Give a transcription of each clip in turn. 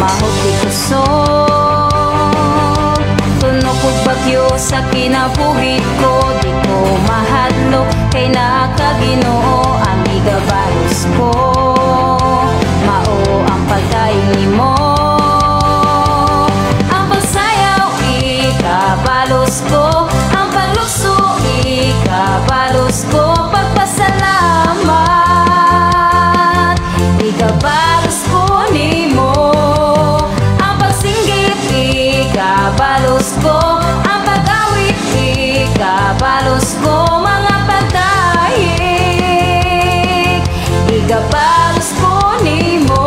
mahot di kusog. Tunok og bagyo sa kinabuhi ko, di ko mahadlok kay naa ka, Ginoo. Ang igabalos ko, mao ang pagdaig nimo. Ang pagsayaw, ikabalos ko. Ang paglukso, ikabalos ko. Pagpasalamat, ikabalos ko nimo. Ang pagsinggit, ikabalos ko. Ang pag-awit, ikabalos ko. Mga pagdaig, ikabalos ko nimo.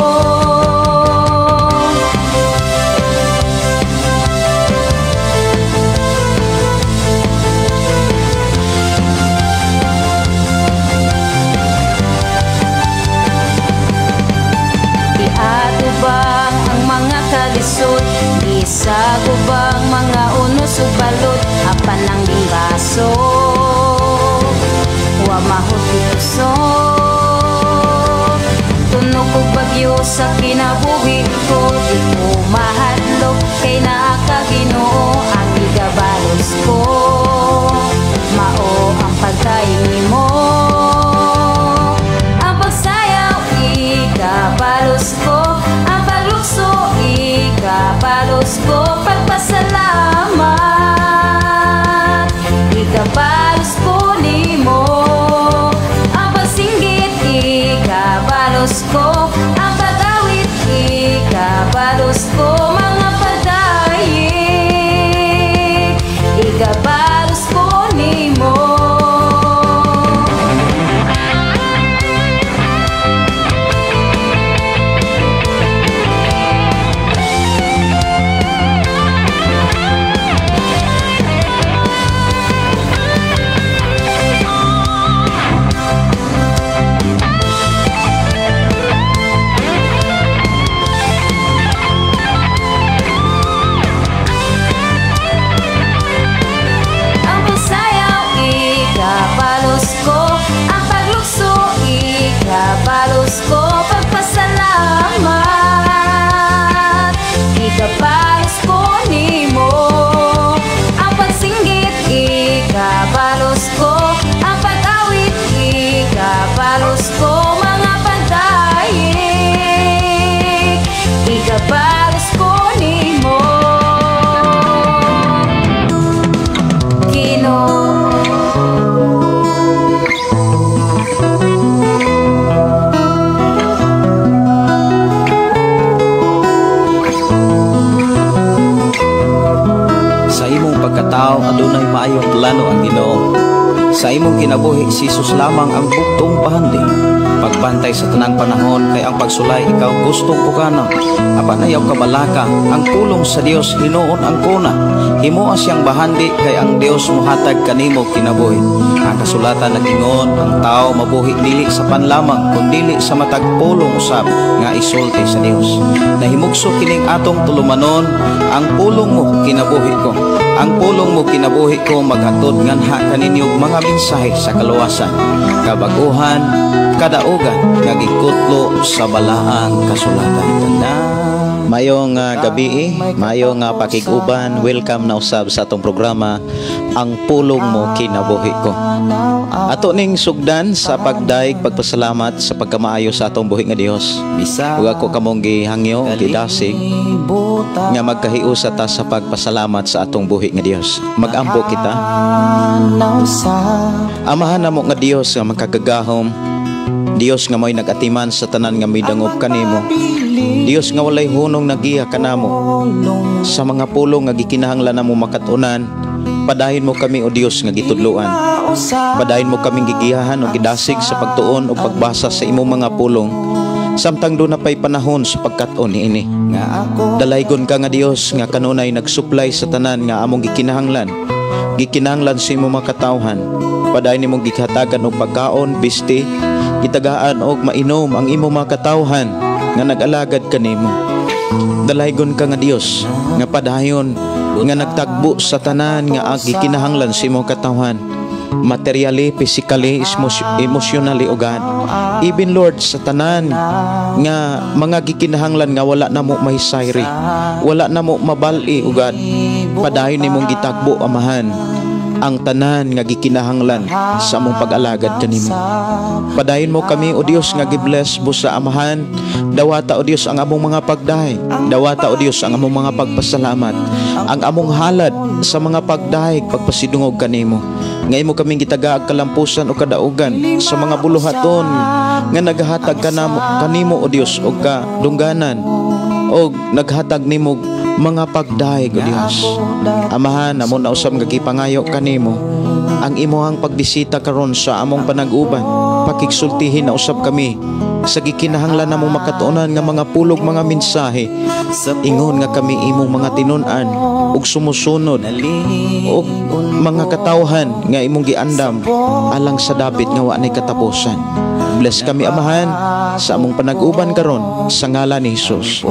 Giatubang ang mga kalisod, gisagubang mga unos ug balod, apan ang gimbaso, wa mahot kusog. Tunok og bagyo sa kinabuhi ko, di ko mahadlok kay naa ka, Ginoo. Ang igabalos ko, mao ang pagdaig nimo. Ang pagsayaw, ikabalos ko. Ang paglukso, ikabalos ko. Pagpasalamat, ikabalos ko nimo. Ang pagsinggit, ikabalos ko. Ang pag-awit, ikabalos ko. Mga pagdaig, ikabalos ko nimo. Ang pagsayaw, ikabalos ko. Ang paglukso, ikabalos ko. Pagpasalamat, ikabalos ko nimo. Ang pagsinggit, ikabalos ko. Ang pag-awit, ikabalos ko. Mga pagdaig, ikabalos ko nimo. Ginoo. Sa imong pagkatao adunay maayong plano ang Ginoo. Sa imong kinabuhi si Jesus lamang ang bugtong bahandi. Pagbantay sa tanang panahon kay ang pagsulay ikaw gustong pukanon. Apan ayaw kabalaka ang pulong sa Dios, hinuon ang kuna. Himoa siyang bahandi kay ang Dios mohatag kanimo kinabuhi. Ang kasulatan nag-ingon, ang tao mabuhi dili sa panlamang kundili sa matag pulong usab nga isulti sa Dios. Nahimugso kining atong tulumanon, ang pulong mo kinabuhi ko. Ang pulong mo kinabuhi ko maghatod nganha kaninyo mga mensahe sa kaluwasan, kabaguhan, kadaugan nga gikutlo sa balaang kasulatan. Tanda. Mayong gabi, mayong pakig-uban, welcome na usab sa atong programa Ang Pulong Mo Kinabuhi Ko. Ato ning sugdan sa pagdaig pagpasalamat sa pagkamaayo sa atong buhi nga Dios. Ug ako kamong gihangyo, gidasig nga magkahiusa ta sa pagpasalamat sa atong buhi nga Dios. Magampo kita. Amahan namo nga Dios nga makagagahom, Dios nga mo'y nag-atiman sa tanan nga midangop kanimo. Dios nga walay hunong nagiya kanamo sa mga pulong nga gikinahanglan namo makat-unan. Padayon mo kami o Dios nga gitudloan. Padayon mo kaming gigiyahan o gidasig sa pagtuon o pagbasa sa imong mga pulong. Samtang doon na pa'y panahon sa pagkat-on niini. Dalaygon ka nga Dios nga kanunay nagsuplay sa tanan nga among gikinahanglan. Gikinahanglan sa imong mga katawhan. Padayon nimong gihatagan og pagkaon, bisti, gitagaan og mainom ang imong mga katawhan nga nag-alagad kanimo. Dalaygon ka nga Dios nga padayon nga nagtagbo sa tanan nga gikinahanglan sa imong katawhan. Materially, physically, emotionally, O God. Even, Lord, sa tanan nga mga gikinahanglan nga wala namo mahisayri, wala namo mabali, O God. Padayon nimong gitagbo, Amahan, ang tanan nga gikinahanglan sa among pag-alagad kanimo. Padayon mo kami, O Dios, nga gi-bless busa, Amahan. Dawata, O Dios, ang among mga pagdahig. Dawata, O Dios, ang among mga pagpasalamat. Ang among halad sa mga pagdahig, pagpasidungog kanimo. Nga imo kaming gitagaag kalampusan o kadaugan sa mga buluhaton nga naghatag kanamo, kanimo, O Dios, og kadungganan og naghatag nimo mga pagdahig, O Dios. Amahan, amo na usab nga gipangayo kanimo ang imuhang pagbisita karon sa among panag-uban. Pakigsultihin na usab kami sa gikinahanglan namong makatuonan nga mga pulog, mga mensahe, ingon nga kami imong mga tinun-an ug sumusunod og mga katawhan nga imong giandam alang sa dapit nga wa nay katapusan. Bless kami, Amahan, sa among panag-uban karon, sa ngalan ni Jesus.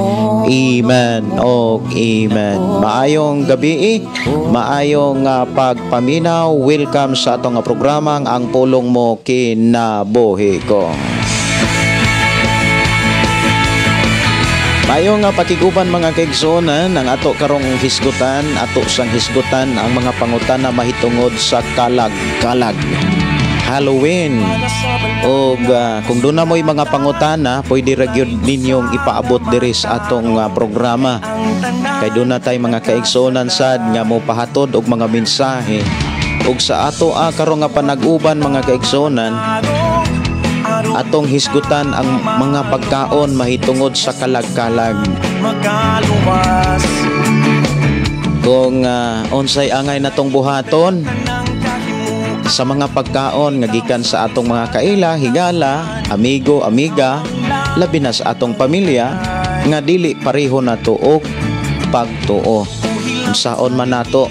Amen og amen. Maayong gabi, maayong pagpaminaw. Welcome sa atong programang Ang Pulong Mo Kinabuhi Ko. Maayong nga pakiguban, mga kaigsuonan. Ang ato karong hisgutan, ato sang hisgutan ang mga pangutana mahitungod sa kalag-kalag, Halloween. Og kung doon na mo'y mga pangutana, pwede ra gyud ninyong ipaabot diri sa atong programa. Kay doon na tay mga kaigsuonan sad nga mo pahatod og mga mensahe. Og sa ato karong nga panag-uban, mga kaigsuonan, atong hisgutan ang mga pagkaon mahitungod sa kalag-kalag. Kung unsay angay natong buhaton sa mga pagkaon nga gikan sa atong mga kaila, higala, amigo, amiga, labi na sa atong pamilya nga dili pareho nato og pagtuo. Unsaon man nato,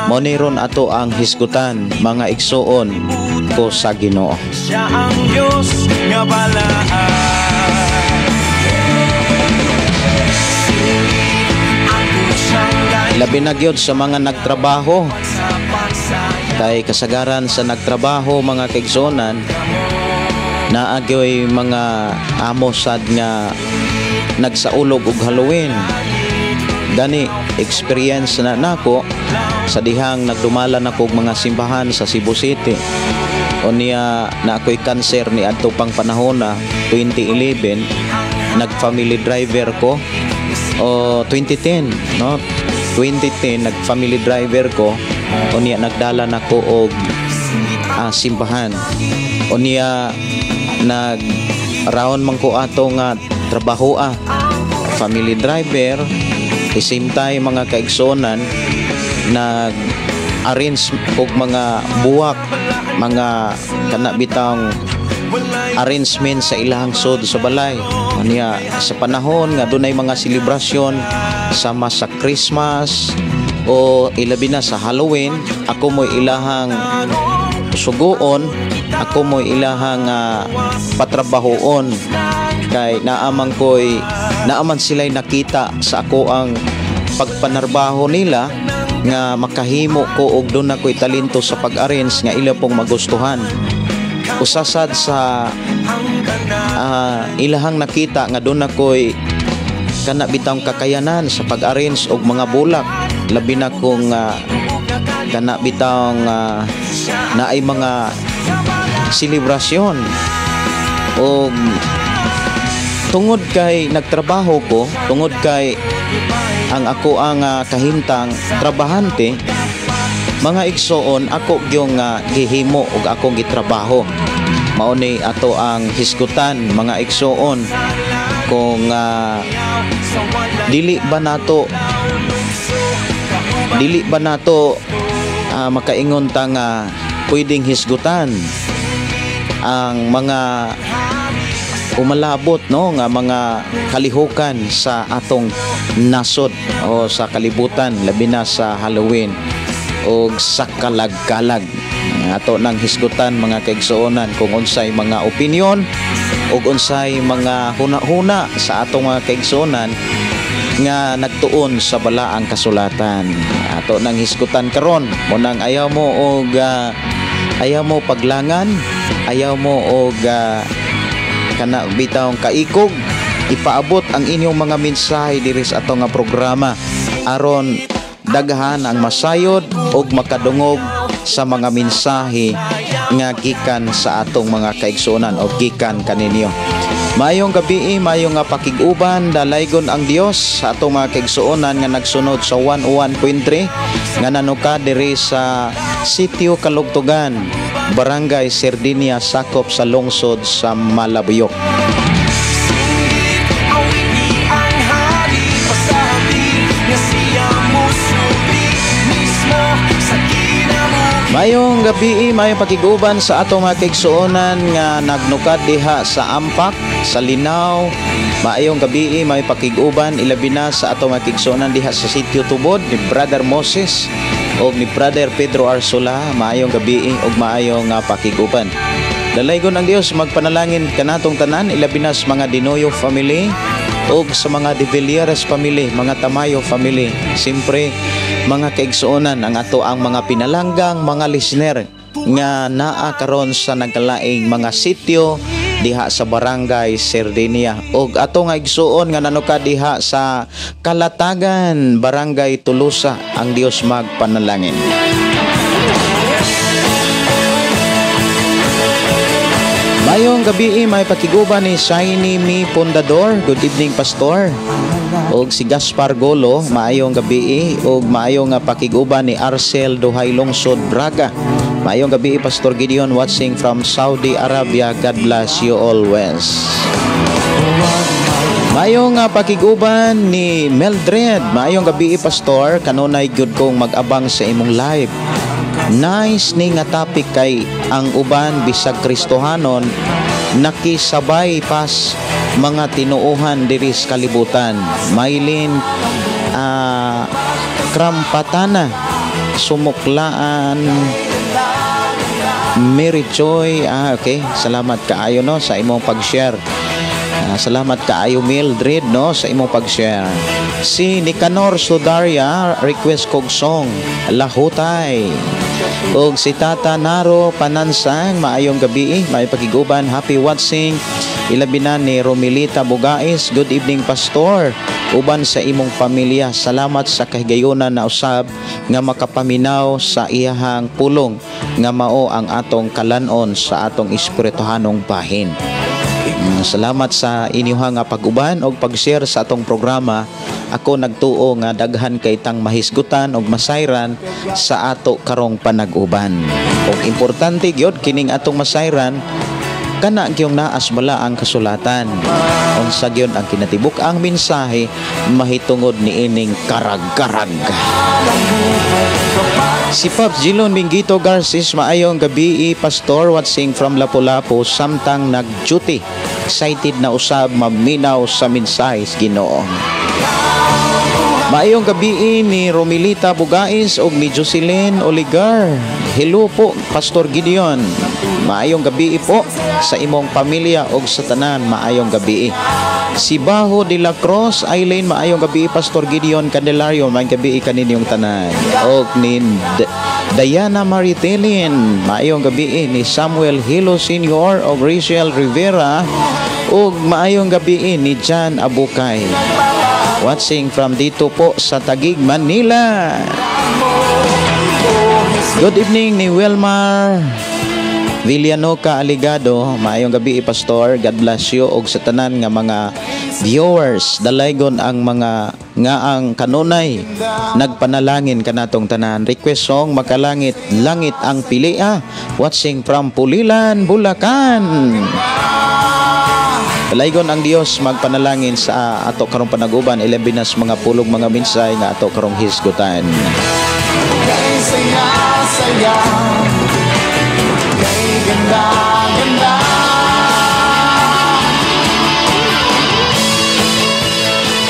mao ni ron ato ang hisgutan, mga igsuon ko sa Ginoo. Siya ang Diyos nga balaan. Labi na gyud sa mga nagtrabaho, kay kasagaran sa nagtrabaho, mga kaigsuonan, naa gyoy mga amo sad nga nagsaulog og Halloween. Gani experience na nako sa dihang nagdumala nako og mga simbahan sa Cebu City. Unya na ako'y cancer ni adto pang panahon na 2011, nag-family driver ko, o 2010, no, 2010 nag-family driver ko. Unya nagdala nako og simbahan. Unya nag round man ko ato nga trabaho, family driver, the same time, mga kaigsuonan, nag arrange og mga buwak, mga kana bitang arrangement sa ilahang sod sa balay. Unya sa panahon nga dunay mga selebrasyon sama sa Christmas o ilabi na sa Halloween, ako mo'y ilahang suguon, ako mo'y ilahang patrabahoon, kay naaman sila'y nakita sa ako ang pagpanarbaho nila nga makahimo ko og doon ako'y talento sa pag-arrange nga ila pong magustuhan. Usasad sa ilahang nakita nga doon ako'y kana bitang kakayanan sa pag-arrange og mga bulak, labi na kung kana bitang naay mga selebrasyon. Og tungod kay nagtrabaho ko, tungod kay ang ako ang kahimtang trabahante, mga igsoon, ako gyung gihimo og akong gitrabaho. Mao ni ato ang hisgutan, mga igsoon, kung dili ba nato makaingon ta nga pwedeng hisgutan ang mga umalabot, no, nga mga kalihukan sa atong nasod o sa kalibutan, labi na sa Halloween o sa kalag-kalag. Ato nang hisgutan, mga kaigsuonan, kung unsay mga opinion ug unsay mga huna-huna sa atong mga kaigsuonan nga nagtuon sa balaang kasulatan. Ato nang hisgutan karon. Munang ayaw mo og Ayaw mo paglangan, ayaw mo og kana bitawng kaikog, ipaabot ang inyong mga mensahe diri sa ato nga programa aron daghan ang masayod og makadungog sa mga mensahe nga gikan sa atong mga kaigsuonan o gikan kaninyo. Maayong gabi, maayong nga pakig-uban, dalaygon ang Dios sa atong mga kaigsuonan nga nagsunod sa 101.3 nga nanuka diri sa Sitio Kalugtugan, Barangay Sardinia, sakop sa lungsod sa Malabuyok. Ang hari pasabi nga siya musulti mismo sa kinabuhi. Maayong gabi, maayong pakig-uban sa atong mga kaigsuonan nga nagnukad diha sa Ampak, sa Linaw. Maayong gabi, maayong pakig-uban ilabi na sa atong mga kaigsuonan diha sa Sitio Tubod ni Brother Moses og ni Brother Pedro Arsula. Maayong gabi ug maayong pakig-uban. Dalaygon ang Dios magpanalangin kanatong tanan, ilabi na sa mga Dinoyo family ug sa mga De Villieres family, mga Tamayo family. Siyempre, mga kaigsuonan ang ato ang mga pinalanggang mga listener nga naa karon sa nagkalaing mga sitio diha sa Barangay Sardinia ug ato nga igsuon nga nanuka diha sa Kalatagan, Barangay Tulusa. Ang Dios magpanalangin. Mayong gabi, may pakiguban ni Shiny Mi Pundador. Good evening, Pastor. Og si Gaspar Golo, maayong gabi og maayong pakiguban ni Arcel Duhay Lungsod Braga. Maayong gabi, Pastor Gideon, watching from Saudi Arabia. God bless you always. Maayong pakiguban ni Mildred. Maayong gabi, Pastor. Kanunay gyud kong mag-abang sa imong live. Nice ni nga topic kay ang uban bisag Kristohanon nakisabay pas mga tinuohan diri sa kalibutan. Maylin Krampatana, Sumuklaan, Mary Joy. Okay, salamat kaayo no sa imong pag-share. Salamat kaayo Mildred no sa imong pag-share. Si Nicanor Sudaria request kog song Lahutay. Og si Tata Naro Panansang, maayong gabi, may pakiguban, happy watching. Ilabi na ni Romilita Bugais, good evening Pastor. Uban sa imong pamilya, salamat sa kahigayunan na usab nga makapaminaw sa iyahang pulong nga mao ang atong kalanon sa atong espirituhanong bahin. Salamat sa inyuhang nga pag-uban og pag-share sa atong programa. Ako nagtuo nga daghan kay tang mahisgutan og masayran sa ato karong panag-uban. Og importante gyud kining atong masayran kana gyung naas bala ang kasulatan. Unsa gyud ang kinatibuk-ang mensahe mahitungod niining karag-karag. Si Pops Gilon Mingito Garcis, maayong gabi, Pastor, watching from Lapu-Lapu samtang nag-duty. Excited na usab maminaw sa mensahe sa Ginoo. Maayong gabi ni Romilita Bugais og ni Jocelyn Oligar. Hello po, Pastor Gideon. Maayong gabi po sa imong pamilya og sa tanan. Maayong gabi. Si Baho de la Cruz, Eileen, maayong gabi, Pastor Gideon Candelario, maayong gabi kaninyong tanan. Og ni Diana Maritelin, maayong gabi ni Samuel Hilo Sr. og Rachel Rivera, og maayong gabi ni John Abukay. Watching from dito po sa Taguig, Manila. Good evening ni Wilmar Villanoca Aligado. Maayong gabi, Pastor. God bless you og sa tanan nga mga viewers. Dalaygon ang mga nga ang kanunay nagpanalangin kanatong tanan. Request song Makalangit Langit ang Pilia. Watching from Pulilan, Bulacan. Dalaygon ang Dios magpanalangin sa ato karong panaguban, ilabi na sa mga pulog mga minsay nga ato karong hisgutan. Kay saya saya, kay ganda ganda.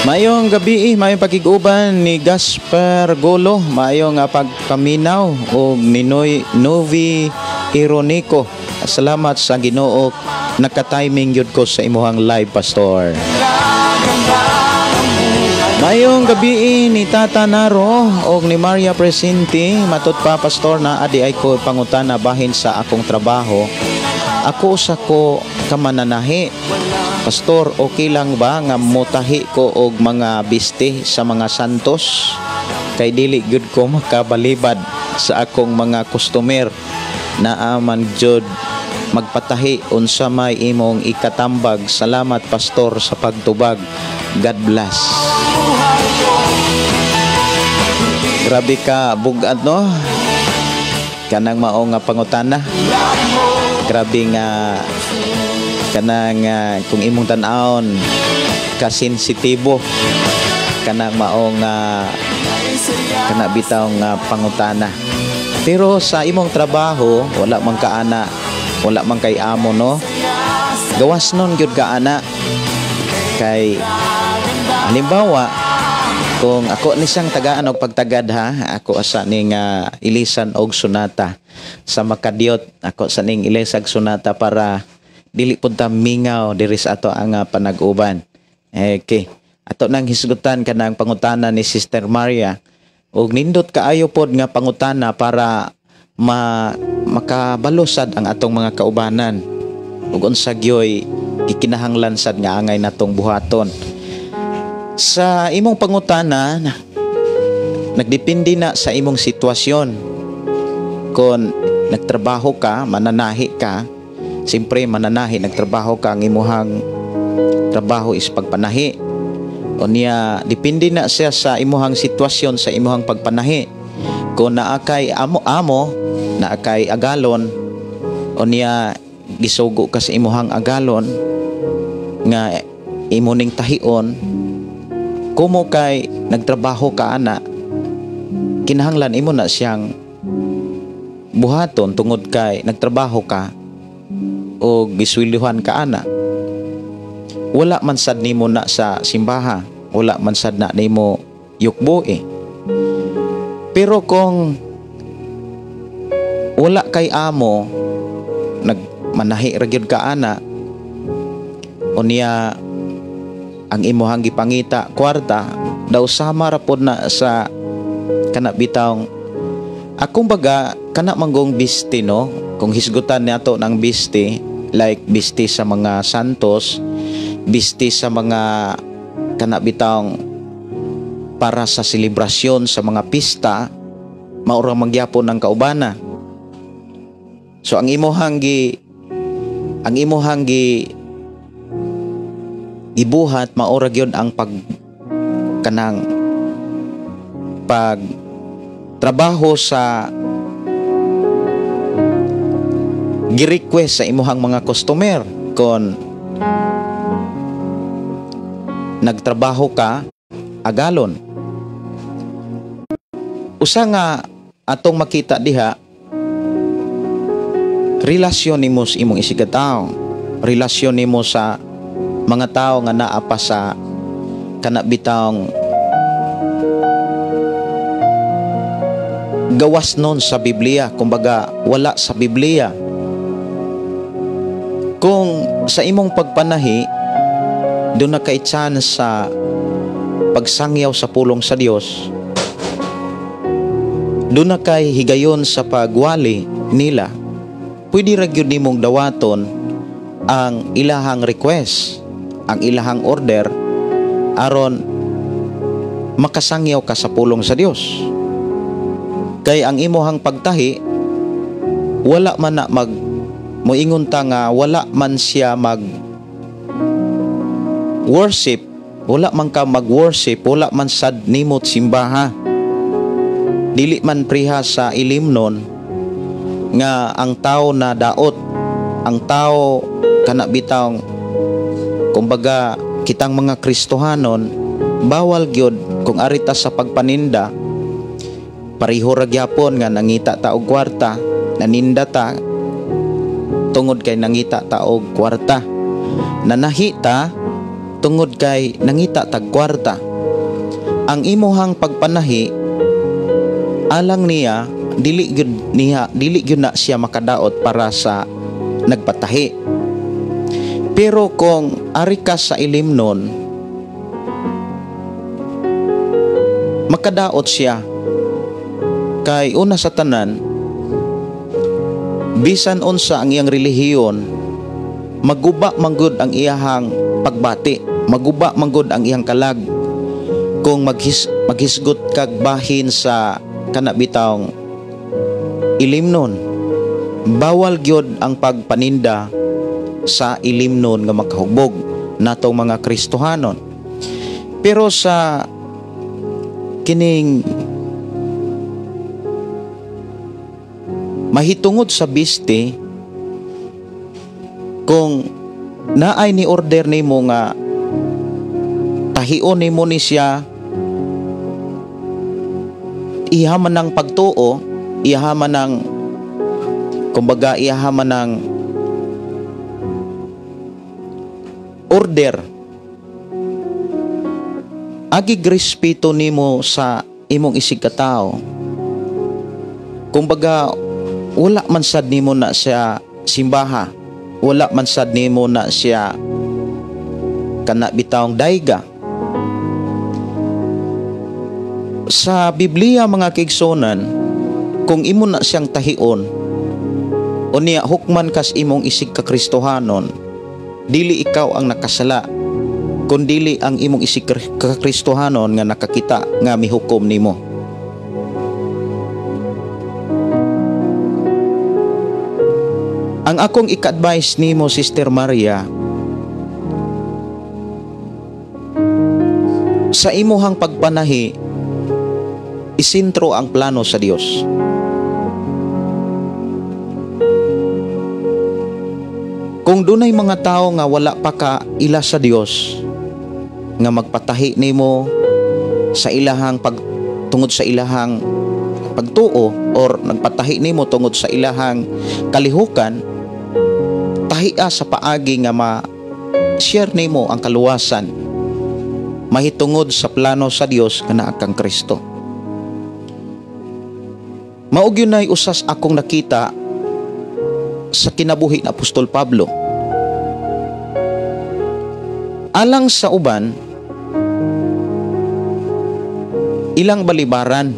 Maayong gabi, maayong pakig-uban ni Gaspar Golo, maayong pagpaminaw og ni Novi Ironico. Salamat sa Ginoo, naka-timing gyud ko sa imuhang live, Pastor. Maayong gabi Gikan ni Tata Naro og ni Maria Presente, matud pa, Pastor, na adi ay ko pangutana bahin sa akong trabaho. Ako usa ko ka mananahi. Pastor, okay lang ba nga mutahi ko og mga biste sa mga santos? Kay dili gyud ko makabalibad sa akong mga customer. Naa man jud magpatahi, unsa may imong ikatambag? Salamat, Pastor, sa pagtubag. God bless. Grabe ka bug-at, no? Kanang mao nga pangutana. Grabe nga kanang kung imong tan-awon, kasensitibo kanang mao nga kana bitaw nga pangutana. Pero sa imong trabaho, wala man ka ana, wala man kay amo, no? Gawas nun gyud ka ana. Kay halimbawa, kung ako ni siyang tagaan og pagtagad ha, ako asa ning ilisan og sunata sa makadiyot, ako sa ning ilisag sunata para dili pud ta mingaw diri sa ato ang panag-uban. Okay. Ato nang hisgutan kanang pangutana ni Sister Maria og nindot kaayo pod nga pangutana para makabalo sad ang atong mga kaubanan ug unsa gyoy gikinahanglan sad nga angay natong buhaton. Sa imong pangutana, nagdepende na sa imong sitwasyon. Kung nagtrabaho ka, mananahi ka, siyempre mananahi, nagtrabaho ka, ang imuhang trabaho is pagpanahi. O niya, depende na siya sa imuhang sitwasyon, sa imuhang pagpanahi. Kung naa kay amo-amo, naa kay agalon, o niya, gisugo ka sa imuhang agalon, nga imo ning tahion, kumo kay nagtrabaho ka ana, kinahanglan imo na siyang buhaton tungod kay nagtrabaho ka o gisweldohan ka ana. Wala man sad nimo na sa simbaha, wala man sad na nimo yukbo eh. Pero kung wala kay amo, nagmanahi ra gyud ka ana, unya ang imuhang gipangita kwarta, daw sama ra pod na sa kana bitawng akong baga kana manggong biste, no? Kung hisgutan nato ng biste, like biste sa mga santos, biste sa mga kana bitawng para sa selebrasyon sa mga pista, maura magyapon ang kaubana. So ang imuhang gibuhat maura gyud ang pag kanang pag trabaho sa gi-request sa imuhang mga customer kon nagtrabaho ka agalon. Usa nga atong makita diha, relasyon nimo sa imong isigkatawo, relasyon nimo sa mga tao nga naa pa sa kana bitawng gawas nun sa Biblia, kumbaga wala sa Biblia. Kung sa imong pagpanahi duna kay chance sa pagsangyaw sa pulong sa Dios, duna kay higayon sa pagwali nila, pwede ra gyud nimong dawaton ang ilahang request, ang ilahang order, aron makasangyaw ka sa pulong sa Dios. Kay ang imuhang pagtahi, wala man na mag moingon ta nga wala man siya mag worship, wala man ka mag-worship, wala man sad nimot simbaha. Dili man priha sa ilimnon nga ang tao na daot, ang tao kana bitawng kumbaga kitang mga Kristohanon, bawal gyud kung arita sa pagpaninda. Pareho ra gyapon nga nangita ta og kwarta, naninda ta tungod kay nangita ta og kwarta, nanahi ta tungod kay nangita tag kwarta. Ang imuhang pagpanahi alang niya, dili gyud niya, dili gyud na siya makadaot para sa nagpatahi. Pero kung ari ka sa ilimnon Makadaot siya kay una sa tanan, bisan unsa ang iyang relihiyon, maguba manggod ang iyahang pagbati, maguba manggod ang iyang kalag kung maghisgot kag bahin sa kana bitawng ilimnon. Bawal gyud ang pagpaninda sa ilimnon nga makahugbog natong mga Kristohanon. Pero sa kining mahitungod sa biste, kung naay ni order nimo nga tahion nimo ni siya, ihaman ng pagtuo, ihaman ng kumbaga ihaman ng order, agig respeto nimo sa imong isig katao. Kumbaga wala man sad nimo na siya simbaha, wala man sad nimo na siya kana bitawng dayga. Sa Biblia, mga kaigsunan, kung imo na siyang tahion unya hukman kas imong isig ka Kristohanon, dili ikaw ang nakasala, kun dili ang imong isig ka Kristohanon nga nakakita nga mihukom nimo. Ang akong ika-advise nimo, Sister Maria, sa imuhang pagpanahi, isintro ang plano sa Dios. Kung dunay mga tao nga wala pa ka ila sa Dios, nga magpatahi nimo sa ilahang tungod sa ilahang pagtuo, or nagpatahi nimo tungod sa ilahang kalihukan, tahia sa paagi nga ma-share nimo ang kaluwasan mahitungod sa plano sa Dios nga naa kang Kristo. Mao gyud nay usas akong nakita sa kinabuhi ni Apostol Pablo. Alang sa uban, ilang balibaran,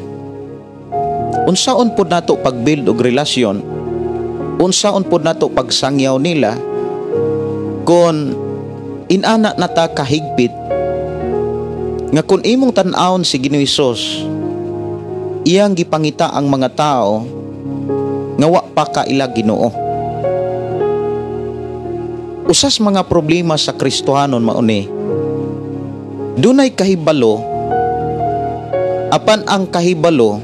unsaon pod nato pag-build og relasyon, unsaon pod nato pagsangyaw nila kon inana nata kahigpit nga kun imong tan-awon si Ginoo Hesus, iyang gipangita ang mga tao nga wa pa kaila Ginoo. Usas mga problema sa Kristohanon mauni, dunay kahibalo, apan ang kahibalo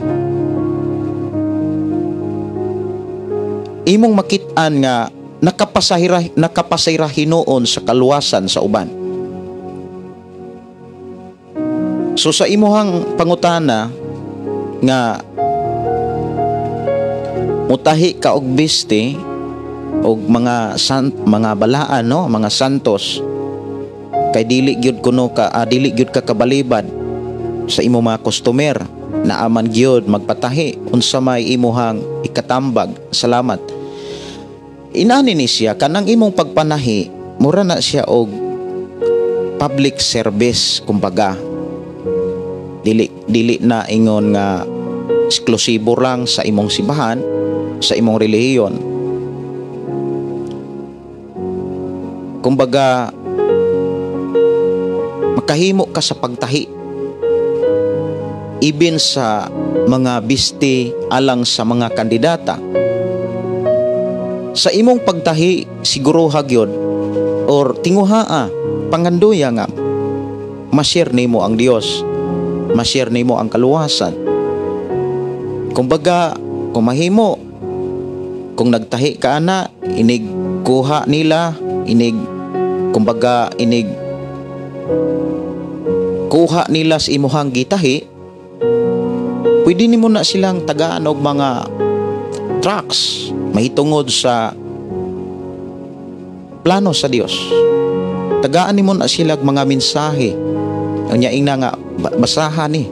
imong makit-an nga nakapasayra hinuon sa kaluwasan sa uban. So sa imuhang pangutana nga mutahi ka og biste og mga mga balaan, no, mga santos, kay dili gyud kuno ka dili gyud ka kabalibad sa imong mga customer, naaman gyud magpatahi unsa may imuhang ikatambag. Salamat. Inani ni siya kanang imong pagpanahi, mura na siya og public service, kumbaga dili na ingon nga eksklusibo lang sa imong simbahan, sa imong relihiyon. Kumbaga makahimo ka sa pagtahi ibin sa mga biste alang sa mga kandidata. Sa imong pagtahi siguruha gyud or tinguhaa panganduya nga ma-share nimo ang Dios, ma-share nimo ang kaluwasan. Kumbaga kung mahimo, kung nagtahi ka ana, inig kuha nila, inig kumbaga inig kuha nila sa imuhang gitahi, pwede nimo na silang tagaan og mga tracts mahitungod sa plano sa Dios. Tagaan nimo na sila og mga mensahe unya ingna nga basahan ni.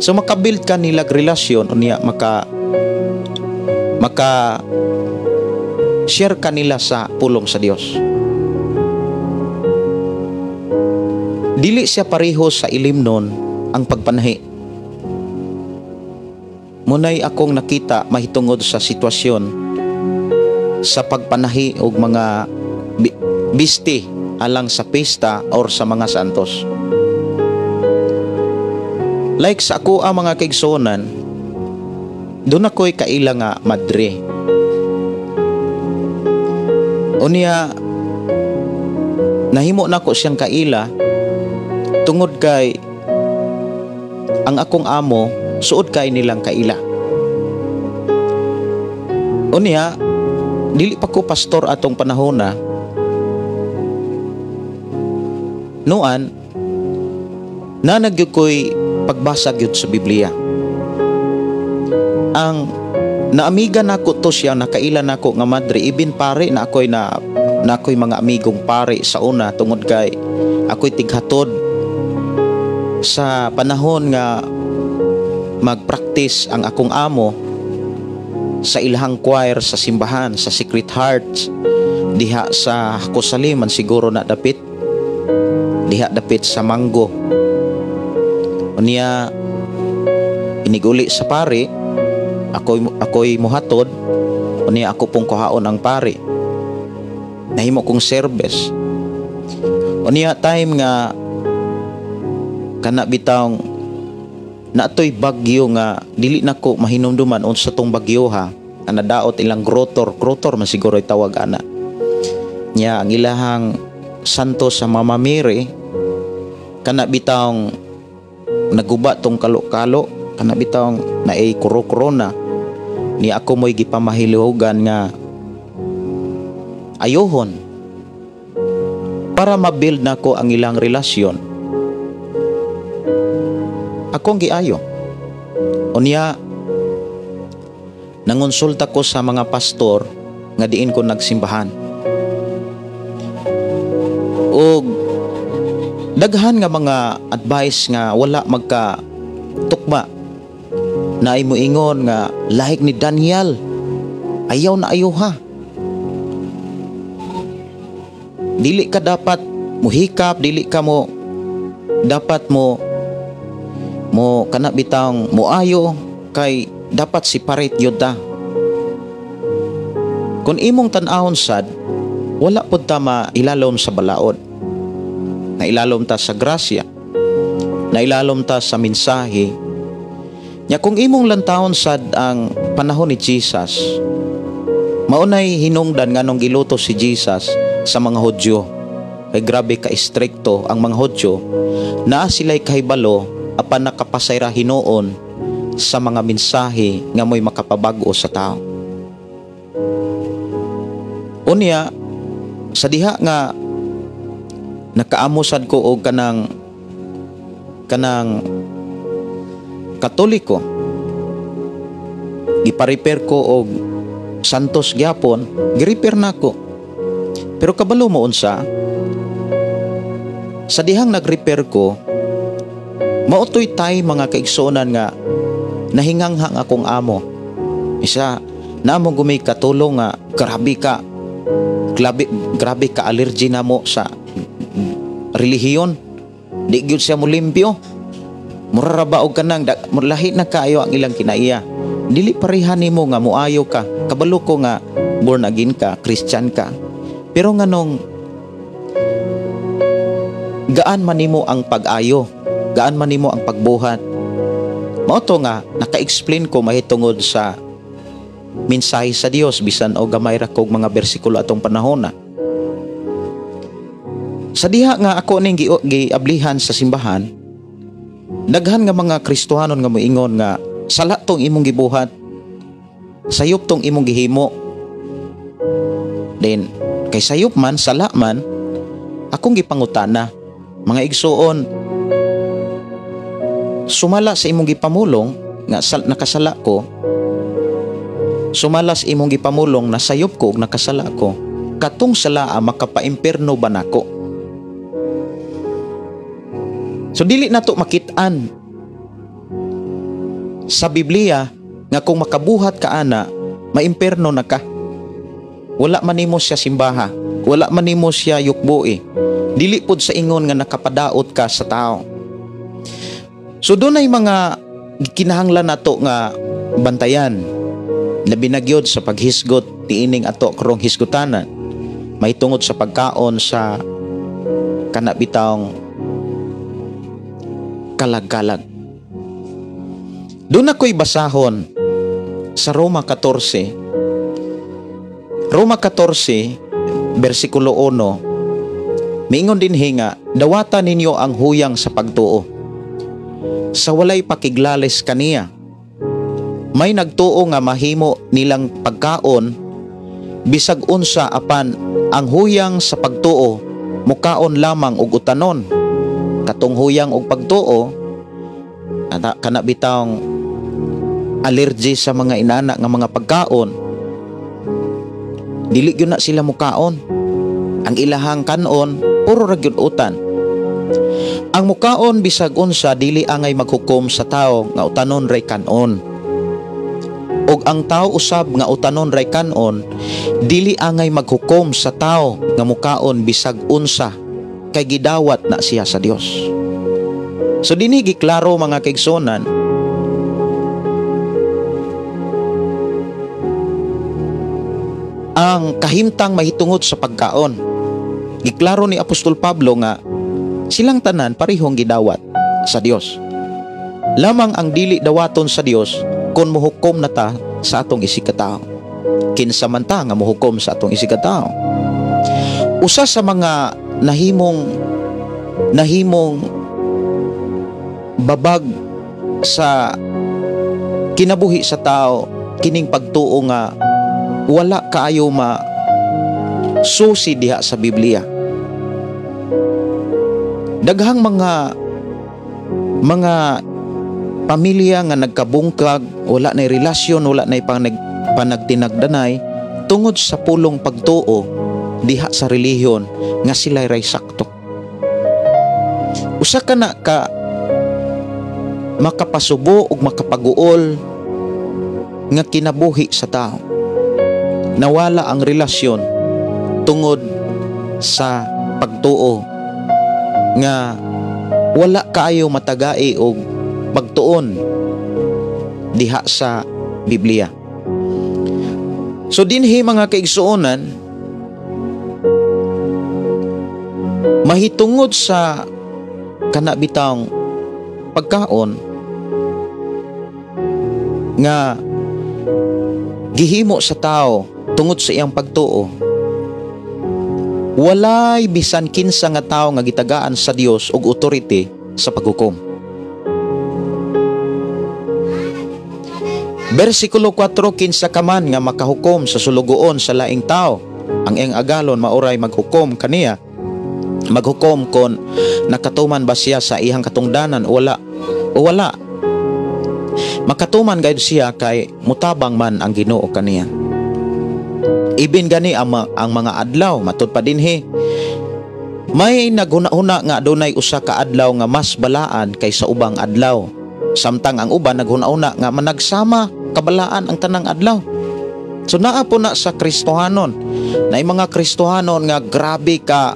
So makabuild ka nila og relasyon unya maka share ka nila sa pulong sa Dios. Dili siya pareho sa ilimnon ang pagpanahi. Munay akong nakita mahitungod sa sitwasyon sa pagpanahi og mga bisti alang sa pista or sa mga santos. Like sa ako ang mga kaigsuonan, doon ako'y kaila nga madre. Unya, nahimo nako siyang kaila tungod kay ang akong amo suod kay nilang kaila. Unya, dili pa ko pastor atong panahona. Noan, nanag gyud ko'y pagbasa gyud sa Biblia. Ang naamiga nako to siya, nakaila nako nga madre, ibin pare na ako'y na, na ako'y mga amigong pare sa una tungod kay ako'y tighatod sa panahon nga magpraktis ang akong amo sa ilahang choir sa simbahan sa Secret Hearts diha sa Kusaliman siguro na dapit diha dapit sa Mango. Unya iniguli sa pare, ako'y muhatod, unya ako pong kuhaon ang pare, nahimo kong service. Unya time nga kana bitawng naatoy bagyo nga dili nako mahinumduman unsa tong bagyo ha, nga nadaot ilang grotor, grotor man siguro tawag ana. Nya ang ilahang santo sa Mama Mary kana bitawng naguba tong kalo-kalo, kana bitawng naay kuro-korona ni ako mo'y gipamahilugan nga ayohon para mabuild nako ang ilang relasyon. Akong giayo. Unya, nangonsulta ko sa mga pastor nga diin ko nagsimbahan. Og daghan nga mga advice nga wala magka tukma. Naay moingon nga lahik ni Daniel, ayaw na ayaw ha. Dili ka dapat muhikap, dili ka mo dapat mo mo kana bitang moayo kay dapat separate gyud ta. Kung imong tan-awon sad, wala pud ta mailalom sa balaod. Nailalom ta sa grasya. Nailalom ta sa mensahe. Nya kung imong lantawon sad ang panahon ni Jesus, maunay hinungdan nganong giluto si Jesus sa mga Hudyo. Kay grabe ka istrikto ang mga Hudyo, naa sila'y kahibalo apan nakapasayra hinuon sa mga mensahe nga mo'y makapabag-o sa tao. Unya, sa diha nga nakaamosad ko og kanang Katoliko, gipa-repair ko og Santos gyapon, gi-repair nako. Pero kabalo mo unsa, sa dihang nag-repair ko, mautoy tay mga kaigsuonan nga nahinganghang akong amo. Isa namo gumi katulong nga grabe ka allergy namo sa relihiyon. Di gyud siya molimpyo. Mura ra ba og kanang lahi na kaayo ang ilang kinaiya. Dili pareha nimo nga muayo ka. Kabalo ko nga born again ka, Christian ka. Pero nganong gaan man nimo ang pag-ayo, gaan man nimo ang pagbuhat. Mao to nga naka-explain ko mahitungod sa mensahe sa Dios bisan og gamay ra kog mga bersikulo atong panahona. Sa diha nga ako ning giablihan sa simbahan, daghan nga mga Kristohanon nga moingon nga sala tong imong gibuhat, sayop tong imong gihimo. Then kay sayop man, sala man, akong gipangutana, mga igsuon, sumala sa imong gipamulong nga nakasala ko, sumala sa imong gipamulong na sayop ko ug nakasala ko, katong sala makapaimpierno ba nako? So dili nato makit-an sa Biblia nga kung makabuhat ka ana, maimpierno na ka. Wala man nimo siya simbaha, wala man nimo siya yukboi. Dili pod sa ingon nga nakapadaot ka sa tao. So dunay mga kinahanglan nato nga bantayan, labi na gyud sa paghisgot niining ato karong hisgutanan mahitungod sa pagkaon sa kana bitawng kalag-kalag. Doon ako'y basahon sa Roma 14. Roma 14, versikulo 1, miingon dinhi nga, "Dawata ninyo ang huyang sa pagtuo sa walay pakiglalis kaniya. May nagtuo nga mahimo nilang pagkaon bisag unsa, apan ang huyang sa pagtuo mukaon lamang og utanon." Katong huyang og pagtuo ana, kana bitawng allergy sa mga inana nga mga pagkaon, dili gyud na sila mukaon. Ang ilahang kanon puro ra gyud utan. Ang mukaon bisag unsa dili angay maghukom sa tao nga utanon ray kanon. Og ang tao usab nga utanon ray kanon dili angay maghukom sa tao nga mukaon bisag unsa, kay gidawat na siya sa Dios. So dinhi giklaro, mga kaigsuonan, ang kahimtang mahitungod sa pagkaon. Giklaro ni Apostol Pablo nga silang tanan parehong gidawat sa Dios. Lamang ang dili dawaton sa Dios kung muhukom na ta sa atong isigkatawo. Kinsa man ta nga muhukom sa atong isigkatawo? Usa sa mga nahimong babag sa kinabuhi sa tao kining pagtuo nga wala kaayo ma susi diha sa Biblia. Daghang mga pamilya nga nagkabungkag, wala na relasyon, wala na panagtinagdanay tungod sa pulong pagtuo diha sa relihiyon nga sila ray sakto. Usa ka na ka makapasubo ug makapaguol nga kinabuhi sa tao. Nawala ang relasyon tungod sa pagtuo nga wala kaayo matagai og pagtuon diha sa Biblia. So dinhi, mga kaigsuonan, mahitungod sa kana bitawng pagkaon nga gihimo sa tao tungod sa iyang pagtuo, walay bisan kinsa nga tao nga gitagaan sa Dios og authority sa paghukom. Versikulo 4, "Kinsa ka man nga makahukom sa sulugoon sa laing tao, ang iyang agalon maoray maghukom kaniya, maghukom kon nakatuman ba siya sa iyang katungdanan o wala o wala. Makatuman gayud siya kay mutabang man ang Ginoo kaniya." Ibin gani ang mga adlaw, matud pa dinhi, may naghuna-huna nga adunay usa ka adlaw nga mas balaan kaysa ubang adlaw, samtang ang uban naghuna-huna nga managsama kabalaan ang tanang adlaw. So naa po na sa Kristohanon, na mga Kristohanon nga grabe ka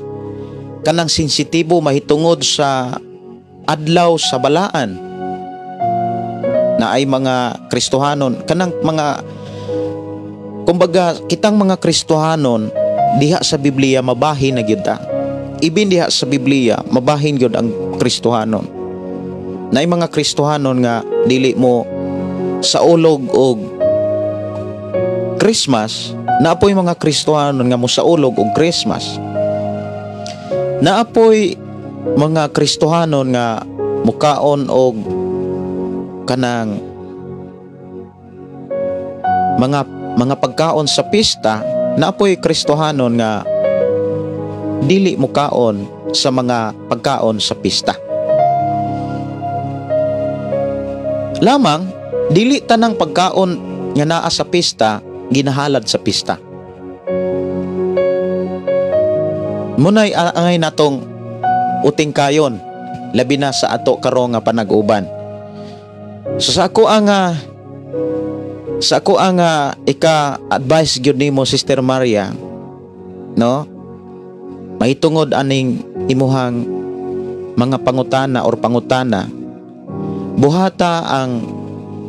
kanang sensitibo mahitungod sa adlaw sa balaan. Na ay mga Kristohanon kanang mga, kumbaga, kitang mga Kristohanon diha sa Biblia mabahin na gyud ta. Ibin diha sa Biblia mabahin gyud ang Kristohanon. Na ay mga Kristohanon nga dili mo saulog og Christmas, naapoy mga Kristohanon nga mo saulog og Christmas. Naapoy mga Kristohanon nga mukaon og kanang mga pagkaon sa pista, naapoy Kristohanon nga dili mukaon sa mga pagkaon sa pista. Lamang dili tanang pagkaon nga naa sa pista ginahalad sa pista. Munay angay natong uting kayon, labi na sa ato karon nga panag-uban. So sa ako ang ika-advise gyud nimo, Sister Maria, no? Mahitungod aning imuhang mga pangutana or pangutana, Buhata ang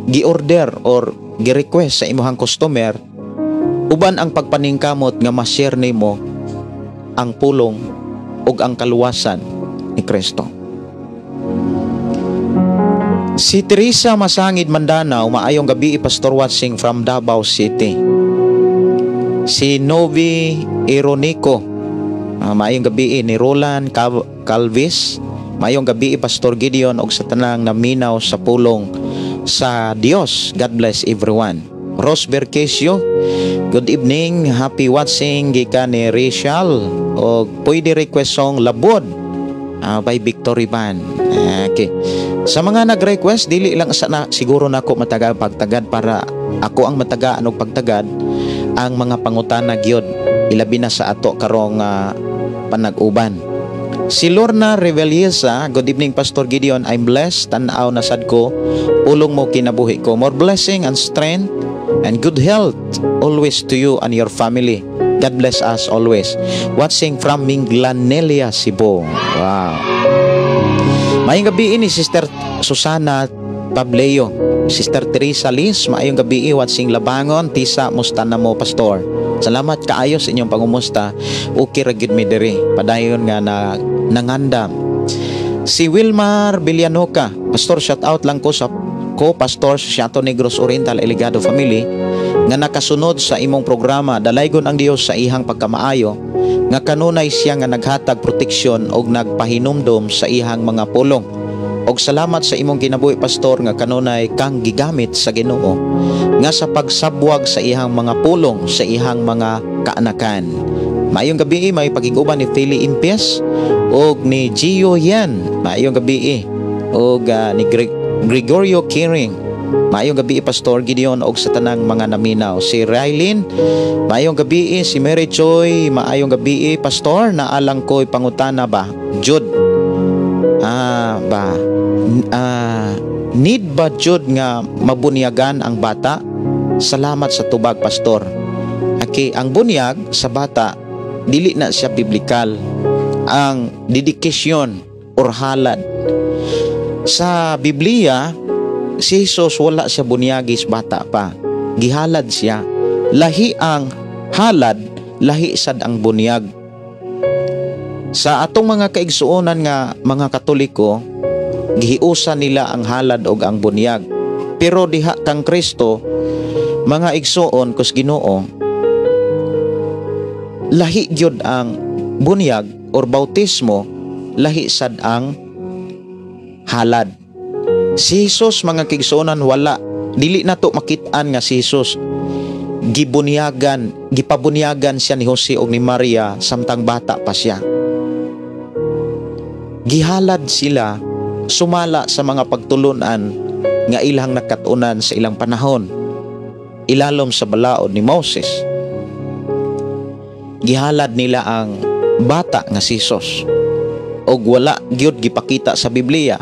gi-order or gi-request sa imuhang customer uban ang pagpaningkamot nga ma-share nimo ang pulong ug ang kaluwasan ni Kristo. Si Teresa Masangid Mandanao, maayong gabi, Pastor, watching from Davao City. Si Novi Ironico, maayong gabi ni Roland Calvis, maayong gabi, Pastor Gideon, og sa tanang naminaw sa pulong sa Dios. God bless everyone. Rose Berquesio, good evening, happy watching gikan ni Rachel, og pwede request song Labod by Victory Band. Okay. Sa mga nag-request, dili lang sa na siguro nako matagal pagtagad para ako ang matagaan og pagtagad ang mga pangutana gyud, ilabi na sa ato karong panag-uban. Si Lorna Revelleza, good evening, Pastor Gideon, I'm blessed, tan-aw na sad ko, pulong mo kinabuhi ko. More blessing and strength and good health always to you and your family. God bless us always. Watching from Minglanilla, Cebu. Wow. Maayong gabi ni Sister Susana Pableo. Sister Teresa Liz, maayong gabi, watching Labangon, Tisa, musta na mo, Pastor? Salamat kaayo sa inyong pangumusta. Okay ra gyud mi diri. Padayon nga na nangandam. Si Wilmar Villanoca, Pastor, shout out lang ko sa ko Pastor sa Siato Negros Oriental Eligado family nga nakasunod sa imong programa. Dalaygon ang Dios sa ihang pagkamaayo nga kanunay siya nga naghatag proteksyon og nagpahinumdom sa ihang mga pulong. Og salamat sa imong kinabuhi, Pastor, nga kanunay kang gigamit sa Ginoo nga sa pagsabwag sa ihang mga pulong sa ihang mga kaanakan. Maayong gabi, may pakig-uban ni Philly Impies og ni Gio Yan. Maayong gabi og ni Gregorio Kiring. Maayong gabi, Pastor Gideon, og sa tanang mga naminaw. Si Raylene, maayong gabi. Si Mary Choi, maayong gabi, Pastor, naalang ko'y pangutana ba? Jud. Ba need ba jud nga mabunyagan ang bata? Salamat sa tubag, Pastor. Okay, ang bunyag sa bata dili na siya biblikal. Ang dedication or halad. Sa Biblia, si Jesus wala siya bunyagis bata pa. Gihalad siya. Lahi ang halad, lahi sad ang bunyag. Sa atong mga kaigsuonan nga mga Katoliko, gihiusa nila ang halad og ang bunyag. Pero diha kang Kristo, mga igsuon kus Ginoo, lahi gyud ang bunyag or bautismo, lahi sad ang halad. Si Jesus, mga kaigsuonan, wala, dili nato makit-an nga si Jesus gibunyagan, gipabunyagan siya ni Jose og ni Maria samtang bata pa siya. Gihalad sila sumala sa mga pagtulunan nga ilang nakatunan sa ilang panahon ilalom sa balaod ni Moses. Gihalad nila ang bata nga si Jesus og wala gyud gipakita sa Biblia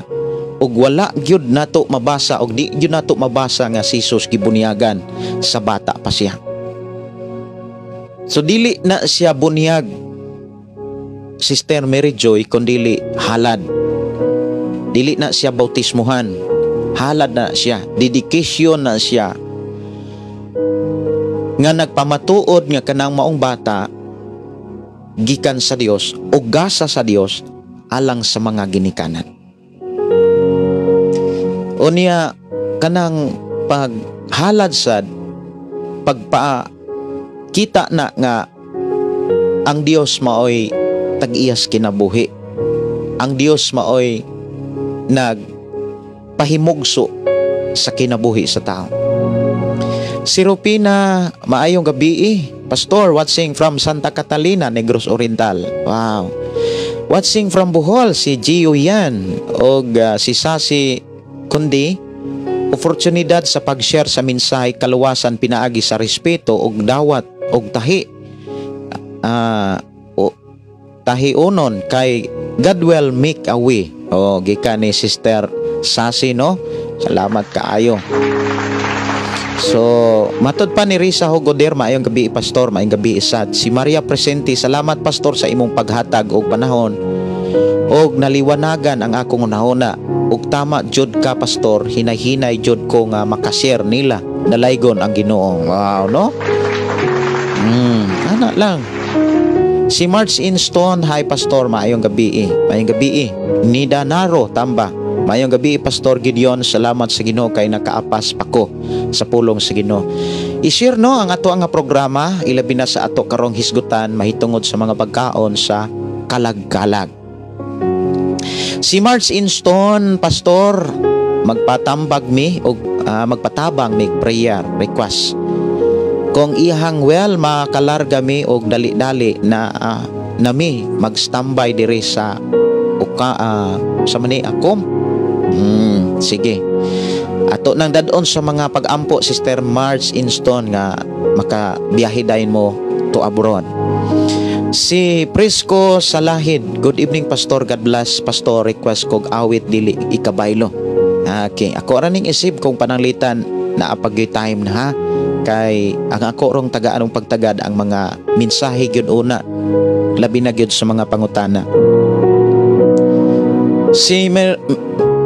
og wala gyud nato mabasa og di gyud nato mabasa nga si Jesus gibunyagan sa bata pa siya. So dili na siya bunyag, Sister Mary Joy, kundili halad. Dili na siya bautismuhan. Halad na siya, dedication na siya. Nga nagpamatuod nga kanang maong bata gikan sa Dios o gasa sa Dios alang sa mga ginikanan. Unya kanang paghalad sad pagpa kita na nga ang Dios maoy tag-iyas kinabuhi. Ang Dios maoy nagpahimugso sa kinabuhi sa tao. Si Rupina, maayong gabi, Pastor, watching from Santa Catalina, Negros Oriental. Wow. Watching from Bohol, si Gio Yan og si Sasi Kundi, oportunidad sa pag-share sa mensahe kaluwasan pinaagi sa respeto og dawat og tahi. Tahiunon kay God will make a way. O gikan ni Sister Sasi, no? Salamat kaayo. So, matod pa ni Risa Hugoder, maayong gabi, Pastor, maayong gabi sad. Si Maria Presente, salamat, Pastor, sa imong paghatag og panahon Og naliwanagan ang akong hunahuna. Ug tama jud ka, pastor, hinay-hinay jud ko nga makashare nila. Dalaygon ang Ginoo. Wow, no? Ana lang. Si March Inston, hi pastor, maayong gabi. Maayong gabi. Nida Naro, tamba. Maayong gabi, Pastor Gideon, salamat sa Ginoo kay nakaapas pa ko sa pulong sa Ginoo. I-share no ang ato nga programa, ilabi na sa ato karong hisgutan mahitungod sa mga pagkaon sa kalag-kalag. Si March Inston, pastor, magpatambag mi og magpatabang mi prayer request. Kung ihang well makalarga mi og dali-dali na nami mag-standby diri sa uka sa mani akom. Sige. Ato nang dadon sa mga pag-ampo, Sister March Inston, nga makabiyahe dayon mo to abroad. Si Prisco Salahid, good evening pastor, God bless pastor, request kog awit "Dili Ikabaylo". Okay, ako ra ning isip kung pananglitan naa pa gyud time na ha, kay ang ako rong tagaan pagtagad ang mga mensahe gyud una, labi na gyud sa mga pangutana. Si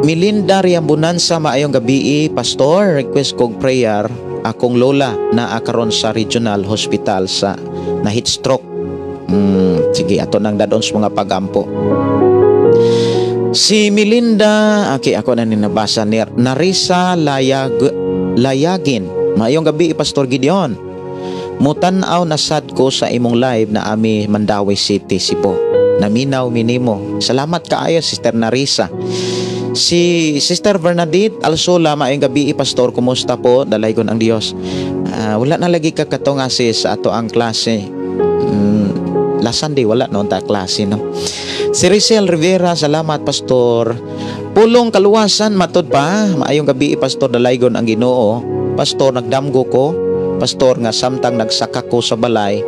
Melinda Riambunansa, maayong gabi, pastor, request kog prayer, akong lola naa karon sa regional hospital sa na heat stroke. Sige, ato nang dadon sa mga pagampo. Si Melinda, okay, ako na ni nabasa ni Narisa Layag, Layagin. Maayong gabi, Pastor Gideon. Mutan-aw na sad ko sa imong live na ami Mandaue City, Cebu. Naminaw minimo. Salamat kaayo, Sister Narisa. Si Sister Bernadette Alsola, maayong gabi, Pastor, kumusta po? Dalaygon ang Dios. Wala na lagi ka katong sis sa ato ang klase. Last Sunday wala noon ta klase, no. Si Rizel Rivera, salamat pastor. Pulong kaluwasan matud pa, maayong gabi pastor, dalaygon ang Ginoo. Pastor, nagdamgo ko, pastor, nga samtang nagsaka ko sa balay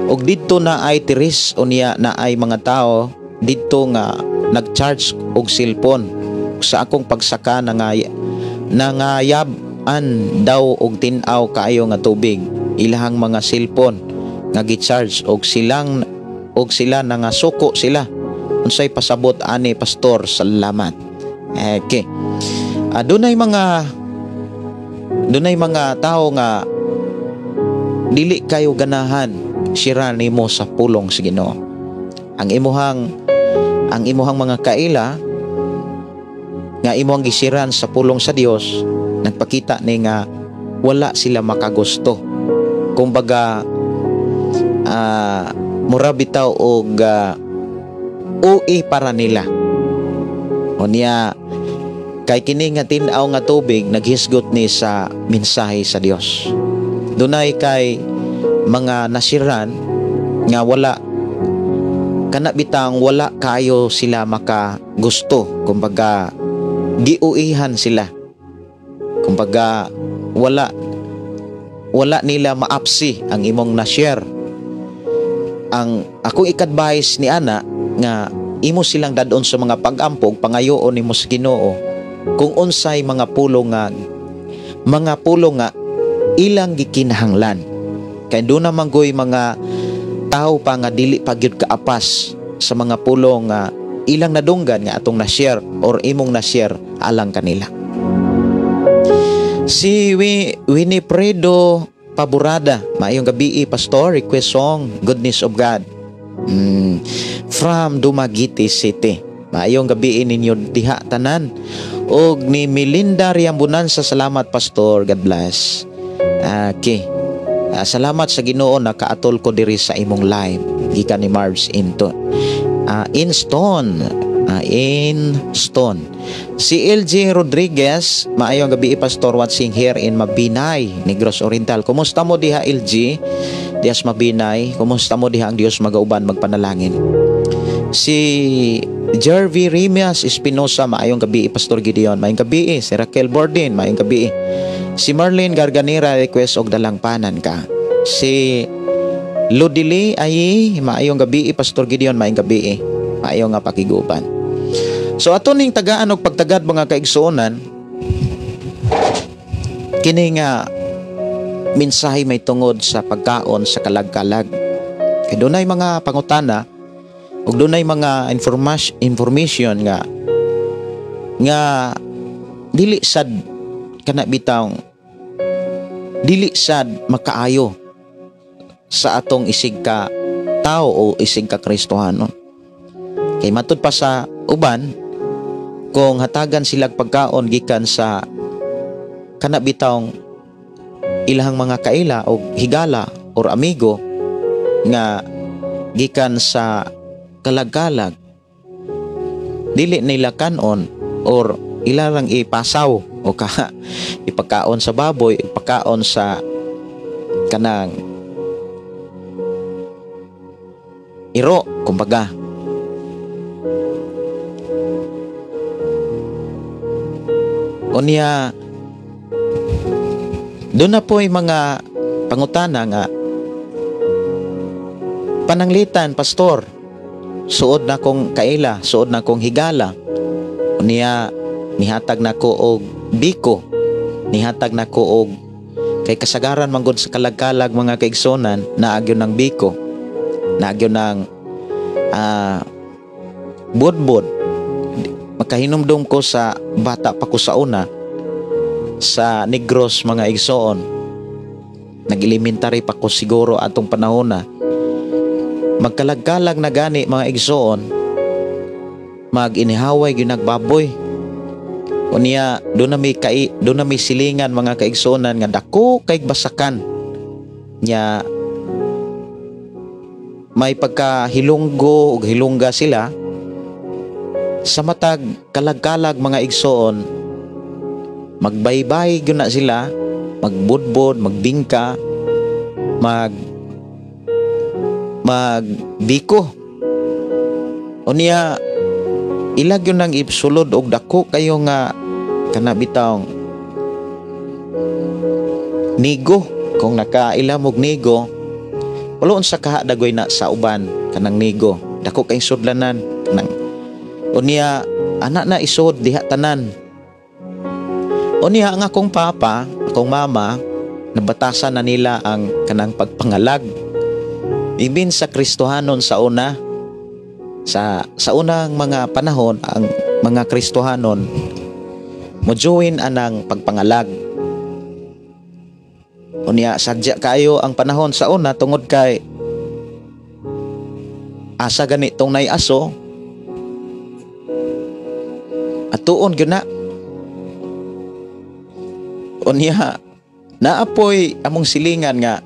ug didto na ay tiris, unya na ay mga tao didto nga nag-charge og cellphone. Sa akong pagsaka na nga nangayab-an daw og tin-aw kaayo nga tubig ilahang mga cellphone nga gi-charge og sila nangasuko sila. Unsay pasabot ani pastor? Salamat. Okay, dunay mga tao nga dili kayo ganahan sira nimo sa pulong sa Ginoo. Ang imuhang mga kaila nga imuhang gisiran sa pulong sa Dios, nagpakita ni nga wala sila makagusto. Kumbaga mura bitaw og ui para nila. Unya kay kini nga tin-aw nga tubig naghisgot ni sa mensahe sa Dios. Dunay kay mga nasiran nga wala kana bitang wala kayo sila makagusto. Kumbaga giuihan sila. Kumbaga wala wala nila maapsi ang imong na-share. Ang akong ik-advise ni ana nga imo silang dadon sa mga pag-ampog, pangayoon nimo sa Ginoo kung unsay mga pulong nga ilang gikinahanglan, kay doon naman goy mga tao pa nga dili pa gyud kaapas sa mga pulong nga ilang nadunggan nga atong na-share or imong na-share alang kanila. Si Winifredo Paburada, maayong gabi, pastor, request song "Goodness of God" from Dumaguete City. Maayong gabi ninyo diha tanan. Og ni Melinda Riambunan sa salamat pastor, God bless. Okay. Salamat sa Ginoo nakaatol ko diri sa imong live gikan ni Marbs into Inston in Stone. Si LG Rodriguez, maayong gabi pastor, watching here in Mabinay, Negros Oriental. Kumusta mo diha, LG? Dias Mabinay, kumusta mo diha? Ang Dios magauban, magpanalangin. Si Jervy Remias Espinosa, maayong gabi Pastor Gideon. Maayong gabi. Si Raquel Bordin, maayong gabi. Si Marlene Garganera, request og "Dalangpanan Ka". Si Ludili ay maayong gabi Pastor Gideon, maayong gabi. Maayo nga pakiguban. So ato ning tagaan og pagtagad, mga kaigsuonan, kini nga mensahe may tungod sa pagkaon sa kalag-kalag. Kay dunay mga pangutana Ug dunay mga information nga nga dili sad kana bitaw, dili sad makaayo sa atong isig ka tao o isig ka Kristohanon. Kay matud pa sa uban, kung hatagan silag pagkaon gikan sa kana bitawng ilahang mga kaila o higala or amigo nga gikan sa kalagkalag, dili nila kanon or ilarang ipasaw o ka ipakaon sa baboy, ipakaon sa kanang iro, kumbaga. Unya, doon na po'y mga pangutana nga pananglitan, pastor, suod na kong kaila, suod na kong higala. Unya, nihatag na ko og biko, nihatag na ko og kay kasagaran manggod sa kalagkalag mga kaigsonan, naagyo ng biko, naagyo ng budbod. Makahinumdum ko sa bata pa ko sa una, sa Negros mga igsoon, nag-elementary pa ko siguro atong panahon na, magkalagkalag na gani mga igsoon, mag-inihaway ginagbaboy. Unya, doon na may silingan mga kaigsuonan nga dako kay basakan. Nya may pagkahilunggo ug hilungga sila sa matag kalagkalag mga igsoon, magbaybay gyud na sila, magbudbod, magbingka, magbiko. Unya ilag yun ang ipsulod og dako kayo nga kana bitawng nigo. Kung nakailam og nigo, wala unsa kaha dagoy na sa uban kanang nigo, dako kay sudlanan kanang. Unya anak na isod diha tanan. Unya ang akong papa, akong mama, nabatasan na nila ang kanang pagpangalag. Ibin sa Kristohanon sa una, sa unang mga panahon, ang mga Kristohanon mo join anang pagpangalag. Unya sadya kayo ang panahon sa una tungod kay asa ganitong nay aso atuon gyud na. Unya naapoy among silingan nga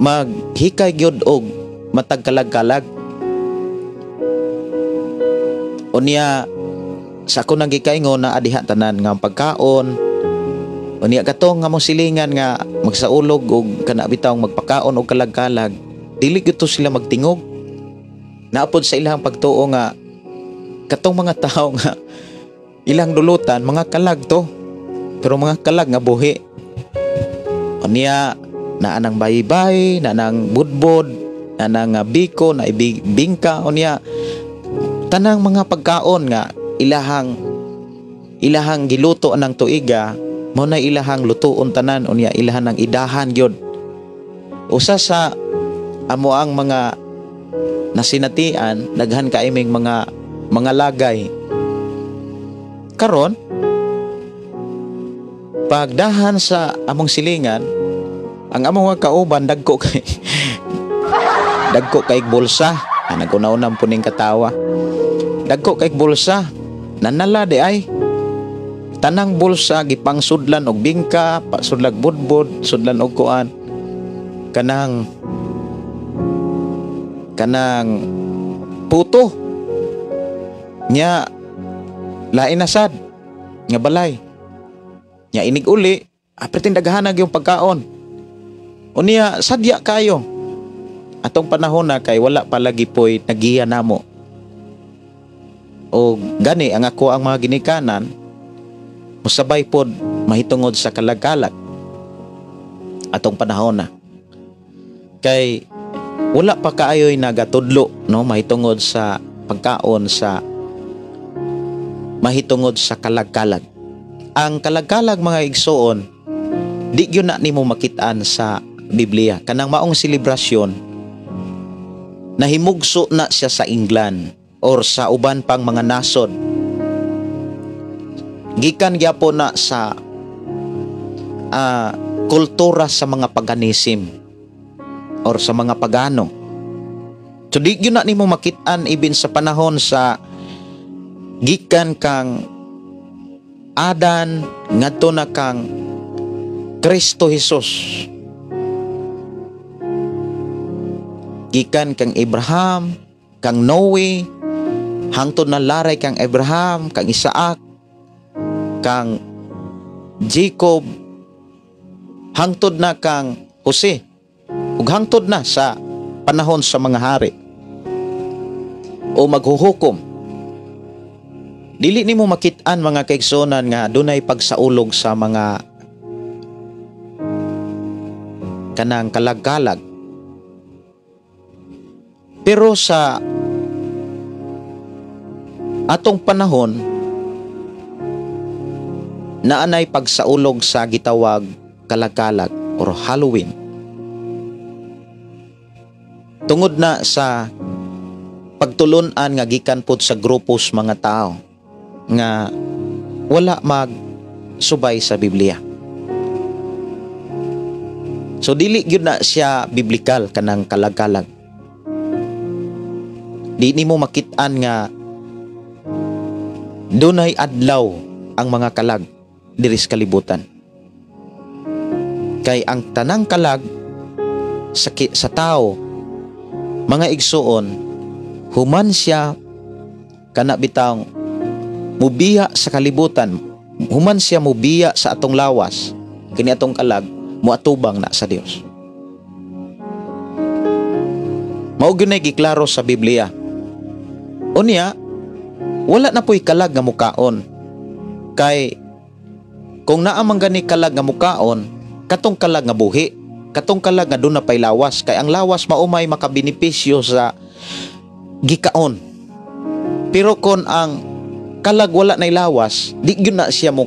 maghikay gyud og matag kalag-kalag. Unya sa ako nang gikaingon na adiha tanan nga pagkaon. Unya katong nga mong silingan nga magsaulog og kana bitawng magpakaon og kalag-kalag, dili gyud to sila magtingog. Naapod sa ilang pagtuo nga katong mga tawo nga ilang dulutan mga kalag to, pero mga kalag nga buhi. Unya naa nang baybay, naa nang budbod, naa nang biko, na bingka. Unya tanang mga pagkaon nga ilahang giluto anang tuiga, mao na ilahang lutoon tanan. Unya ilahan ang idahan gyud. Usa sa amo ang mga nasinatian, daghan kaiming mga lagay. Karon pagdahan sa among silingan, ang among mga kauban dagko kay dagko kay bulsa. Naguna-unang puning katawa. Dagko kay bulsa, nanala di ay. Tanang bulsa gipangsudlan og bingka, sudlag budbod, sudlan og kuan. Kanang puto. Nya lain na sad nga balay. Nya inig uli, apretin daghanag yung pagkaon. Unya sadya kayo. Atong panahon na kay wala pa lagi poy nagiya namo. O gani ang ako ang mga ginikanan musabay pod mahitungod sa kalagkalag atong panahon na. Kay wala pa kaayoy nagatudlo no mahitungod sa pagkaon sa mahitungod sa kalagkalag. Ang kalagkalag mga igsoon di gyud na nimo makit-an sa Biblia. Kanang maong selebrasyon nahimugso na siya sa England or sa uban pang mga nasod. Gikan gyapon na sa kultura sa mga paganism or sa mga pagano. So di gyud na nimo makit-an ibin sa panahon sa gikan kang Adan ngadto na kang Kristo Jesus. Gikan kang Abraham, kang Noe, hangtod na laray kang Abraham, kang Isaac, kang Jacob, hangtod na kang Jose, ug hangtod na sa panahon sa mga hari o maghuhukom. Dili nimo makit-an, mga kaigsuonan, nga dunay pagsaulog sa mga kanang kalag-kalag. Pero sa atong panahon, naanay pagsaulog sa gitawag kalag-kalag or Halloween. Tungod na sa pagtulun-an nga gikan pod sa grupos mga tao nga wala magsubay sa Biblia. So dili gyud na siya biblikal kanang kalag-kalag. Di nimo makit-an nga dunay adlaw ang mga kalag diri sa kalibutan. Kay ang tanang kalag sa tao, mga igsuon, human siya kana bitang mubiya sa kalibutan, human siya mubiya sa atong lawas, kini atong kalag muatubang na sa Dios. Mao gyud nay giklaro sa Biblia. Unya, wala na po'y kalag nga mukaon. Kay kung naa man gani kalag nga mukaon, katong kalag nga buhi, katong kalag nga duna pay lawas, kay ang lawas maumay makabenepisyo sa gikaon. Pero kon ang kalag wala nay lawas, di gyud na siya mo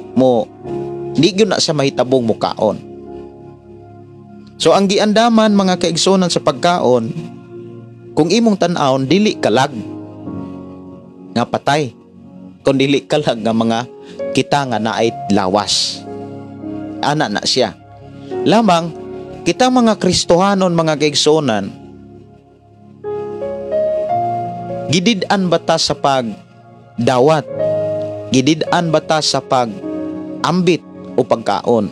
di gyud na siya mahitabong mukaon. So ang giandaman, mga kaigsuonan, sa pagkaon, kung imong tan-awon, dili kalag nga patay, kun dili kalag nga mga kita nga naay lawas. Ana na siya. Lamang kita mga Kristohanon, mga kaigsuonan, gidid-an bata sa pagdawat, gidid-an bata sa pag-ambit o pagkaon,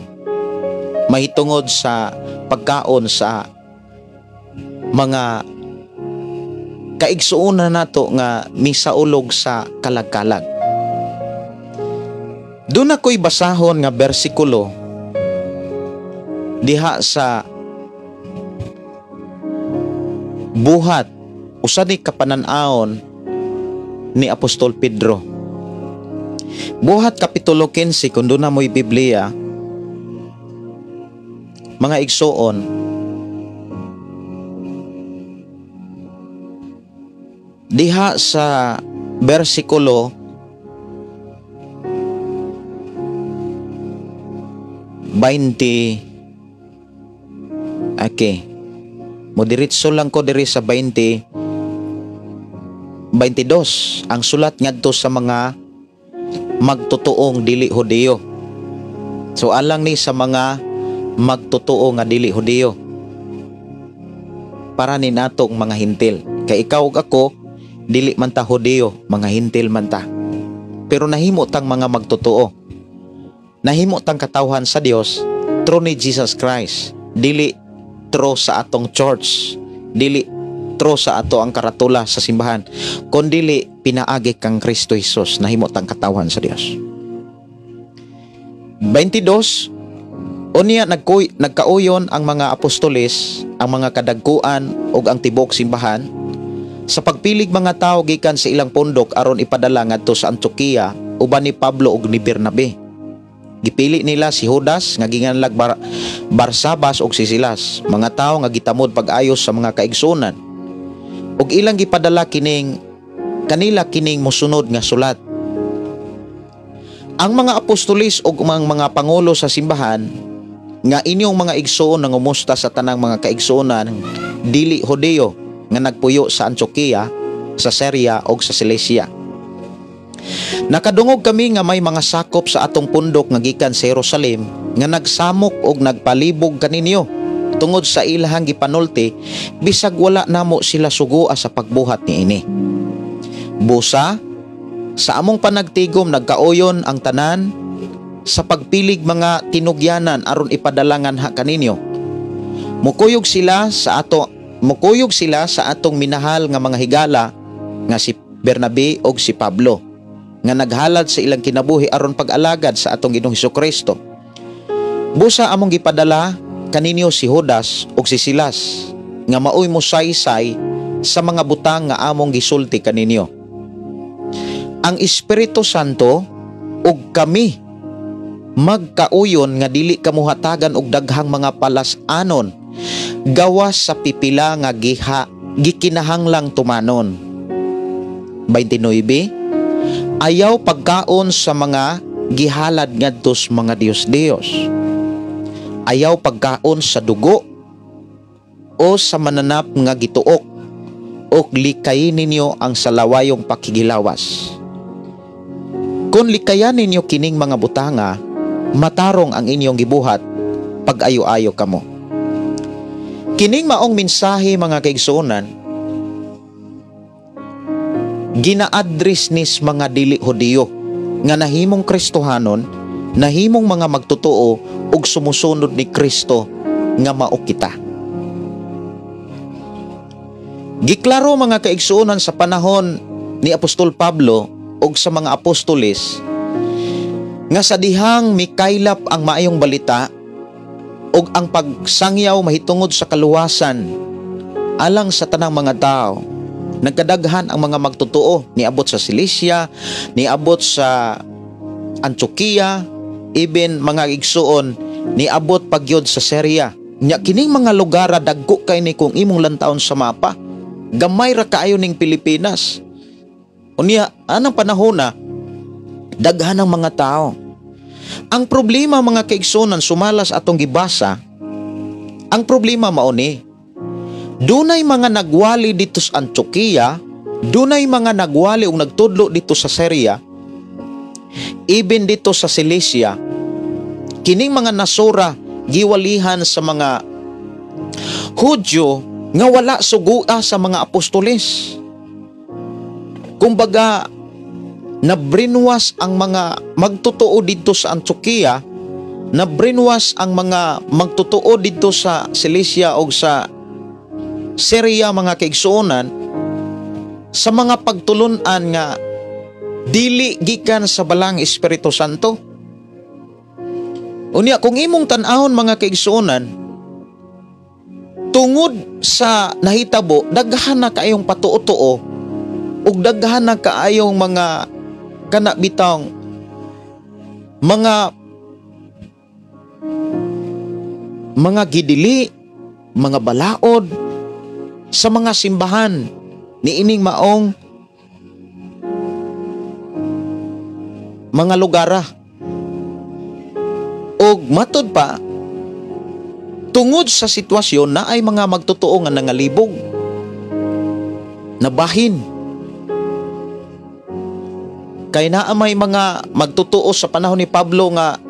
mahitungod sa pagkaon sa mga kaigsuonan nato nga misaulog sa kalag-kalag. Doon ako'y basahon nga bersikulo diha sa Buhat, usa ni kapanan-awon ni Apostol Pedro. Buhat Kapitulo 15, kung doon na mo'y Biblia, mga igsoon, diha sa bersikulo 20. Okay. Modiretso lang ko diri sa 20 22, ang sulat ngadto sa mga magtotoong dili Hudiyo. So alang ni sa mga magtotoo nga dili Hudiyo, para ni natong mga Hintil. Kay ikaw ug ako dili man ta Hudiyo, mga Hintil man ta. Pero nahimo tang mga magtotoo. Nahimo tang katawhan sa Dios through ni Jesus Christ. Dili through sa atong church, dili through sa ato ang karatula sa simbahan, kundili pinaagi kang Kristo Jesus, nahimo tang katawhan sa Dios. 22. Unya nagkauyon ang mga apostoles, ang mga kadagkuan ug ang tibuok simbahan sa pagpilig mga tawo gikan sa ilang pundok aron ipadala ngadto sa Antioquia uban ni Pablo ug ni Bernabe. Gipili nila si Judas nga ginganlag Barsabas ug si Silas, mga tawo nga gitamod pag-ayos sa mga kaigsuonan. Ug ilang gipadala kining kanila kining mosunod nga sulat. Ang mga apostolis ug mga pangulo sa simbahan nga inyong mga igsoon nangumusta sa tanang mga kaigsuonan dili Hudyo nga nagpuyo sa Antioquia, sa Syria og sa Cilicia. Nakadungog kami nga may mga sakop sa atong pundok nga gikan sa Jerusalem nga nagsamok og nagpalibog kaninyo tungod sa ilahang gipanulti, bisag wala namo sila sugoa sa pagbuhat niini. Busa sa among panagtigom nagkaoyon ang tanan sa pagpilig mga tinugyanan aron ipadalangan ha kaninyo. Mukuyog sila sa atong minahal nga mga higala nga si Bernabe og si Pablo, nga naghalad sa ilang kinabuhi aron pag-alagad sa atong Ginoong Hesukristo. Busa among gipadala kaninyo si Judas og si Silas nga maoy mosaysay sa mga butang nga among gisulti kaninyo. Ang Espiritu Santo ug kami magkauyon nga dili kamuhatagan og daghang mga palas-anon gawas sa pipila nga gikinahanglang tumanon. 29. Ayaw pagkaon sa mga gihalad ngadto sa mga Diyos-Diyos. Ayaw pagkaon sa dugo o sa mananap nga gituok, o likayin ninyo ang salawayong pakigilawas. Kung likayan ninyo kining mga butanga, matarong ang inyong gibuhat pag-ayo-ayo kamo. Kining maong mensahe, mga kaigsuonan, gina-address nis mga dili Hudiyo nga nahimong Kristohanon, nahimong mga magtotoo ug sumusunod ni Kristo nga mao kita. Giklaro, mga kaigsuonan, sa panahon ni Apostol Pablo ug sa mga apostoles nga sa dihang mikaylap ang maayong balita ug ang pagsangyaw mahitungod sa kaluwasan alang sa tanang mga tao, nagkadaghan ang mga magtotoo, niabot sa Cilicia, niabot sa Antioquia, even, mga igsuon, niabot pagyod sa Syria. Nya kining mga lugar dagko kay ni kung imong lantawon sa mapa. Gamay ra kaayo ning Pilipinas. Unya anang panahon na daghan ang mga tao. Ang problema, mga kaigsunan, sumalas atong gibasa, ang problema mao ni, dunay mga nagwali dito sa Antioquia, dunay mga nagwali ug nagtudlo dito sa Syria, even dito sa Cilicia. Kining mga nasura giwalihan sa mga Hudyo nga wala sugua sa mga apostoles. Kumbaga, na-brainwash ang mga magtotoo dito sa Antioquia, na-brainwash ang mga magtotoo dito sa Cilicia o sa Syria, mga kaigsuonan, sa mga pagtulunan nga dili gikan sa Balang Espiritu Santo. Unya, kung imong tan-awon, mga kaigsuonan, tungod sa nahitabo, daghan na kaayong patuo-tuo ug daghan na kaayong mga kana bitang mga gidili, mga balaod sa mga simbahan niining maong mga lugara. Og matod pa, tungod sa sitwasyon na ay mga magtotoo nga nangalibog, nabahin. Kay naa may mga magtotoo sa panahon ni Pablo nga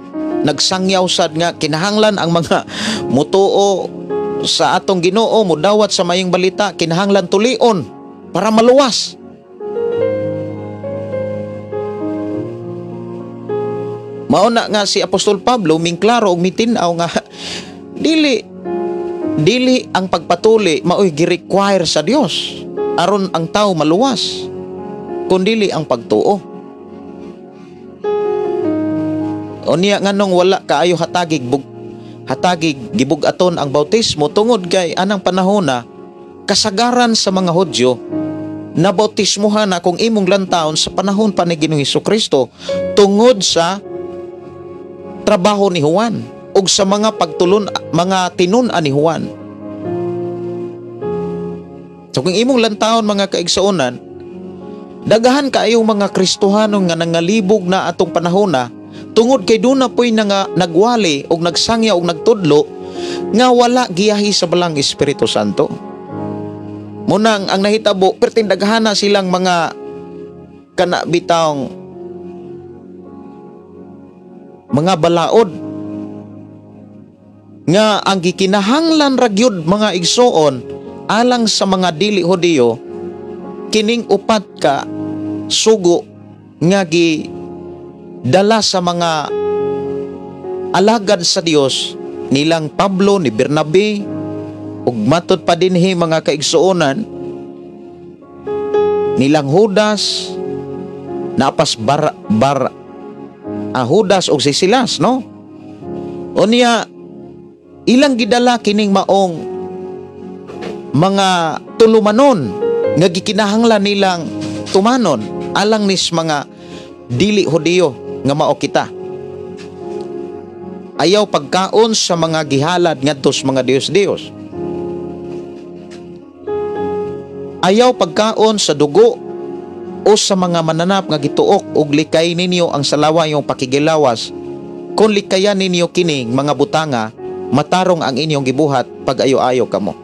nagsangyaw sad nga kinahanglan ang mga mutuo sa atong Ginoo mudawat sa mayong balita, kinahanglan tulion para maluwas. Mauna nga si Apostol Pablo mingklaro og mitin-aw nga dili dili ang pagpatuli maoy gi-require sa Dios aron ang tao maluwas, kundili ang pagtuo. Unya nganong wala kaayo hatagig gibug-aton ang bautismo, tungod kay anang panahon na kasagaran sa mga Hudyo na bautismohan na kung imong lantaon sa panahon pa ni Ginoong Hesukristo tungod sa trabaho ni Juan ug sa mga pagtulon, mga tinun-an ni Juan. So kung imong lantaon, mga kaigsuonan, daghan kaayong mga Kristohano nga nangalibog na atong panahon na Tungod kay duna po'y nga nagwali og nagsangya og nagtudlo nga wala giyahi sa Balang Espiritu Santo. Munang ang nahitabo, pertindaghana silang mga kana bitawng mga balaod nga ang gikinahanglan ra gyud, mga igsoon, alang sa mga dili Hudiyo, kining upat ka sugo nga gi dala sa mga alagad sa Dios nilang Pablo ni Bernabe ug matud pa dinhi, mga kaigsuonan, nilang Judas napas bar, bar Judas og si Silas, no? Unya ilang gidala kining maong mga tulumanon nga gikinahanglan nilang tumanon alang nis mga dili Hudiyo nga mao kita. Ayaw pagkaon sa mga gihalad ngadto sa mga Diyos-Diyos. Ayaw pagkaon sa dugo o sa mga mananap nga gituok, ug likay ninyo ang salawayong pakigilawas. Kung likayan ninyo kining mga butanga, matarong ang inyong gibuhat pag ayo-ayo kamo.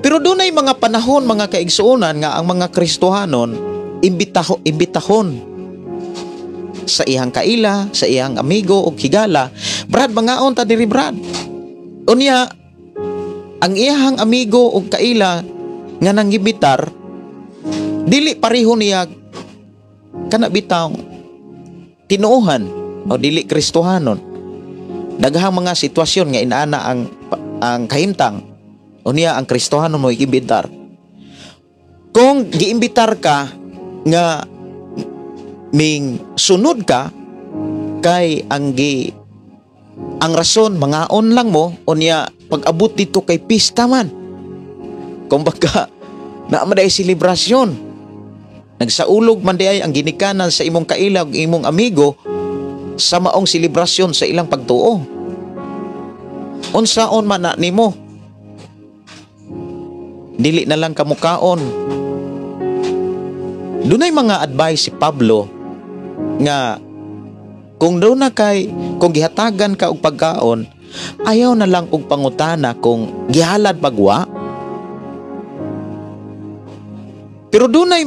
Pero dunay mga panahon, mga kaigsuonan, nga ang mga Kristohanon imbitahon sa iyang kaila, sa iyang amigo o higala, "Brad, mangaon ta diri, Brad." Unya, ang iyang amigo o kaila nga nangimbitar, dili pareho niya kana bitaw tinuohan o dili Kristohanon. Daghang mga sitwasyon nga inaana ang kahimtang. Unya ang Kristohanon mo iimbitar. Kung giimbitar ka nga ming sunod ka kay ang rason mangaon lang mo, unya pag-abot dito kay pista man. Kumbaga naa man diay selebrasyon. Nagsaulog man diay ang ginikanan sa imong kaila ug imong amigo sa maong selebrasyon sa ilang pagtuo. Unsaon man na nimo? Dili na lang kamukaon. Dunay mga advice si Pablo nga kung doon na kay kung gihatagan ka og pagkaon, ayaw na lang og pangutana kung gihalad bagwa. Pero dunay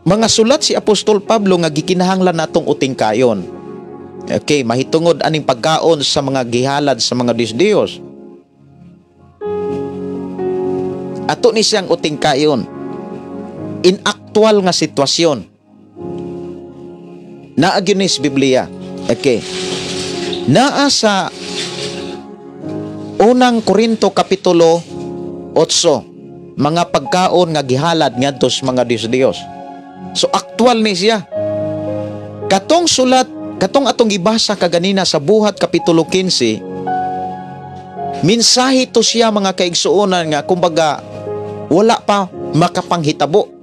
mga sulat si Apostol Pablo nga gikinahanglan natong uting kayon. Okay, mahitungod aning pagkaon sa mga gihalad sa mga Diyos-Diyos. Ato ni siyang uting kayon in aktual nga sitwasyon. Naa gyud ni sa Biblia. Okay. Naa sa Unang Korinto Kapitulo 8, mga pagkaon nga gihalad ngadto sa mga Diyos-Diyos. So aktual ni siya. Katong sulat, katong atong gibasa kaganina sa Buhat Kapitulo 15, mensahe to siya, mga kaigsuonan, nga kumbaga wala pa makapanghitabo.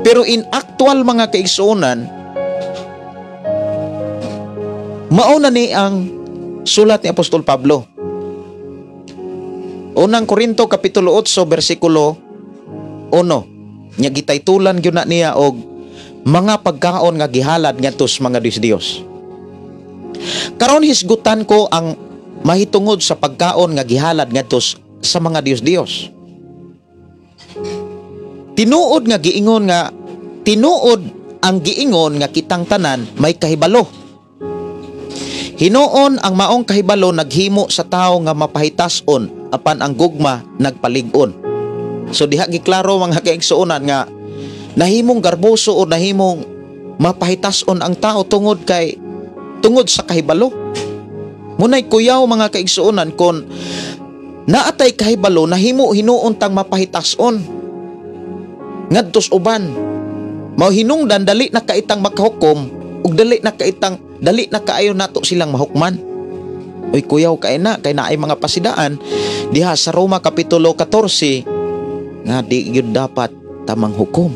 Pero in actual, mga kaigsuonan, mao na ni ang sulat ni Apostol Pablo. Unang Korinto Kapitulo 8 bersikulo 1. Nya gitaytulan gyud na niya og mga pagkaon nga gihalad ngadto sa mga Diyos-Diyos. Karon hisgutan ko ang mahitungod sa pagkaon nga gihalad ngadto sa mga Diyos-Diyos. Tinuod nga giingon nga tinuod ang giingon nga kitang tanan may kahibalo. Hinuon ang maong kahibalo naghimo sa tawo nga mapahitason, apan ang gugma nagpalig-on. So diha giklaro, mga kaigsuonan, nga nahimong garboso o nahimong mapahitason ang tao tungod sa kahibalo. Munay kuyaw, mga kaigsuonan, kon naatay kahibalo, nahimo hinuon tang mapahitason ngadtos uban. Mao hinungdan dali na kaitang makahukom ug dali na kaayo nato silang mahukman. Uy, kuyaw kay na kay naay mga pasidaan diha sa Roma Kapitulo 14 nga di gyud dapat tamang hukom.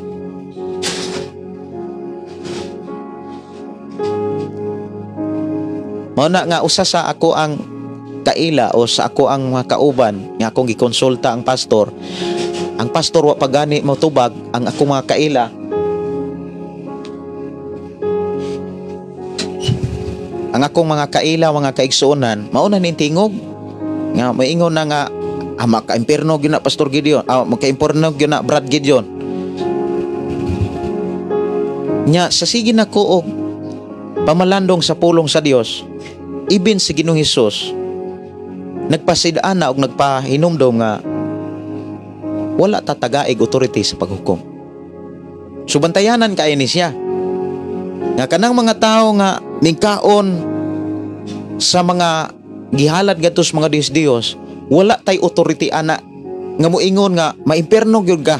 Mao na nga usa sa ako ang kaila o sa ako ang mga kauban nga akong gikonsulta ang pastor. Ang pastor wa pagani motubag ang akong mga kaila. Ang akong mga kaila, mga kaigsuonan, mao na ning tingog nga maingon na nga maka-impierno gyud na Pastor Gideon, maka-impierno gyud na Brad Gideon. Nya sa sige nako og pamalandong sa pulong sa Dios, ibin si Ginoong Hesus nagpasidaan na og nagpahinumdom nga wala tatagaig authority sa paghukom. Subantayanan kay ni siya nga kanang mga tawo nga ningkaon sa mga gihalad ngadto sa mga Diyos-Diyos, wala tay authority ana nga moingon nga maimpierno gyud ka.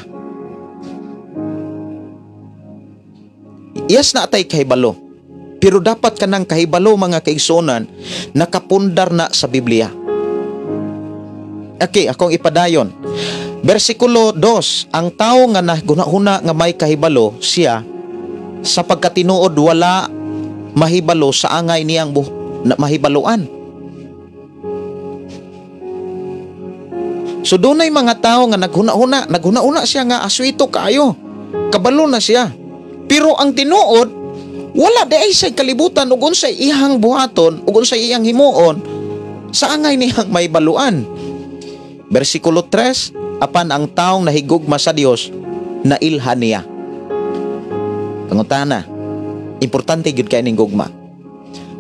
Yes na tay kahibalo, pero dapat kanang kahibalo mga kaigsuonan nakapundar na sa Biblia. Okay, akong ipadayon. Bersikulo 2, ang tawo nga nahuna-huna nga may kahibalo siya sa pagkatinuod wala mahibalo sa angay niyang mahibaluan. So dunay mga tao nga naghuna-huna siya nga aswito kaayo, kabalo na siya. Pero ang tinuod wala di ay say kalibutan ug unsay iyang buhaton ug unsay iyang himuon sa angay niyang mahibaluan. Bersikulo 3, apan ang taong nahigugma sa Dios nailhan niya. Pangutana, importante gyud kay ning gugma.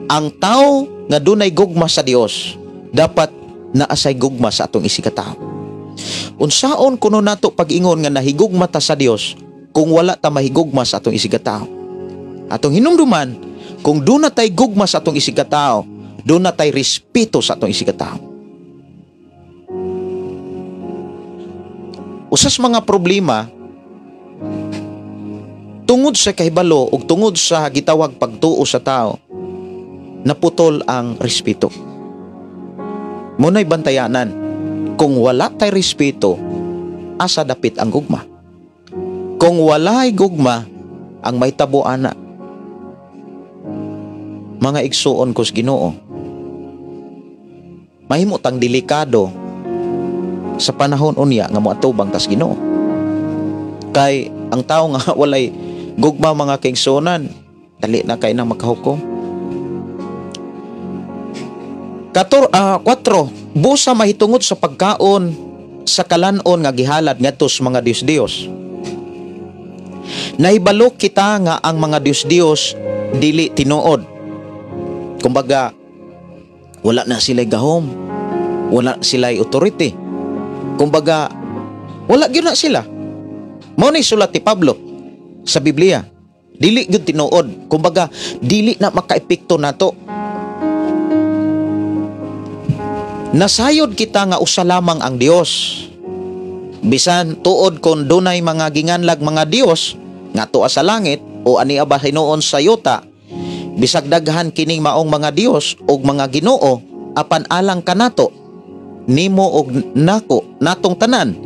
Ang tao nga dunay gugma sa Dios dapat naasay gugma sa atong isigkatawo. Unsaon kuno nato pag-ingon nga nahigugma ta sa Dios kung wala ta mahigugma sa atong isigkatawo? Atong hinumduman, kung duna tay gugma sa atong isigkatawo, duna tay respeto sa atong isigkatawo. Usas mga problema tungod sa kahibalo ug tungod sa gitawag pagtuo sa tao, naputol ang respeto. Muna'y bantayanan, kung wala tay respeto, asa dapit ang gugma. Kung wala'y gugma, ang mahitabo ana, mga igsuon kos Ginoo, mahimo tang delikado sa panahon unya nga moatubang tas Ginoo. Kay ang tao nga walay gugma mga kaigsuonan, dali na kay nang makahukom. 4, busa mahitungod sa pagkaon sa kalanon nga gihalad ngadto sa mga Dios-Dios. Nahibalo kita nga ang mga Dios-Dios dili tinuod. Kumbaga, wala na sila'y gahom, wala sila'y authority. Kumbaga, wala gyud na sila. Mao ni sulat ni Pablo sa Biblia. Dili gyud tinuod. Kumbaga, dili na makaepekto nato. Nasayod kita nga usa lamang ang Dios. Bisan tuod kon dunay mga ginganlag mga Dios nga tuwa sa langit o ani ba hinuon sa yuta, bisag daghan kining maong mga Dios og mga Ginoo, apan alang kanato nimo og nako natong tanan.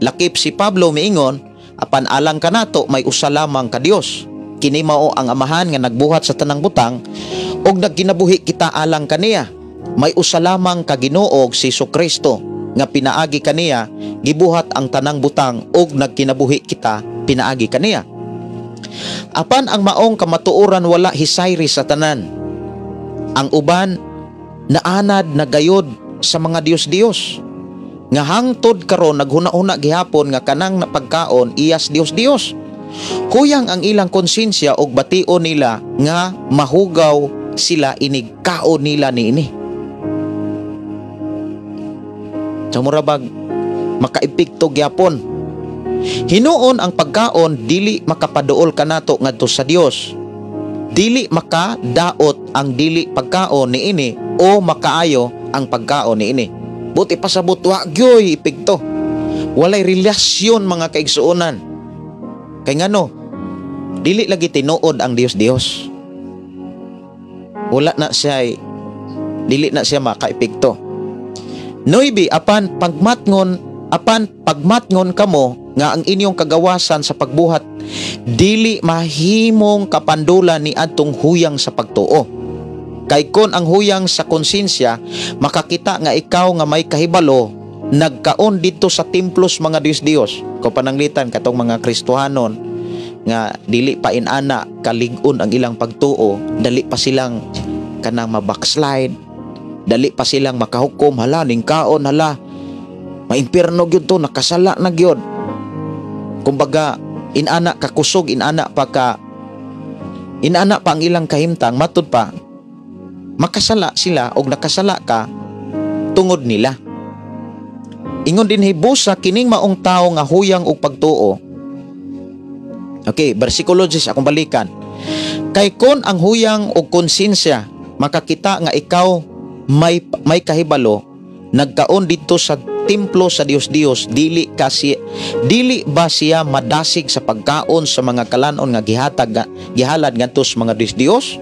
Lakip si Pablo miingon, apan alang kanato may usa lamang ka Dios. Kini mao ang Amahan nga nagbuhat sa tanang butang og nagkinabuhi kita alang kaniya. May usa lamang ka Ginoo si Jesucristo nga pinaagi kaniya gibuhat ang tanang butang og nagkinabuhi kita pinaagi kaniya. Apan ang maong kamatuoran wala hisayri sa tanan. Ang uban naanad na gayod sa mga Dios-Dios nga hangtod karon naghuna-huna gihapon nga kanang pagkaon iyas Dios-Dios. Kuyang ang ilang konsensya og bation nila nga mahugaw sila inig kaon nila niini. Sa murabag makaepekto gyapon. Hinuon ang pagkaon dili makapaduol kanato ngadto sa Dios. Dili makadaot ang dili pagkaon niini o makaayo ang pagkaon niini. Buti pasabot wa gyoy epekto. Walay relasyon mga kaigsuonan. Kay ngano, dili lagi tinuod ang Dios-Dios. Wala na siya, dili na siya makaepekto. Noybi, apan pagmatngon kamo nga ang inyong kagawasan sa pagbuhat dili mahimong kapandulan ni adtong huyang sa pagtuo. Kay kon ang huyang sa konsensya makakita nga ikaw nga may kahibalo nagkaon didto sa templos mga Dios-Dios. Ko pananglitan katong mga Kristohanon nga dili pa inana kalig-on ang ilang pagtuo, dali pa silang kanang ma-backslide, dali pa silang makahukom, hala ning kaon, hala maimpierno gyud to, nakasala na gyud. Kumbaga inana kakusog, inana pa ka, inana pa ang ilang kahimtang, matud pa makasala sila og nakasala ka tungod nila. Ingon din hibusa kining maong tawo nga huyang og pagtuo. Okay, bersikulo 10 akong balikan. Kay kon ang huyang og konsensya makakita nga ikaw may kahibalo nagkaon didto sa templo sa Dios-Dios, dili kasi dili ba siya madasig sa pagkaon sa mga kalanon nga gihalad ngadto sa mga Dios-Dios?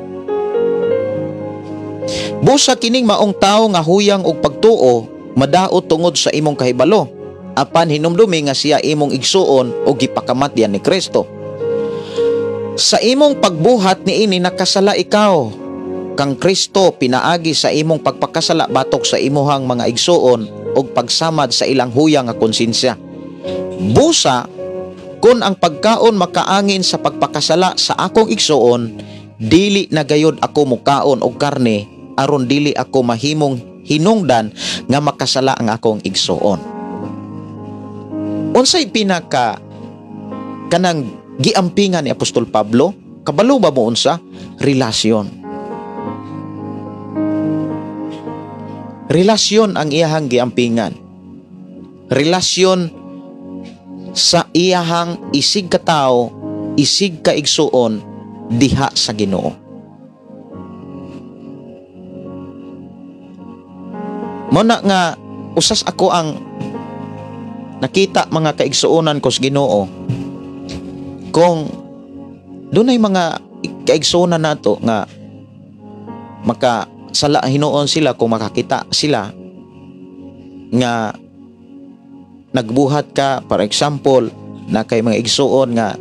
Busa kining maong tawo nga huyang og pagtuo madaot tungod sa imong kahibalo, apan hinumdumi nga siya imong igsuon o gipakamatyan ni Kristo. Sa imong pagbuhat niini nakasala ikaw kang Kristo pinaagi sa imong pagpakasala batok sa imuhang mga igsuon og pagsamad sa ilang huyang nga konsensya. Busa kun ang pagkaon makaangin sa pagpakasala sa akong igsuon, dili na gayod ako mukaon og karne aron dili ako mahimong hinungdan nga makasala ang akong igsuon. Unsay pinaka kanang giampingan ni Apostol Pablo? Kabalo ba mo unsa? Relasyon. Relasyon ang iyahang giampingan. Relasyon sa iyahang isig katao, isig kaigsuon diha sa Ginoo. Muna nga usas ako ang nakita mga kaigsuonan ko sa Ginoo, kung dunay mga kaigsuonan nato nga makasala hinuon sila kung makakita sila nga nagbuhat ka, for example, na kay mga igsuon nga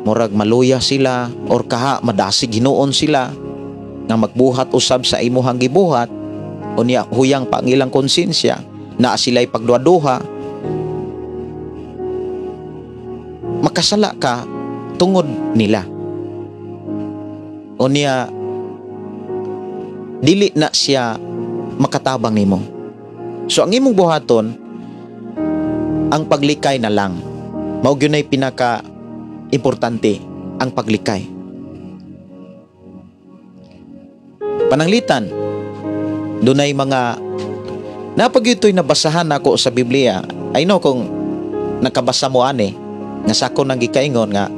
murag maluya sila or kaha madasig hinuon sila nga magbuhat usab sa imuhang gibuhat, unya huyang pa ang ilang konsensya na sila'y pagduha-duha, makasala ka tungod nila. Unya dili na siya makatabang nimo. So ang imong buhaton, ang paglikay na lang. Mao gyud nay pinaka importante, ang paglikay. Pananglitan, dunay mga napagyutoy nabasahan nako sa Biblia. I know kung nakabasa mo ani nga sa ako nang gikaingon nga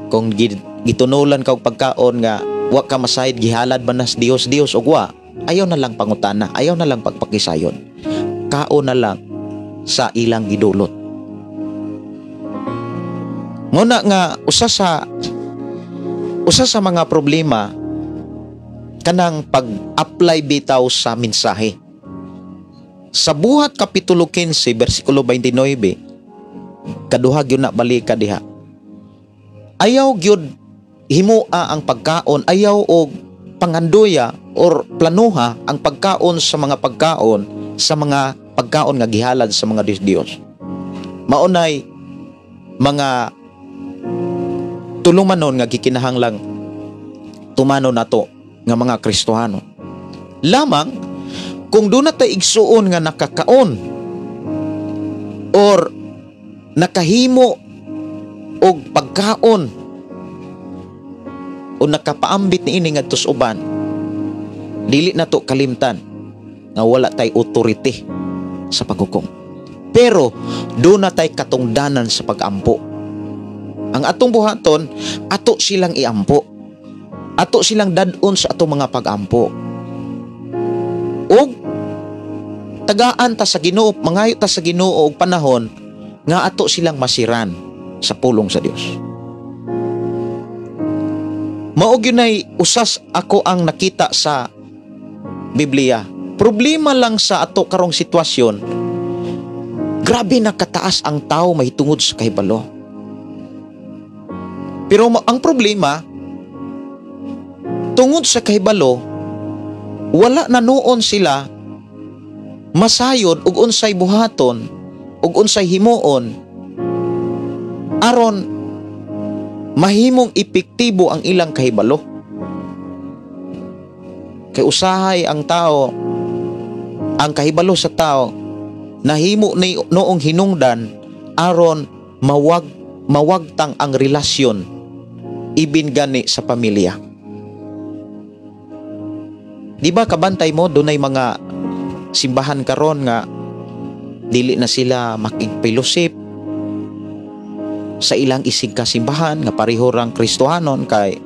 kung gitunulan ka og pagkaon nga wa ka masayod gihalad ba nas Dios Dios og wa, ayaw na lang pangutana, ayaw na lang pagpakisayon. Kaon na lang sa ilang gidulot. Nguna nga usa sa mga problema kanang pag-apply bitaw sa mensahe. Sa Buhat Kapitulo 15 bersikulo 29, kaduha gyud na balika diha. Ayaw gyud himua ang pagkaon, ayaw og panganduya or planuha ang pagkaon sa mga pagkaon sa mga pagkaon nga gihalad sa mga Dios-Dios. Maunay mga tulumanon nga gikinahanglang tumano nato nga mga Kristohano. Lamang kung doon na tay igsuon nga nakakaon or nakahimo og pagkaon o nakapaambit niini ngadto sa uban, dili na to kalimtan nga wala tay authority sa paghukom. Pero doon na tay katungdanan sa pagampo. Ang atong buhaton, ato silang iampo. Ato silang dadon sa atong mga pagampo. Og tagaan ta sa Ginoo, mangayo ta sa Ginoo og panahon nga ato silang masiran sa pulong sa Dios. Mao gyud usas ako ang nakita sa Biblia. Problema lang sa ato karong sitwasyon, grabe na kataas ang tao mahitungod sa kahibalo. Pero ang problema, tungod sa kahibalo, wala na noon sila masayod ug unsay buhaton ug unsay himuon aron Mahimong epektibo ang ilang kahibalo. Kay usahay ang tao, ang kahibalo sa tao nahimo ni noong hinungdan aron mawagtang ang relasyon ibin gani sa pamilya. Di ba kabantay mo dunay mga simbahan karon nga dili na sila makigpilosip sa ilang isig kasimbahan nga pareho rang Kristohanon kay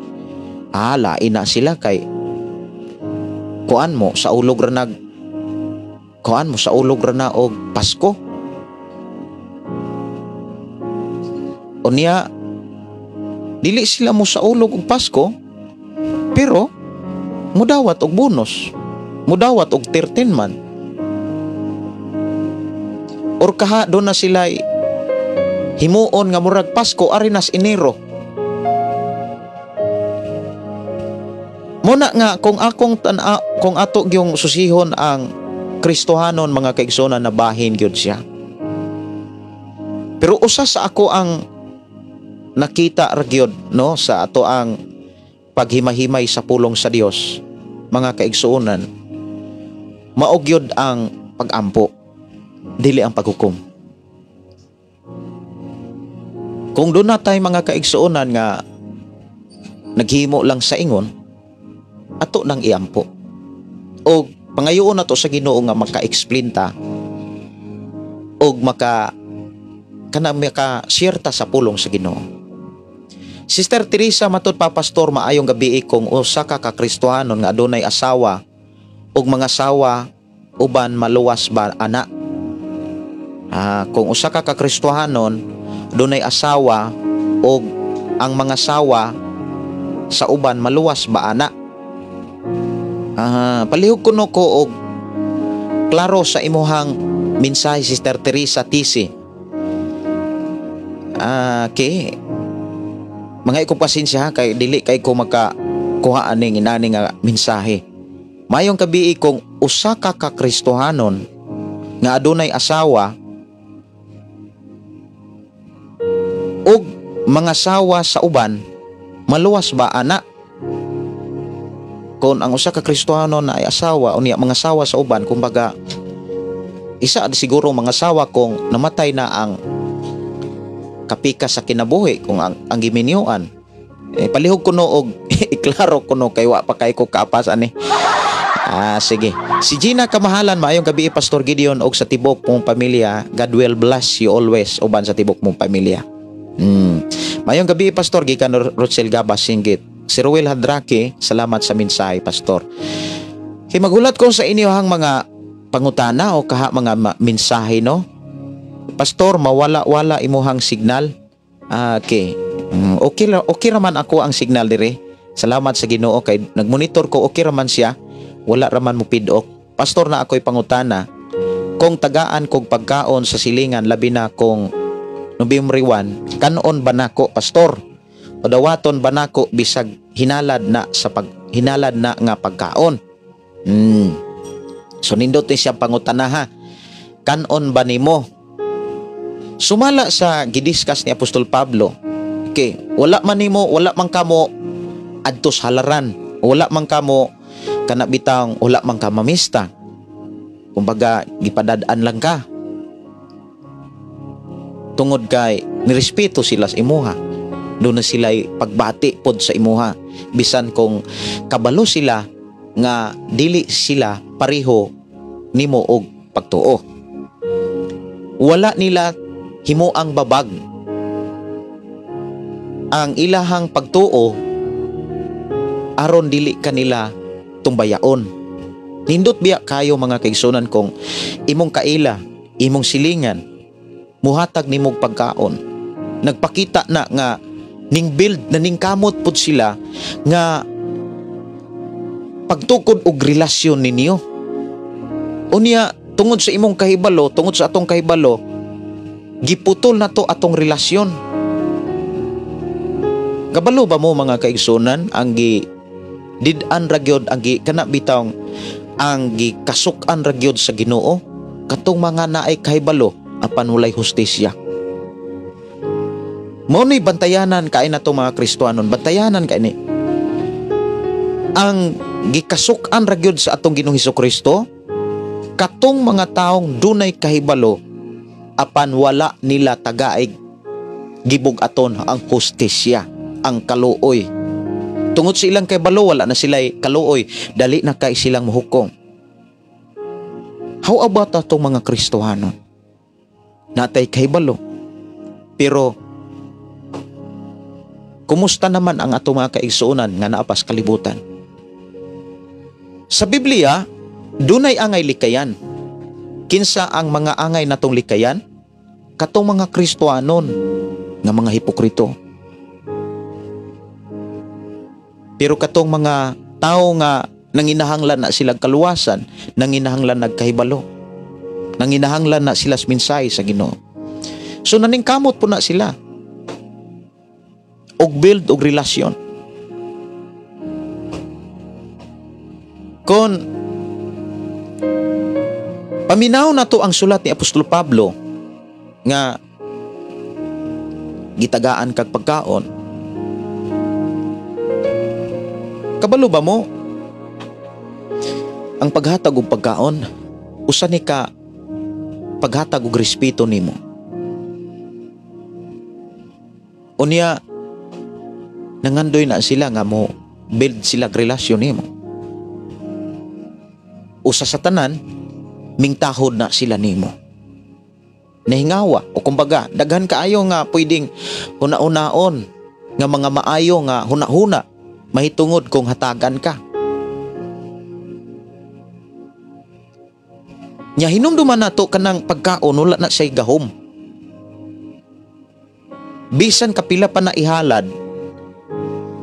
lain na sila kay kuan mo sa ulog ra nag kuan mo sa ulog ra na og Pasko. Unya dili sila mo sa ulog og Pasko pero mudawat og bonus, mudawat og 13 man. Or kaha doon na sila himuon nga murag Pasko ari nas Enero. Muna nga kung akong kung ato gyung susihon ang Kristohanon mga kaigsuonan na bahin gyud siya. Pero usa sa ako ang nakita ra gyud no sa ato ang paghimahimay sa pulong sa Dios mga kaigsuonan, mao gyud ang pagampo, dili ang paghukom. Kung doon na tayo mga kaigsuonan nga naghimo lang sa ingon, ato nang iampo. O pangayoon na to sa Ginoo nga maka-explain ta og maka maka-share ta sa pulong sa Ginoo. Sister Teresa matud pa, pastor, maayong gabi kung usa ka Kristohanon nga adunay asawa ug mga sawa uban maluwas ba ana? Kung usa ka Kristohanon dunay asawa og ang mga sawa sa uban maluwas ba ana? Palihog kuno ko og klaro sa imuhang mensahe, Sister Teresa Tisi. Okay. Mga ikong pasensya ha, kay dili kay ko makakuha aning inani nga mensahe. Mayong kabii kung usa ka Kristohanon nga adunay asawa og mga sawa sa uban, maluwas ba ana? Kung ang usa ka Kristohanon na ay asawa unya mga sawa sa uban, kumbaga isa siguro mga sawa kung namatay na ang kapika sa kinabuhi, kung ang giminyuan. Palihog kuno og iklaro kuno kay wa pa kay ko kaapas ani. Sige. Si Gina Kamahalan, maayong gabi Pastor Gideon og sa tibok mong pamilya. God will bless you always uban sa tibok mong pamilya. Maayong gabi Pastor gikan Rochelle Gabas Singgit. Si Ruel Hadrake, salamat sa mensahe Pastor. Kay magulat ko sa inyo ang mga pangutana o kaha mga mensahe no. Pastor, mawala-wala imuhang signal. Okay. Okay raman ako ang signal dire. Salamat sa Ginoo kay nagmonitor ko, okay raman siya. Wala raman mo pidok. Pastor, na ako'y pangutana. Kung tagaan kog pagkaon sa silingan, labi na kung November 1, kanon ba nako, Pastor? O dawaton ba nako bisag hinalad na sa hinalad na nga pagkaon? So nindot ni siya pangutana ha. Kanon ba nimo? Sumala sa gidiskas ni Apostol Pablo. Okay, wala man nimo, wala man kamo adto sa halaran, wala man kamo kana bitang wala man ka mamista. Kumbaga gipadad-an lang ka. Tungod kay nirespeto sila sa imuha. Doon na sila pagbati pod sa imuha. Bisan kung kabalo sila nga dili sila pareho nimo og pagtuo. Wala nila himuang babag ang ilahang pagtuo aron dili kanila tumbayaon. Nindot biya kayo mga kaigsunan kung imong kaila, imong silingan, muhatag nimog pagkaon. Nagpakita na nga ning build na ning kamot pud sila nga pagtukod og relasyon ninyo. Unya tungod sa imong kahibalo, tungod sa atong kahibalo, giputol na to atong relasyon. Kabalo ba mo mga kaigsunan ang gi did-an ra gyud ang gi kana bitawng ang gikasuk-an ra gyud sa Ginoo katong mga naay kahibalo apan walay hustisya. Mao ni bantayanan kay nato mga Kristohanon, bantayanan kay ni. Ang gikasuk-an ra gyud sa atong Ginoong Hesukristo katong mga taong dunay kahibalo apan wala nila tagaig gibug-aton ang hustisya, ang kaluoy. Tungod sa ilang kahibalo, wala na sila'y kaluoy, dali na kay silang mohukom. How about atong mga Kristohanon? Natay kahibalo. Pero kumusta naman ang atong mga kaigsuonan nga naapas kalibutan? Sa Biblia, dunay angay likayan. Kinsa ang mga angay natong likayan? Katong mga Kristohanon nga mga hipokrito. Pero katong mga tao nga nanginahanglan na silang kaluwasan, nanginahanglan nagkahibalo, nanginahanglan na sila mensahe sa Ginoo. So naningkamot po na sila og build og relasyon. Kon paminaw na to ang sulat ni Apostol Pablo nga gitagaan kag pagkaon, kabalo ba mo ang paghatag og pagkaon usa ni ka paghatag og respeto nimo? Unya nangandoy na sila nga mo build sila relasyon nimo. Usa sa tanan, mingtahod na sila nimo. Nahingawa o kumbaga daghan kaayo nga pwedeng huna-hunaon nga mga maayo nga huna-huna mahitungod kung hatagan ka. Nya hinumduman nato kanang pagkaon wala na siya'y gahom. Bisan kapila pa na ihalad,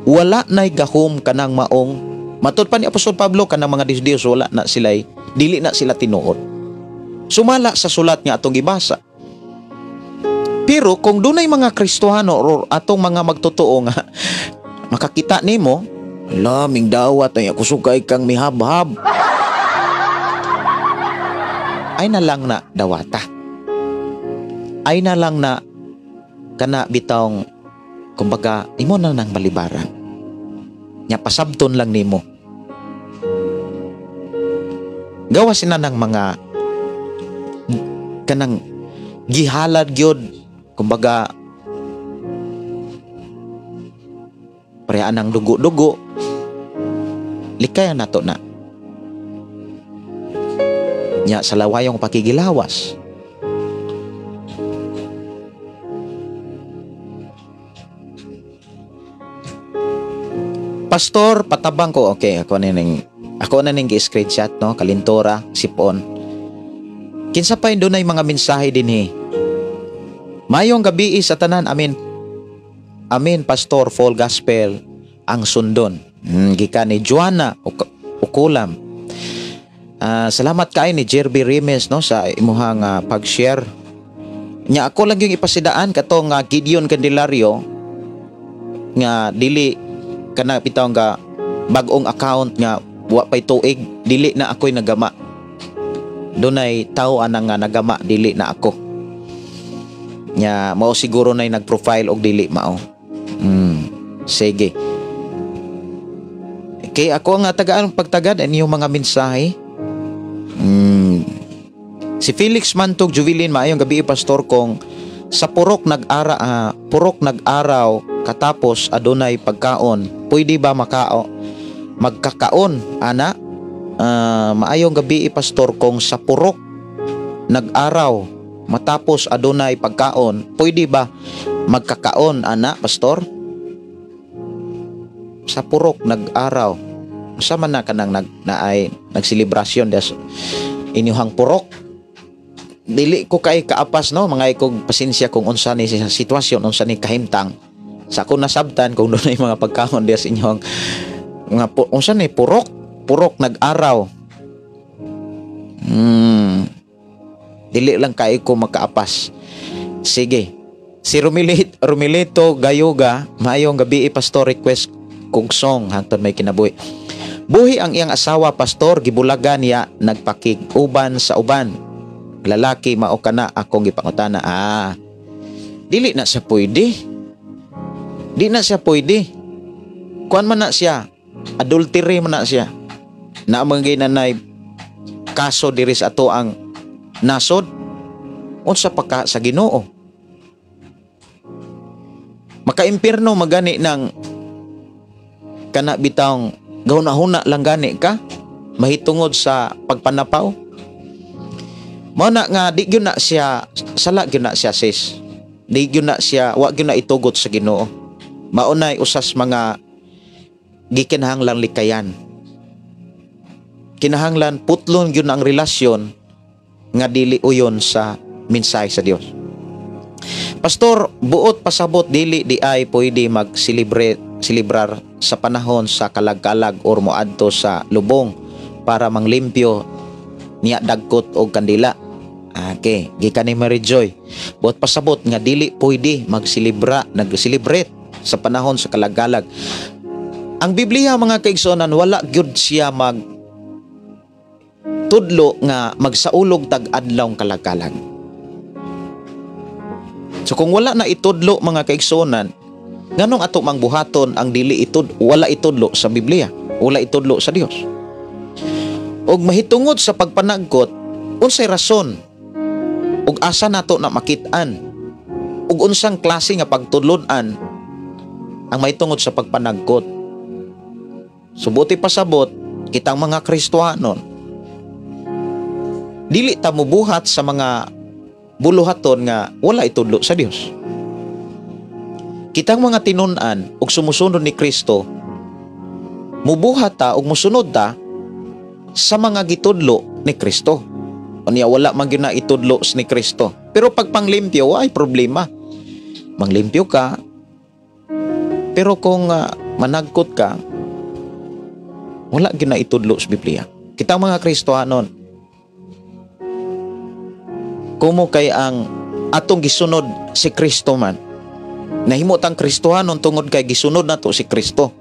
wala na'y gahom kanang maong. Matud pa ni Apostol Pablo kanang mga Diyos wala na sila'y, dili na sila tinuod. Sumala sa sulat nga atong gibasa. Pero kung dunay mga Kristohano or atong mga magtotoo nga makakita nimo, laming dawat ay kusog kay kang mihabhab. Ay na lang na dawata. Ay na lang na kana bitawng kumbaga imo na nang balibaran. Nya pasabton lang nimo. Gawa sina ng mga kanang gihalad gyud kumbaga parehaan ang dugo-dugo, likayan nato na. Nya sa lawayong pakigilawas. Pastor, patabang ko. Okay, ako na ning gi-screenshot, no, kalintora, sipon. Kinsa pa dunay mga mensahe dinhi. Mayong gabi sa tanan, amin. Amin, Pastor, full gospel ang sundon. Gikan ni Joanna Ukulam. Salamat kay ni Jerby Rimes, no, sa imuhang pag-share. Nya ako lang yung ipasidaan katong Gideon Candelario nga dili kana bitaw nga bag-ong account nga wa pay tuig, dili na ako'y nagama. Dunay tawo anang nga nagama, dili na ako. Nya mao siguro nay nag-profile og dili mao. Sige. Kay ako nga tagaan pagtagad inyong mga mensahe. Si Felix Mantog Jubilin, maayong gabi pastor, kong sa purok purok nag-araw katapos adunay pagkaon, pwede ba magkakaon ana? Maayong gabi pastor, kong sa purok nag-araw matapos adunay pagkaon, pwede ba magkakaon ana pastor? Sa purok nag-araw, sama na kanang naay nagselebrasyon des inyuhang purok. Dili ko kay kaapas, no, mga ikog pasensya kung unsa ni sitwasyon, unsa ni kahimtang. Sa ako nasabtan kung dunay mga pagkaon des inyong mga unsa ni purok, purok nag-araw. Dili lang kay ko makaapas. Sige. Si Romilito Gayoga, maayong gabi pastor, request kog song hangtod may kinabuhi. Buhi ang iyang asawa pastor, gibulagan niya nagpakig-uban sa uban. Lalaki mao kana akong gipangutana. Dili na sa pwede. Di na siya pwede. Kuan man na siya, adultery man na siya. Na mga nanay kaso diri sa ato ang nasod, unsa pa ka sa Ginoo. Makaimpirno magani ng kana bitawng gahuna-huna lang gani ka mahitungod sa pagpanapaw. Mao na nga di gyud na siya, sala gyud na siya, sis. Di gyud na siya, wa gyud na itugot sa Ginoo. Mao nay usas mga gikinahanglan likayan. Kinahanglan putlon gyud ang relasyon nga dili uyon sa mensahe sa Dios. Pastor, buot pasabot dili di ay pwede mag-celebrate, celebrar sa panahon sa kalag-kalag or moadto sa lubong para manglimpyo niya dagkot og kandila. Okay, gikan ni Mary Joy. Buot pasabot nga dili pwede magselebra, nag-celebrate sa panahon sa kalag-kalag. Ang Biblia, mga kaigsuonan, wala gyud siya mag tudlo nga magsaulog tag adlawng kalag-kalag. So kung wala na itudlo, mga kaigsuonan, nganong ato mang buhaton ang dili wala itudlo sa Biblia, wala itudlo sa Dios? Og mahitungod sa pagpanagkot, unsay rason ug asa nato na makit-an ug unsang klase nga pagtudlon-an ang mahitungod sa pagpanagkot? Subuti pasabot kitang mga Kristohanon, dili ta mubuhat sa mga buluhaton nga wala itudlo sa Dios. Kitang mga tinun-an ug sumusunod ni Kristo, mubuhat ta ug musunod ta sa mga gitudlo ni Kristo. Unya wala man gyud na itudlo ni Kristo. Pero pag panglimpyo, ay problema. Manglimpyo ka, pero kung managkot ka, wala gyud na itudlo sa Biblia. Kitang mga Kristohanon, kumo kay ang atong gisunod si Kristo man. Nahimo tang Kristohanon tungod kay gisunod nato si Kristo,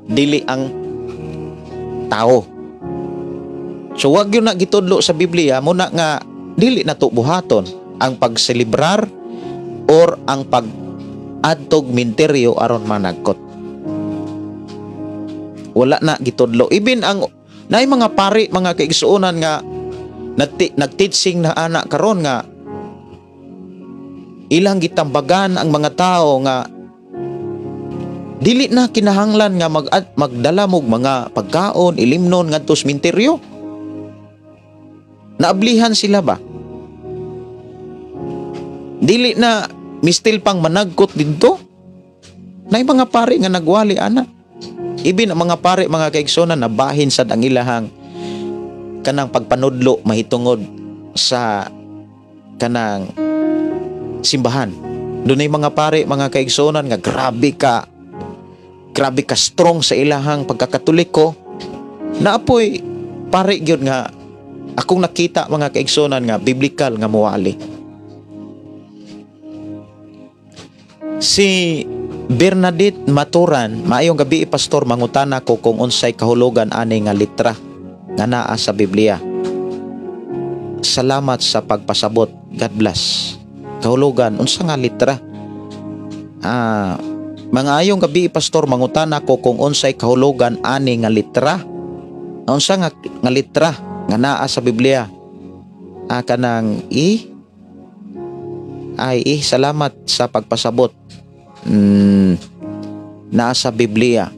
dili ang tao. So wag yun na gitudlo sa Biblia, muna nga dili nato buhaton ang pagselebrar or ang pag-adtog minteryo aron managkot. Wala na gitudlo. Ibin ang naay mga pari, mga kaigsuonan, nga nagteaching na ana karon nga ilang gitambagan ang mga tao nga dili na kinahanglan nga magdala mog mga pagkaon ilimnon ngadto sa minteryo. Naablihan sila ba? Dili na mistil pang managkot didto. Nay mga pari nga nagwali ana. Ibin ang mga pari, mga kaigsuonan, nabahin sad ang ilahang kanang pagpanudlo mahitungod sa kanang simbahan. Dunay mga pare, mga kaigsuonan, nga grabe ka strong sa ilahang pagkakatoliko. Naapoy pare gyud nga akong nakita, mga kaigsuonan, nga biblical nga muwali. Si Bernadette Maturan, maayong gabi pastor, mangutana ko kung unsay kahulugan ani nga litra nga naa sa Biblia. Salamat sa pagpasabot. God bless. Kahulugan unsa nga litra? Mga ayong gabi pastor, mangutana ko kung unsay kahulugan ani nga litra. Unsa nga litra nga naa sa Biblia? Kanang i ay i, salamat sa pagpasabot. Naa sa Biblia.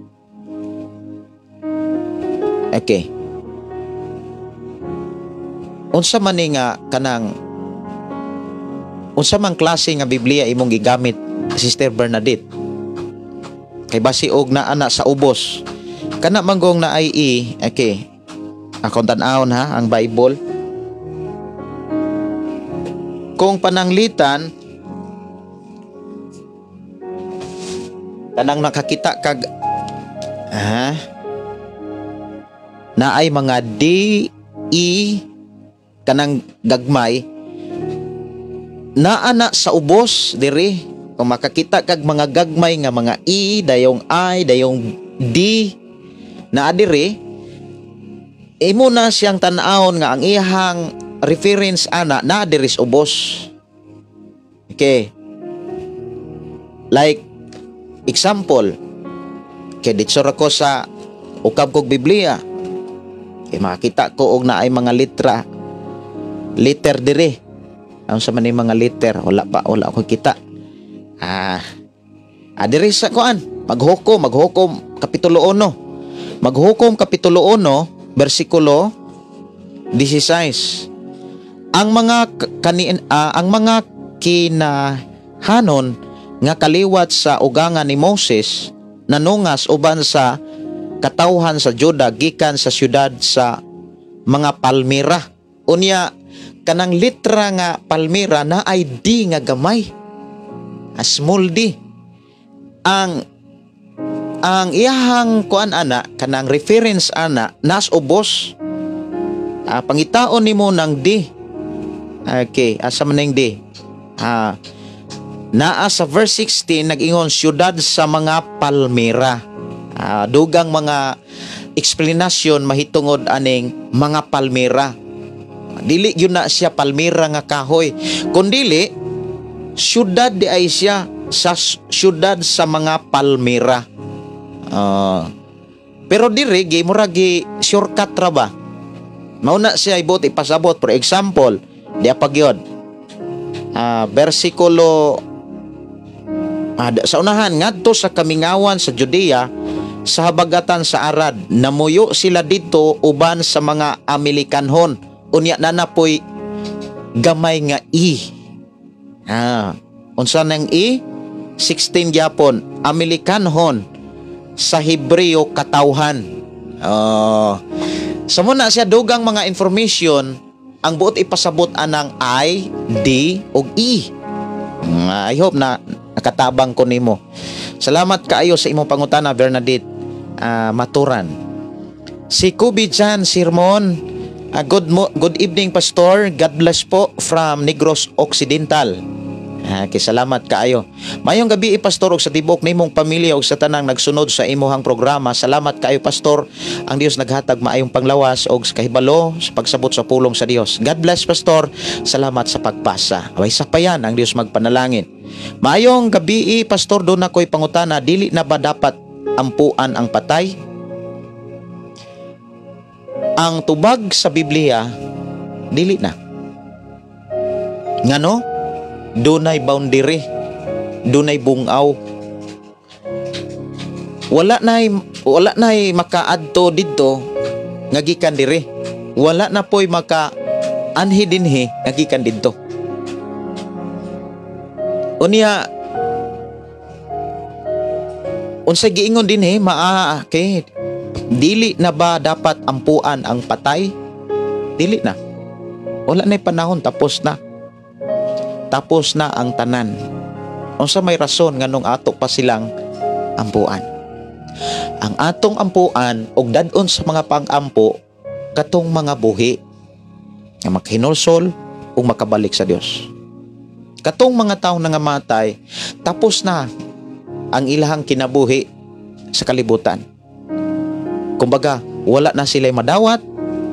Okay. Unsa man ni nga kanang unsa man klase nga Biblia imong gigamit, Sister Bernadette? Kay basi og naa na sa ubos. Kana manggong na ay i, okay. Akong tan-awon ha ang Bible. Kung pananglitan kanang nakakita kag naay mga D E kanang gagmay naa na sa ubos diri. Kung makakita kag mga gagmay nga mga E dayong I dayong D naa diri, imo na siyang tan-awon nga ang iyahang reference ana naa diri sa ubos. Okay. Like Example, kay ditso ra ko sa ukab kog Biblia. Kay makita ko og naay mga litra, letter dire. Ang sa man mga letter, wala pa, wala ko kita. Dire sa kuan, maghukom kapitulo 1. Maghukom kapitulo 1, bersikulo 16. Ang mga ang mga kinahanon nga kaliwat sa ugangan ni Moses nanungas uban sa katawhan sa Juda gikan sa syudad sa mga Palmira. Unya kanang litra nga Palmira na ay D nga gamay. A small d. Ang iyahang kuan ana kanang reference ana nas ubos. Pangitaon nimo ng D. Okay, asa man ning D? Naa sa verse 16 nag-ingon syudad sa mga Palmira. Dugang mga explanation mahitungod aning mga Palmira. Dili gyud na siya Palmira nga kahoy, kundili syudad di ay siya sa syudad sa mga Palmira. Pero diri gi mura gi shortcut ra ba. Mao na siya ibot ipasabot. For example, di pa gyud. Bersikulo sa unahan ngadto sa kamingawan sa Judea sa habagatan sa Arad, namuyo sila dito uban sa mga Amelikanhon. Unya na napoy gamay nga i. Unsa nang i? 16 gyapon, Amelikanhon sa Hebreo katawhan. Sa muna siya dugang mga information ang buot ipasabot anang I, D ug E. I hope na nakatabang ko nimo. Salamat kaayo sa imong pangutana, Bernadette Maturan. Si Kubi Jan Sirmon, good evening Pastor. God bless po from Negros Occidental. Okay, salamat kaayo. Mayong gabi Pastor og sa tibok nimong pamilya og sa tanang nagsunod sa imuhang programa. Salamat kaayo Pastor. Ang Dios naghatag maayong panglawas og kahibalo sa pagsabot sa pulong sa Dios. God bless Pastor. Salamat sa pagpasa. Away sa payan ang Dios magpanalangin. Maayong gabi Pastor, doon ako'y pangutana, dili na ba dapat ampuan ang patay? Ang tubag sa Biblia dili na. Ngano? Dunay boundary, dunay bungaw. Wala nay makaadto didto nga gikan diri. Wala na poy maka anhi dinhi nga gikan didto. Unya unsay giingon dinhi maa okay, dili na ba dapat ampuan ang patay? Dili na. Wala nay panahon, tapos na. Tapos na ang tanan. Unsa may rason nganong ato pa silang ampuan? Ang atong ampuan og dad-on sa mga pang-ampo katong mga buhi nga makahinulsol ug makabalik sa Dios. Katong mga tawo nangamatay, tapos na ang ilahang kinabuhi sa kalibutan. Kumbaga, wala na sila'y madawat,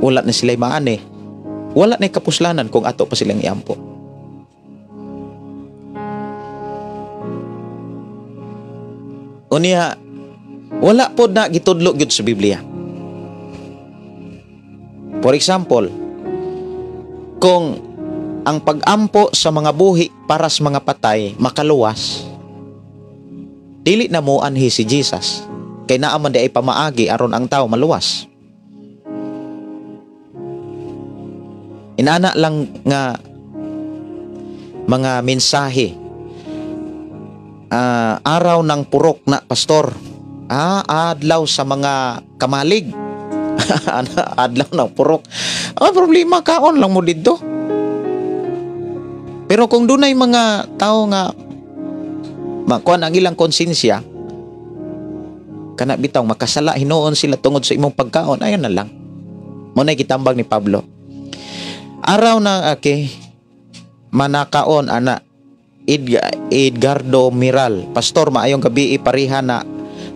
wala na sila'y maani, wala na kapuslanan kung ato pa silang iampo. Unya, wala po na gitudlo gyud sa Biblia. For example, kung ang pag-ampo sa mga buhi para sa mga patay makaluwas, dili na mo anhi si Jesus. Kay naa man di ay pamaagi aron ang tao maluwas. Inana lang nga mga mensahe. Araw ng purok na pastor. Adlaw sa mga kamalig. Adlaw ng purok. Problema kaon lang mo didto. Pero kung dunay mga tao nga makuan ang ilang konsensya, kana bitaw makasala hinuon sila tungod sa imong pagkaon, ayon na lang. Mo nay gitambag ni Pablo. Araw na okay, manakaon ana Edgardo Miral. Pastor, maayong gabi ipariha na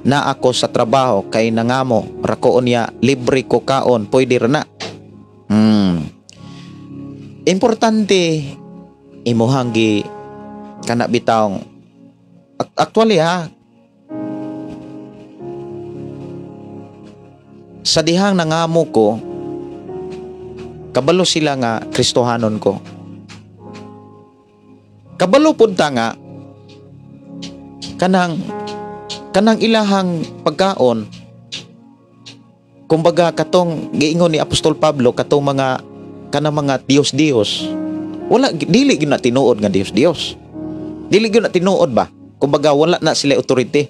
na ako sa trabaho kay nangamo rakoon niya libre ko kaon, pwede ra na. Importante imuhang gi kana bitawng actually ha, Sa dihang nangamo ko, kabalo sila nga Kristohanon ko. Kabalo pud ta nga kanang kanang ilahang pagkaon, kumbaga katong giingon ni Apostol Pablo, katong mga kanang mga Dios-Dios, wala, dili gyud na tinuod nga Dios-Dios. Dili gyud na tinuod ba? Kumbaga wala na sila authority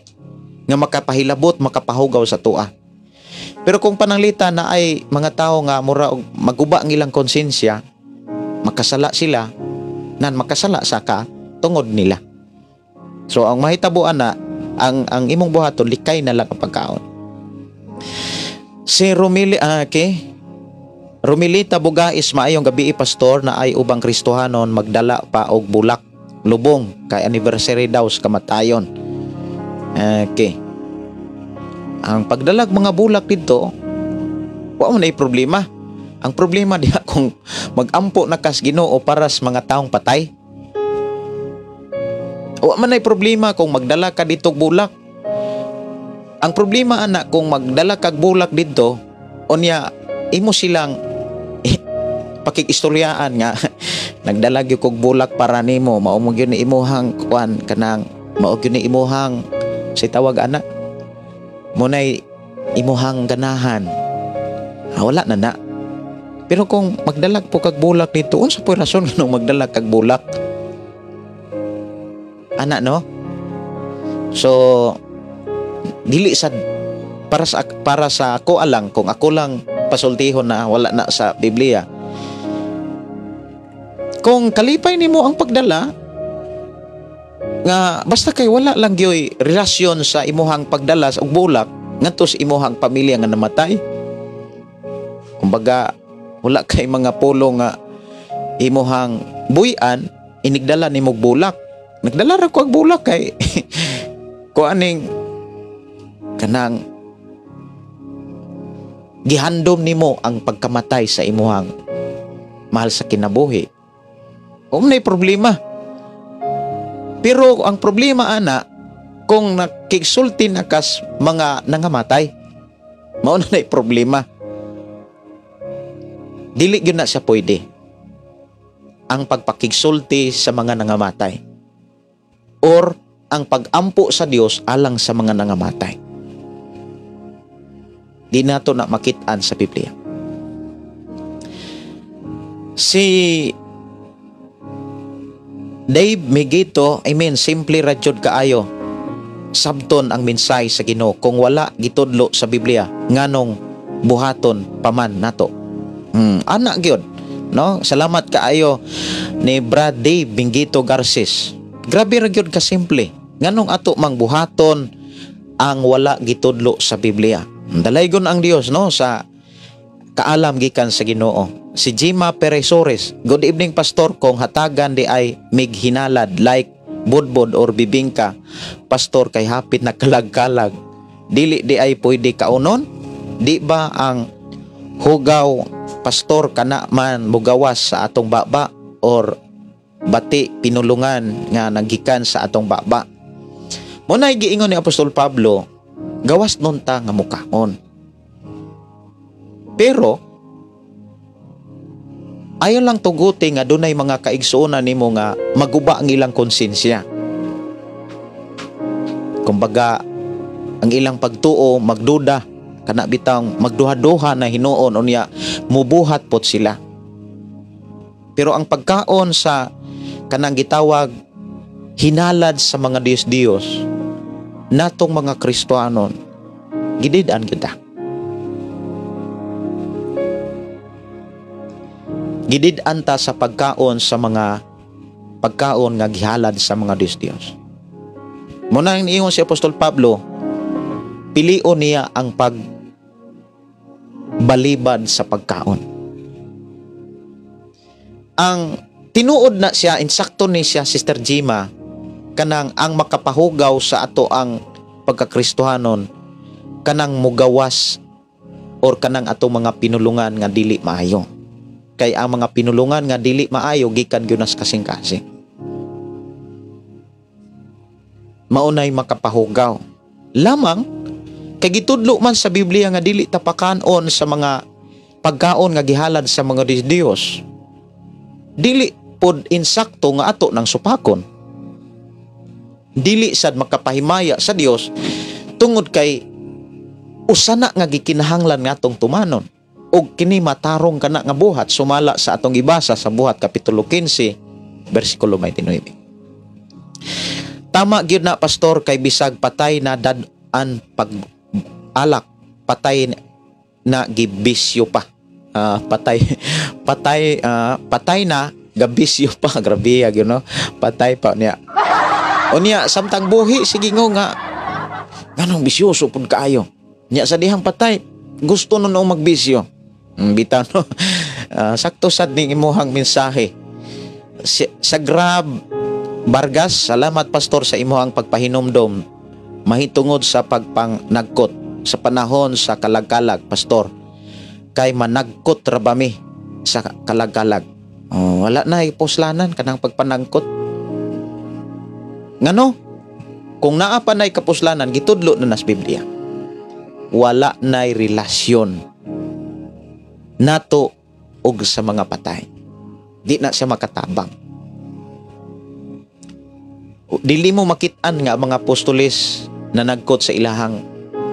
nga makapahilabot, makapahugaw sa tua. Pero kung pananglita na ay mga tao nga mura og maguba ang ilang konsensya, makasala sila, nan makasala sa ka tungod nila. So ang mahitabuan na ang imong buhaton, likay na lang ang pagkaon. Si Romili, okay. Romilita Bugais, maayong gabi pastor, na ay ubang Kristohanon magdala pa og bulak lubong kay anniversary daw sa kamatayon. Okay. Ang pagdalag mga bulak dito, wa man ay problema. Ang problema diha kung magampo na kas Ginoo para sa mga taong patay. Wa man ay problema kung magdala ka dito bulak. Ang problema ana kung magdala kag bulak dito, unya imo silang pakikistoryaan nga nagdala gyud kog bulak para nimo, mao mo gyud ni imuhang kuan, kanang mao gyud ni imuhang say tawag ana, munay imuhang ganahan. Wala na na. Pero kung magdalag po kag bulak dito, unsa po'y rason nganong magdala kag bulak? Ana, no? So dili sad para sa ako alang, kung ako lang pasultihon na wala na sa Biblia. Kung kalipay nimo ang pagdala nga basta kay wala lang gyoy relasyon sa imuhang pagdala sa og bulak ngadto sa imuhang pamilya nga namatay. Kumbaga wala kay mga pulo nga imuhang buy-an inigdala nimo og bulak. Nagdala ra ko og bulak kay kuaning kanang gihandom nimo ang pagkamatay sa imuhang mahal sa kinabuhi. Wa man problema. Pero ang problema ana kung nakigsulti na kas mga nangamatay, mao na na'y problema. Dili gyud na siya pwede ang pagpakigsulti sa mga nangamatay or ang pagampo sa Dios alang sa mga nangamatay. Di nato na makit-an sa Biblia. Si Dave Migito, I mean, simple ra jud kaayo. Sabton ang mensahe sa Ginoo. Kung wala gitudlo sa Biblia, nganong buhaton paman nato? Ana gyud, no? Salamat kaayo ni Brad Dave Mingito Garces. Grabe ra gyud ka simple. Nganong ato mang buhaton ang wala gitudlo sa Biblia? Dalaygon ang Dios, no, sa kaalam gikan sa Ginoo. Si Jima Peresores, good evening pastor, kung hatagan di ay mighinalad like budbod or bibingka, pastor, kay hapit na kalag-kalag, dili di ay pwede kaunon? Di ba ang hugaw pastor kana man mugawas sa atong baba or bati pinulungan nga nagikan sa atong baba? Mo na giingon ni Apostol Pablo, gawas nun ta nga mukaon. Pero ayaw lang tuguti nga dunay mga kaigsuonan nimo nga maguba ang ilang konsensya. Kumbaga, ang ilang pagtuo magduda, kana bitang magduha-duha na hinuon, unya mubuhat pot sila. Pero ang pagkaon sa kanang gitawag hinalad sa mga Diyos-Diyos natong mga Kristohanon, gidid-an kita. Gidid-an ta sa pagkaon sa mga pagkaon nga gihalad sa mga Diyos-Diyos. Muna ang niingon si Apostol Pablo, pilion niya ang pagbalibad sa pagkaon. Ang tinuod na siya, insakto ni siya, Sister Jima, kanang ang makapahugaw sa ato ang pagkakristohanon, kanang mugawas or kanang ato mga pinulungan nga dili maayo. Kay ang mga pinulungan nga dili maayo gikan gyud nas kasing-kasing. Maunay makapahugaw. Lamang Kay gitudlo man sa Biblia nga dili ta pakanon sa mga pagkaon nga gihalad sa mga Diyos. Dili pod insakto nga ato ng supakon. Dili sad makapahimaya sa Dios tungod kay usana nga gikinahanglan nga atong tumanon. Og kini matarong kana nga buhat sumala sa atong gibasa sa Buhat kapitulo 15 bersikulo 29. Tama gyud na, pastor, kay bisag patay na dad-an pag alak, patay na gibisyo pa. Patay patay patay na gabisyo pa. Grabe gyud, no? Patay pa niya. Unya samtang buhi sige nga nganong bisyoso pud kaayo. Nya sa dihang patay gusto nun noong magbisyo. Bitaw no. Sakto sad ning imuhang mensahe. Sa Grab Vargas, salamat pastor sa imuhang pagpahinumdom mahitungod sa pagpangnagkot sa panahon sa kalagkalag, pastor. Kay managkot ra ba mi sa kalagkalag? Oh, wala na ipuslanan kanang pagpanangkot. Ngano? Kung naa pa na'y kapuslanan, gitudlo na nas Biblia. Wala na'y relasyon nato og sa mga patay. Di na siya makatabang. Dili mo makit-an nga mga apostoles na nagkot sa ilahang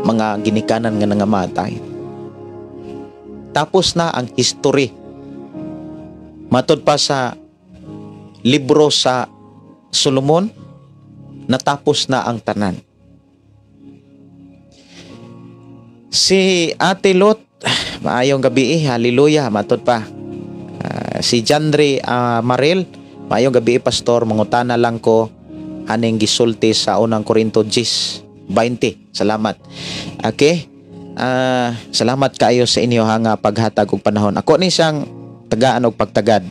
mga ginikanan nga nangamatay. Tapos na ang history. Matod pa sa libro sa Solomon, natapos na ang tanan. Si Ate Lot, maayong gabi, hallelujah, matod pa. Si Jandre Maril, maayong gabi, pastor, mangutana lang ko aning gisulti sa unang Korinto 10:20. Salamat. Okay? Salamat kaayo sa inyo nga paghatag og panahon. Ako ni siyang tagaan og pagtagad.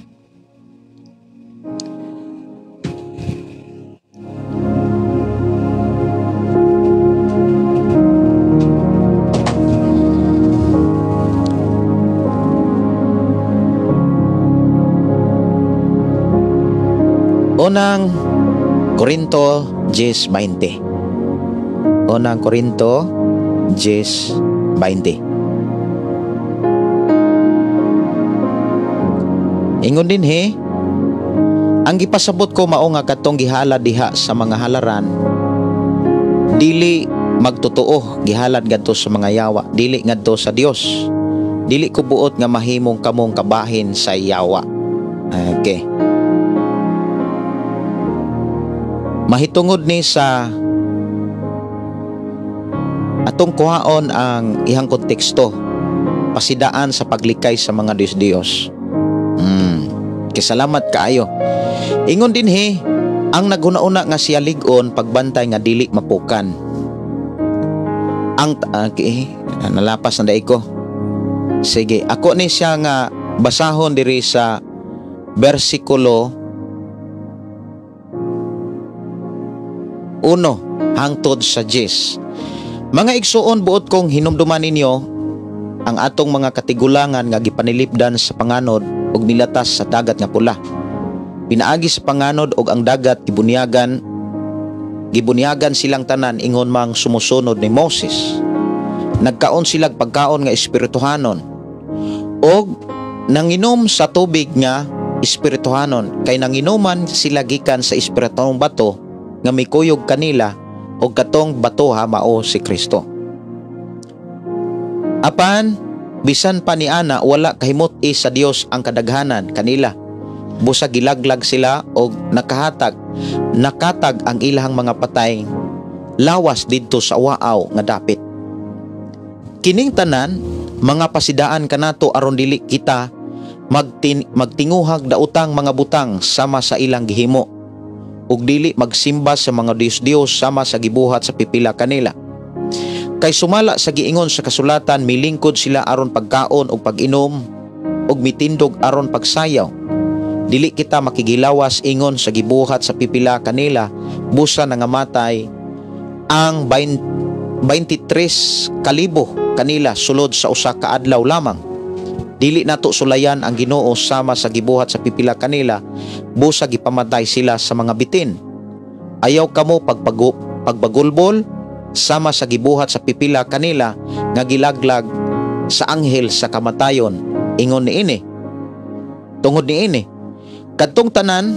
Unang Korinto 10:20. Unang Korinto 10:20. Ingon din he, ang gipasabot ko mao nga katong gihalad diha sa mga halaran, dili magtotoo gihalad ngadto sa mga yawa, dili ngadto sa Dios. Dili ko buot nga mahimong kamong kabahin sa yawa. Okay. Mahitungod ni sa atong kuhaon ang ihang konteksto, pasidaan sa paglikay sa mga Diyos-Diyos. Kisalamat kaayo. Ingon din he, ang naghuna-una nga siya lig-on pagbantay nga dili mapukan. Ang okay, nalapas na dai ko. Sige, ako ni siya nga basahon diri sa bersikulo 1 hangtod sa 10. Mga igsuon, buot kong hinumduman ninyo ang atong mga katigulangan nga gipanilipdan sa panganod ug nilatas sa dagat nga pula. Pinaagi sa panganod og ang dagat gibunyagan silang tanan ingon mang sumusunod ni Moses. Nagkaon silag pagkaon nga espirituhanon og nanginom sa tubig nga espirituhanon, kay nanginuman sila gikan sa espirituhanong bato nga mikuyog kanila, og katong bato ha mao si Kristo. Apan bisan pa ni ana wala kahimut-i sa Dios ang kadaghanan kanila. Busa gilaglag sila og nakatag ang ilahang mga patay lawas didto sa waaw nga dapit. Kining tanan mga pasidaan kanato aron dili kita magtinguhag daotang mga butang sama sa ilang gihimo, ug dili magsimba sa mga Dios-Dios sama sa gibuhat sa pipila kanila. Kay sumala sa giingon sa kasulatan, milingkod sila aron pagkaon ug pag-inom ug mitindog aron pagsayaw. Dili kita makigilawas ingon sa gibuhat sa pipila kanila, busa nangamatay ang 23,000 kanila sulod sa usa ka adlaw lamang. Dili nato sulayan ang Ginoo sama sa gibuhat sa pipila kanila, busa gipamatay sila sa mga bitin. Ayaw kamo pagbagulbol, sama sa gibuhat sa pipila kanila nga gilaglag sa anghel sa kamatayon. Ingon niini, tungod niini, kadtong tanan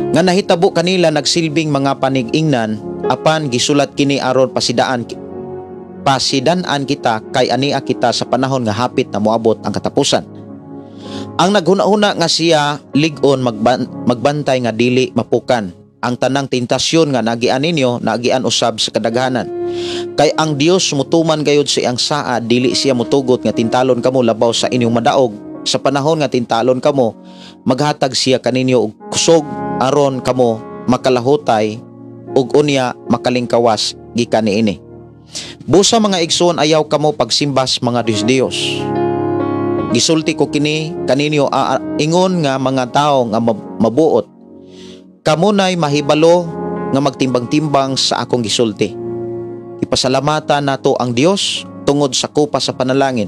nga nahitabo kanila nagsilbing mga panig-ingnan, apan gisulat kini aron pasidan-an kita kay ania kita sa panahon nga hapit na moabot ang katapusan. Ang naghuna-huna nga siya lig-on magbantay nga dili mapukan. Ang tanang tentasyon nga nagian ninyo, nagian usab sa kadaghanan. Kay ang Dios mutuman gayud sa iyang saad, dili siya mutugot nga tintalon kamo labaw sa inyong madaog. Sa panahon nga tintalon kamo, maghatag siya kaninyo og kusog aron kamo makalahutay ug unya makalingkawas gikan niini. Busa mga igsoon, ayaw kamo pagsimbas mga Dios-Dios. Gisulti ko kini kaninyo ingon nga mga tawo nga mabuot. Kamo nay mahibalo nga magtimbang-timbang sa akong gisulti. Ipasalamatan nato ang Dios tungod sa kopa sa panalangin.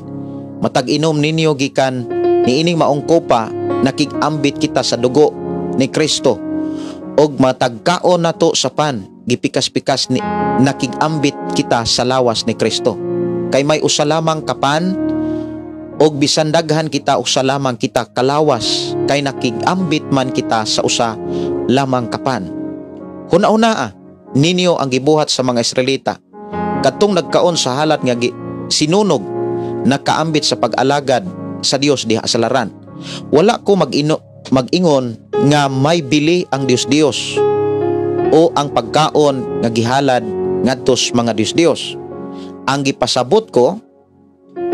Matag inom ninyo gikan niining maong kopa, nakig-ambit kita sa dugo ni Kristo, og matagkaon nato sa pan, gipikas-pikas ni nakig-ambit kita sa lawas ni Kristo. Kay may usa lamang kapan, og bisan daghan kita, usa lamang kita kalawas, kay nakig-ambit man kita sa usa lamang kapan. Huna-hunaa ninyo ang gibuhat sa mga Israelita kadtong nagkaon sa halat nga sinunog, nakaambit sa pag-alagad sa Dios diha sa laran. Wala ko mag-ingon nga may bili ang Dios-Dios o ang pagkaon nga gihalad ngadto sa mga Dios-Dios. Ang gipasabot ko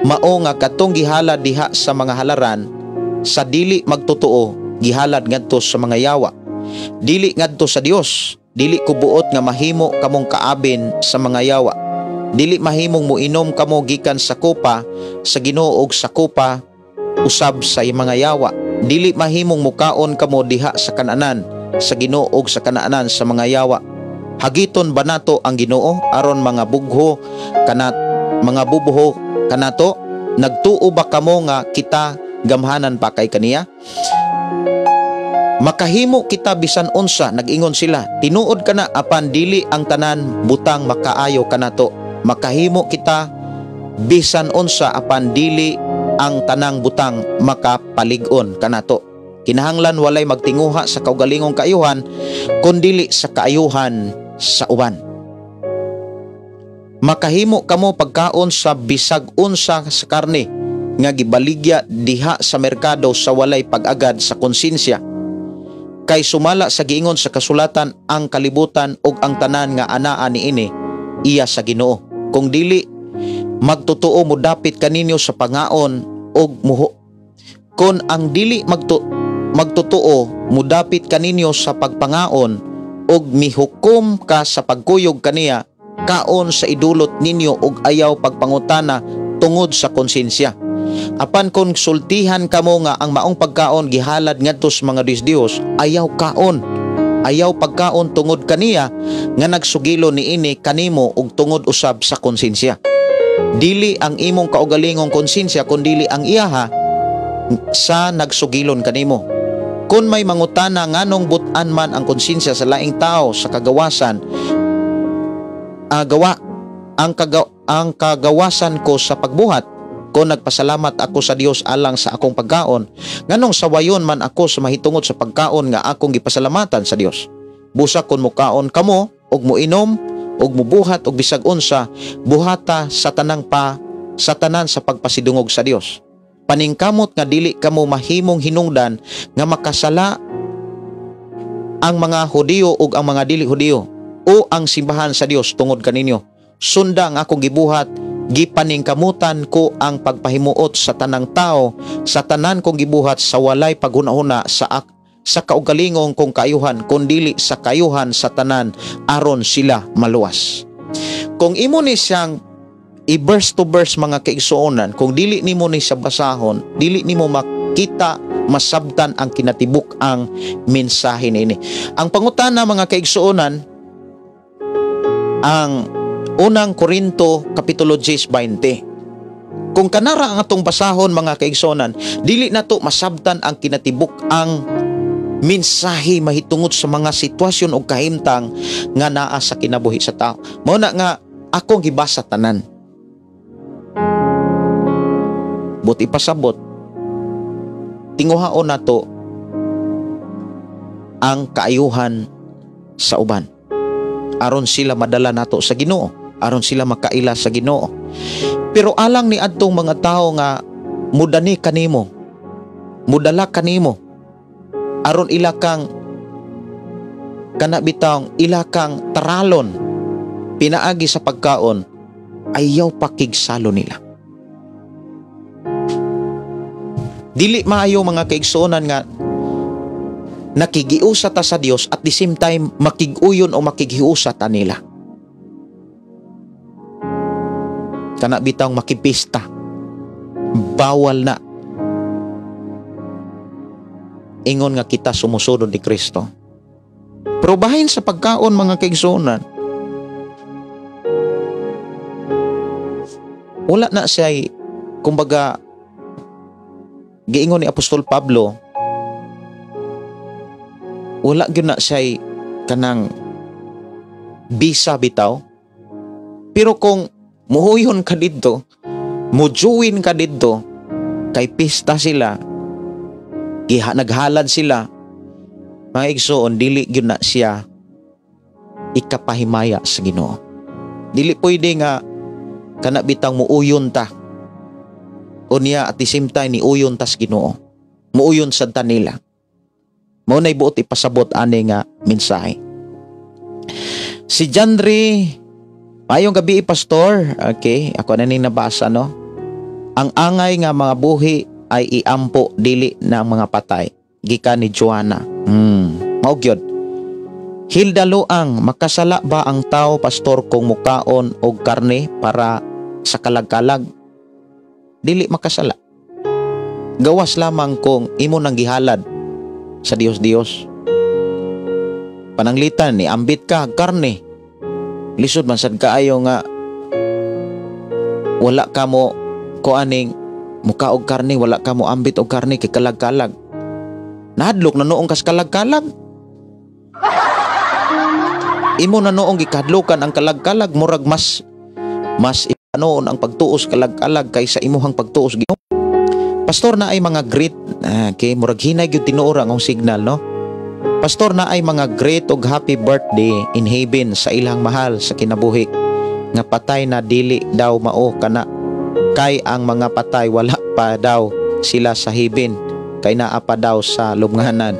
mao nga katong gihalad diha sa mga halaran sa dili magtotoo, gihalad ngadto sa mga yawa, dili ngadto sa Dios. Dili ko buot nga mahimo kamong kaabin sa mga yawa. Dili mahimong moinom kamo gikan sa kopa sa Ginoo og sa kopa usab sa mga yawa. Dili mahimong mukaon kamo diha sa kananan sa Ginoo og sa kanaanan sa mga yawa. Hagiton ba nato ang Ginoo aron mga bugho kanat mga bubuho kanato? Nagtuo ba kamo nga kita gamhanan pa kay kaniya? Makahimo kita bisan unsa, nag-ingon sila. Tinuod kana, apan dili ang tanan butang makaayo kanato. Makahimo kita bisan unsa, apan dili ang tanang butang makapalig-on kanato. Kinahanglan walay magtinguha sa kaugalingong kaayuhan, kundili sa kaayuhan sa uban. Makahimo kamo pagkaon sa bisag unsa sa karne nga gibaligya diha sa merkado sa walay pag-agad sa konsensya. Kay sumala sa giingon sa kasulatan, ang kalibutan ug ang tanan nga anaa niini iya sa Ginoo. Kung dili magtotoo modapit kaninyo sa pangaon og muho. Kon ang dili magtotoo modapit kaninyo sa pagpangaon og mihukom ka sa pagkuyog kaniya, kaon sa idulot ninyo og ayaw pagpangutana tungod sa konsensya. Apan kung sultihan kamo nga ang maong pagkaon gihalad ngadto sa mga Dios-Dios, ayaw kaon. Ayaw pagkaon tungod kaniya nga nagsugilo niini kanimo og tungod usab sa konsensya. Dili ang imong kaugalingong konsensya kundili ang iyaha sa nagsugilon kanimo. Kung may mangutana nganong but-an man ang konsensya sa laing tao sa kagawasan, ang kagawasan ko sa pagbuhat, kung nagpasalamat ako sa Dios alang sa akong pagkaon, nganong sawayon man ako sa mahitungod sa pagkaon nga akong gipasalamatan sa Dios. Busa kon mukaon kamo og muinom og mubuhat og bisag unsa, buhata sa tanang pa sa tanan sa pagpasidungog sa Dios. Paningkamot nga dili kamo mahimong hinungdan nga makasala ang mga Hudiyo ug ang mga dili Hudiyo o ang simbahan sa Dios tungod kaninyo. Sunda ang akong gibuhat, gipaningkamutan ko ang pagpahimuot sa tanang tao sa tanan kong gibuhat sa walay paghunahuna sa kaugalingong kong kaayuhan, kundili sa kaayuhan sa tanan aron sila maluwas. Kung imo ni siyang i-verse to verse mga kaigsuonan, kung dili nimo ni siya basahon, dili nimo makita, masabtan ang kinatibuk ang mensahe niini. Ang pangutana mga kaigsuonan, ang unang Korinto kapitulo 10:20. Kung kanara ang atong basahon mga kaigsonan, dili nato masabtan ang kinatibuk-ang mensahe mahitungod sa mga sitwasyon o kahimtang nga naa sa kinabuhi sa tao. Mao na nga akong gibasa tanan. Buti pasabot, tinguhaon nato ang kaayuhan sa uban. Aron sila madala nato sa Ginoo, aron sila makaila sa Ginoo. Pero alang ni adtong mga tao nga mudani kanimo, mudala kanimo, aron ila kang kana bitawng ila kang taralon pinaagi sa pagkaon, ayaw pakigsalo nila. Dili maayo mga kaigsuonan nga nakigiusa ta sa Dios at the same time makig-uyon o makighiusa ta nila. Kana bitawng makipista, bawal na. Ingon nga kita sumusunod ni Kristo. Pero bahin sa pagkaon mga kaigsuonan, wala na siya, kumbaga giingon ni Apostol Pablo, wala gyud na siya kanang bisa bitaw. Pero kung muhuyon ka didto, mujuin ka didto, kay pista sila, naghalad sila, mga igsoon, dili gyud na siya ikapahimaya sa Ginoo. Dili pwede nga kana bitang muuyon ta. Unya at the same time ni uyon tas Ginoo. Muuyon sad ta nila. Mao nay buot ipasabot ani nga mensahe. Si Jandri, maayong gabi pastor. Okay, ako na ning nabasa no. Ang angay nga mga buhi ay iampo dili na mga patay. Gikan ni Joanna. Mao gyud. Hilda Luang, makasala ba ang tao pastor kung mukaon og karne para sa kalag-kalag? Dili makasala. Gawas lamang kung imo nang gihalad sa Dios-Dios. Pananglitan ni ambit ka karne. Lisod man sad kaayo nga wala ka mo kuaning muka og karne, wala ka mo ambit og karne kay kalag-kalag. Nahadlok na noong kas kalag-kalag. Imo na noong gikadlokan ang kalag-kalag, murag mas ipanoon ang pagtuos kalag-kalag kaysa imuhang pagtuos Ginoo. Pastor, na ay mga great, okay, murag hinay gyud tinuor ang signal no. Pastor, na ay mga great og happy birthday in heaven sa ilang mahal sa kinabuhi nga patay na dili daw mao kana kay ang mga patay wala pa daw sila sa heaven kay naa pa daw sa lubnganan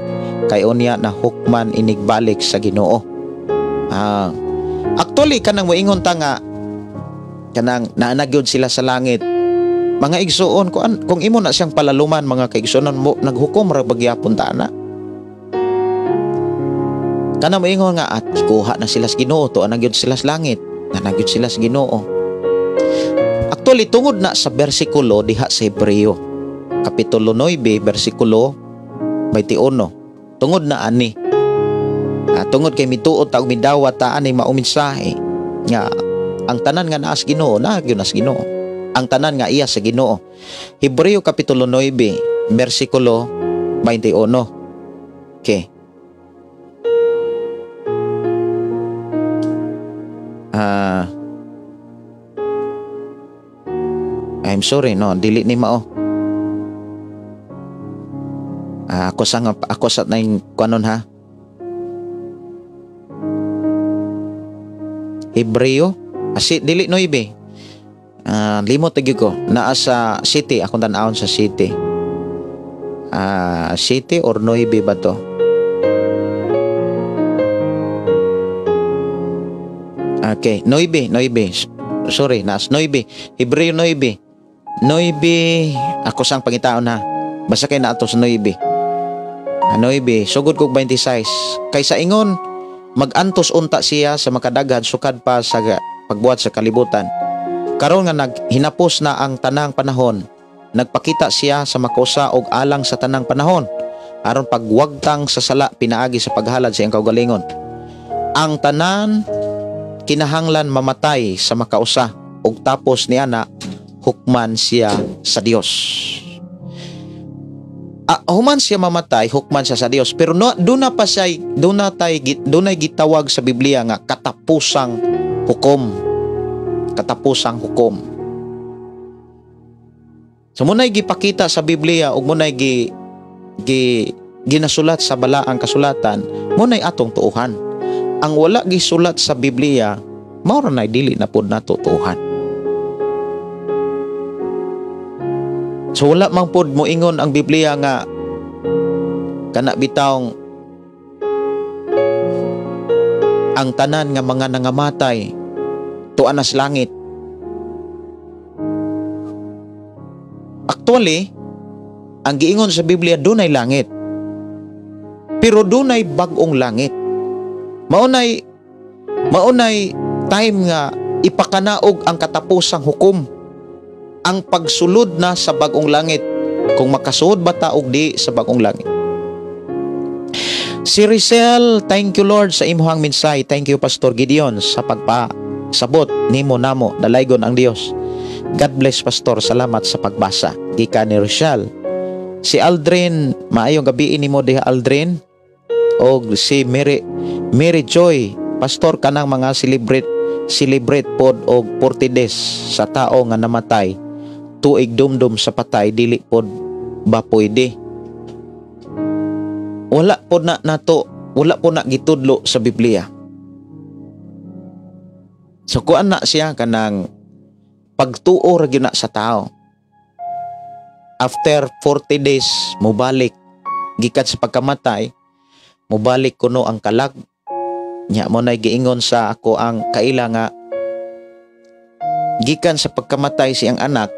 kay unya na hukman inigbalik sa Ginoo. Actually kanang moingon ta nga kanang naa gyud sila sa langit. Mga igsuon, kung imo na siyang palaluman mga kaigsuonan mo, naghukom ra bagyapon ta ana. Kana moingon nga at kuha na sila sa Ginoo, tuan na gyud sila sa langit, na gyud sila sa Ginoo. Actually tungod na sa bersikulo diha sa Hebreo kapitulo 9 bersikulo 21. Tungod na ani. Tungod kay mituot ta og midawat ta ani maumensahe nga ang tanan nga naa sa Ginoo, naa gyud na sa Ginoo. Ang tanan nga iya sa Ginoo. Hebreo kapitulo 9 bersikulo 21. Okay. I'm sorry no, dili ni mao. Ako sa naing kuanon ha. Hebreo asi dili 9. Limot gyud ko. Naa sa city, akong tan-awon sa city. City or 9 ba to? Okay, 9. Sorry, naas 9. Hebreo 9. 9, ako sang pangitaon ha. Basta kay naato sa 9. 9, sugod kog 26. Kaysa ingon, magantos unta siya sa makadaghan sukad pa sa pagbuhat sa kalibutan. Karon nga naghinapos na ang tanang panahon, nagpakita siya sa makusa og alang sa tanang panahon, aron pagwagtang sa sala pinaagi sa paghalad sa iyang kaugalingon. Ang tanan kinahanglan mamatay sa makausa ug tapos niana hukman siya sa Dios. Human siya mamatay, hukman siya sa Dios. Pero no, doon na pa siya, doon gitawag sa Biblia nga katapusang hukom. Katapusang hukom. So muna'y gipakita sa Biblia ug muna'y ginasulat sa balaang kasulatan, muna'y atong tuuhan. Ang wala gisulat sa Biblia, mao ra nay dili na pud nato tuuhan. So wala man pud moingon ang Biblia nga kana bitawng ang tanan nga mga nangamatay tuan nas langit. Actually, ang giingon sa Biblia dunay langit. Pero dunay bag-ong langit. Maunay time nga ipakanaog ang katapusang hukom, ang pagsulod na sa bag-ong langit, kung makasuod ba ta og di sa bag-ong langit. Si Rizel, thank you Lord sa imuhang mensahe. Thank you Pastor Gideon sa pagpasabot nimo namo, dalaygon ang Dios. God bless Pastor, salamat sa pagbasa. Gikan ni Rochelle. Si Aldrin, maayong gabi nimo diha Aldrin. Og si Mary Joy, Pastor, kanang mga celebrate pod og 40 days sa tao nga namatay, tuig dumdum sa patay, dili pod ba pwede? Wala pod na nato, wala pod na gitudlo sa Biblia. So kuan na siya kanang pagtuo ra gyud na sa tao. After 40 days mobalik gikan sa pagkamatay, mobalik kuno ang kalag. Nya mo nay giingon sa ako ang kaila nga gikan sa pagkamatay siyang anak,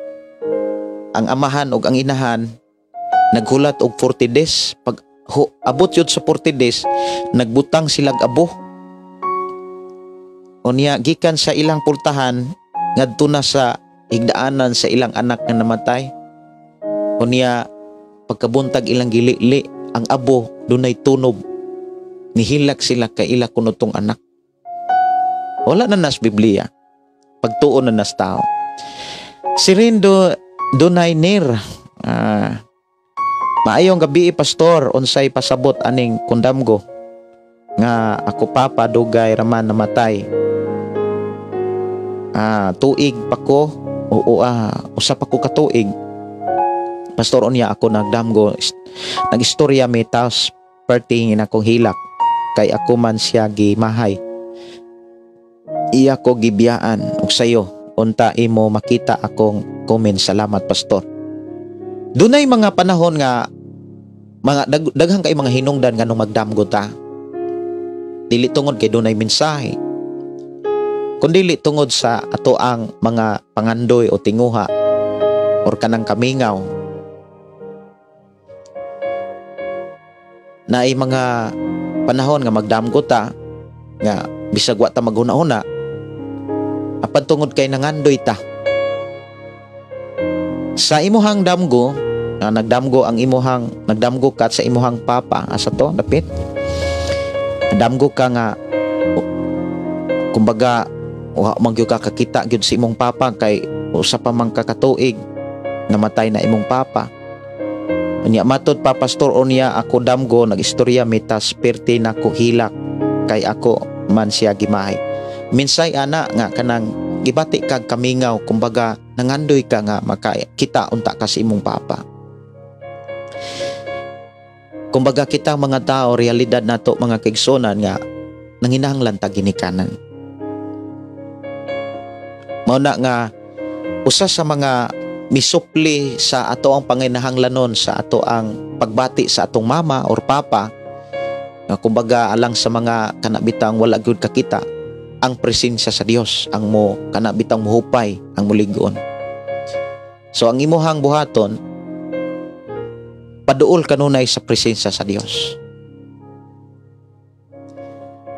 ang amahan og ang inahan naghulat og 40 days. Pag abot yun sa 40 days, nagbutang silag abo. Unya gikan sa ilang pultahan ngadto na sa higdaanan sa ilang anak nga namatay. Unya pagkabuntag ilang gilili, ang abo dunay tunob. Nihilak sila kay ila kuno tong anak. Wala na nas Biblia. Pagtuon na nas tao. Si Rindo dunay nir. Maayong gabi Pastor, unsay pasabot aning kundamgo nga ako papa dugay raman namatay. Tuig pa ko, oo, usa pa ko katuig. Pastor, unya ako nagdamgo, nagistorya mi taos pertingin akong hilak kay ako man siya gimahay. Iya ko gibiyaan og sayo unta imo makita akong comment. Salamat Pastor. Dunay mga panahon nga mga daghang kay mga hinungdan nganong magdamgo ta. Dili tungod kay dunay mensahe, kundili tungod sa ato ang mga pangandoy o tinguha or kanang kamingaw. Naay mga panahon nga magdamgo ta nga bisag wa ta maghuna-huna, apan tungod kay nangandoy ta. Sa imuhang damgo, nagdamgo ang imuhang nagdamgo ka sa imuhang papa, asa to dapit. Damgo ka nga kumbaga wa man gyud ka kakita gyud sa imong papa kay usa pa man ka katuig namatay na imong papa. Unya matod pa Pastor, unya ako damgo nagistorya mitas perti nako hilak kay ako man siya gimahay. Minsay ana nga kanang gibati kag kamingaw, kumbaga nangandoy ka nga makakita unta ka sa imong papa. Kumbaga kita mga tao, realidad nato mga kaigsunan nga nanginahanglan ta ginikanan. Mao na nga usa sa mga misupli sa ato ang panginahanglanon sa ato ang pagbati sa atong mama or papa, nga kumbaga alang sa mga kanabitang wala gyud kakita, ang presensya sa Dios ang mo kanabitang mohupay, ang mulig-on. So ang imuhang buhaton, paduol kanunay sa presensya sa Dios.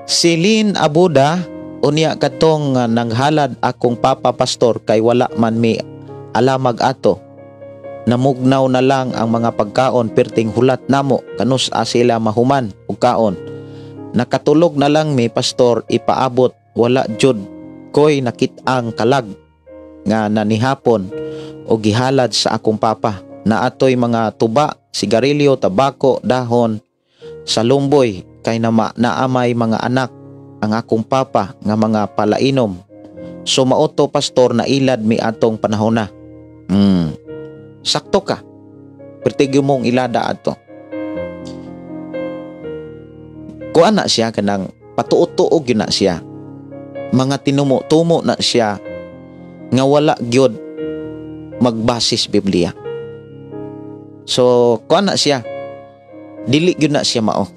Si Lynn Abuda, unya katong nanghalad akong papa Pastor kay wala man mi alamag ato. Namugnaw na lang ang mga pagkaon perting hulat namo kanus a sila mahuman og kaon. Nakatulog na lang mi Pastor, ipaabot wala jud koy nakit-ang kalag nga nanihapon. o gihalad sa akong papa. Naatoy mga tuba, sigarilyo, tabako, dahon sa lumboy kay naamay mga anak ang akong papa nga mga palainom. So mao to, Pastor, na ilad mi atong panahon na. Sakto ka. Pertigo mong ilada ato. Kuan na siya, kanang patuo-tuo gyud na siya. Mga tinumo-tumo na siya nga wala gyud magbasis Biblia. So kuan na siya. Dili gyud na siya mao.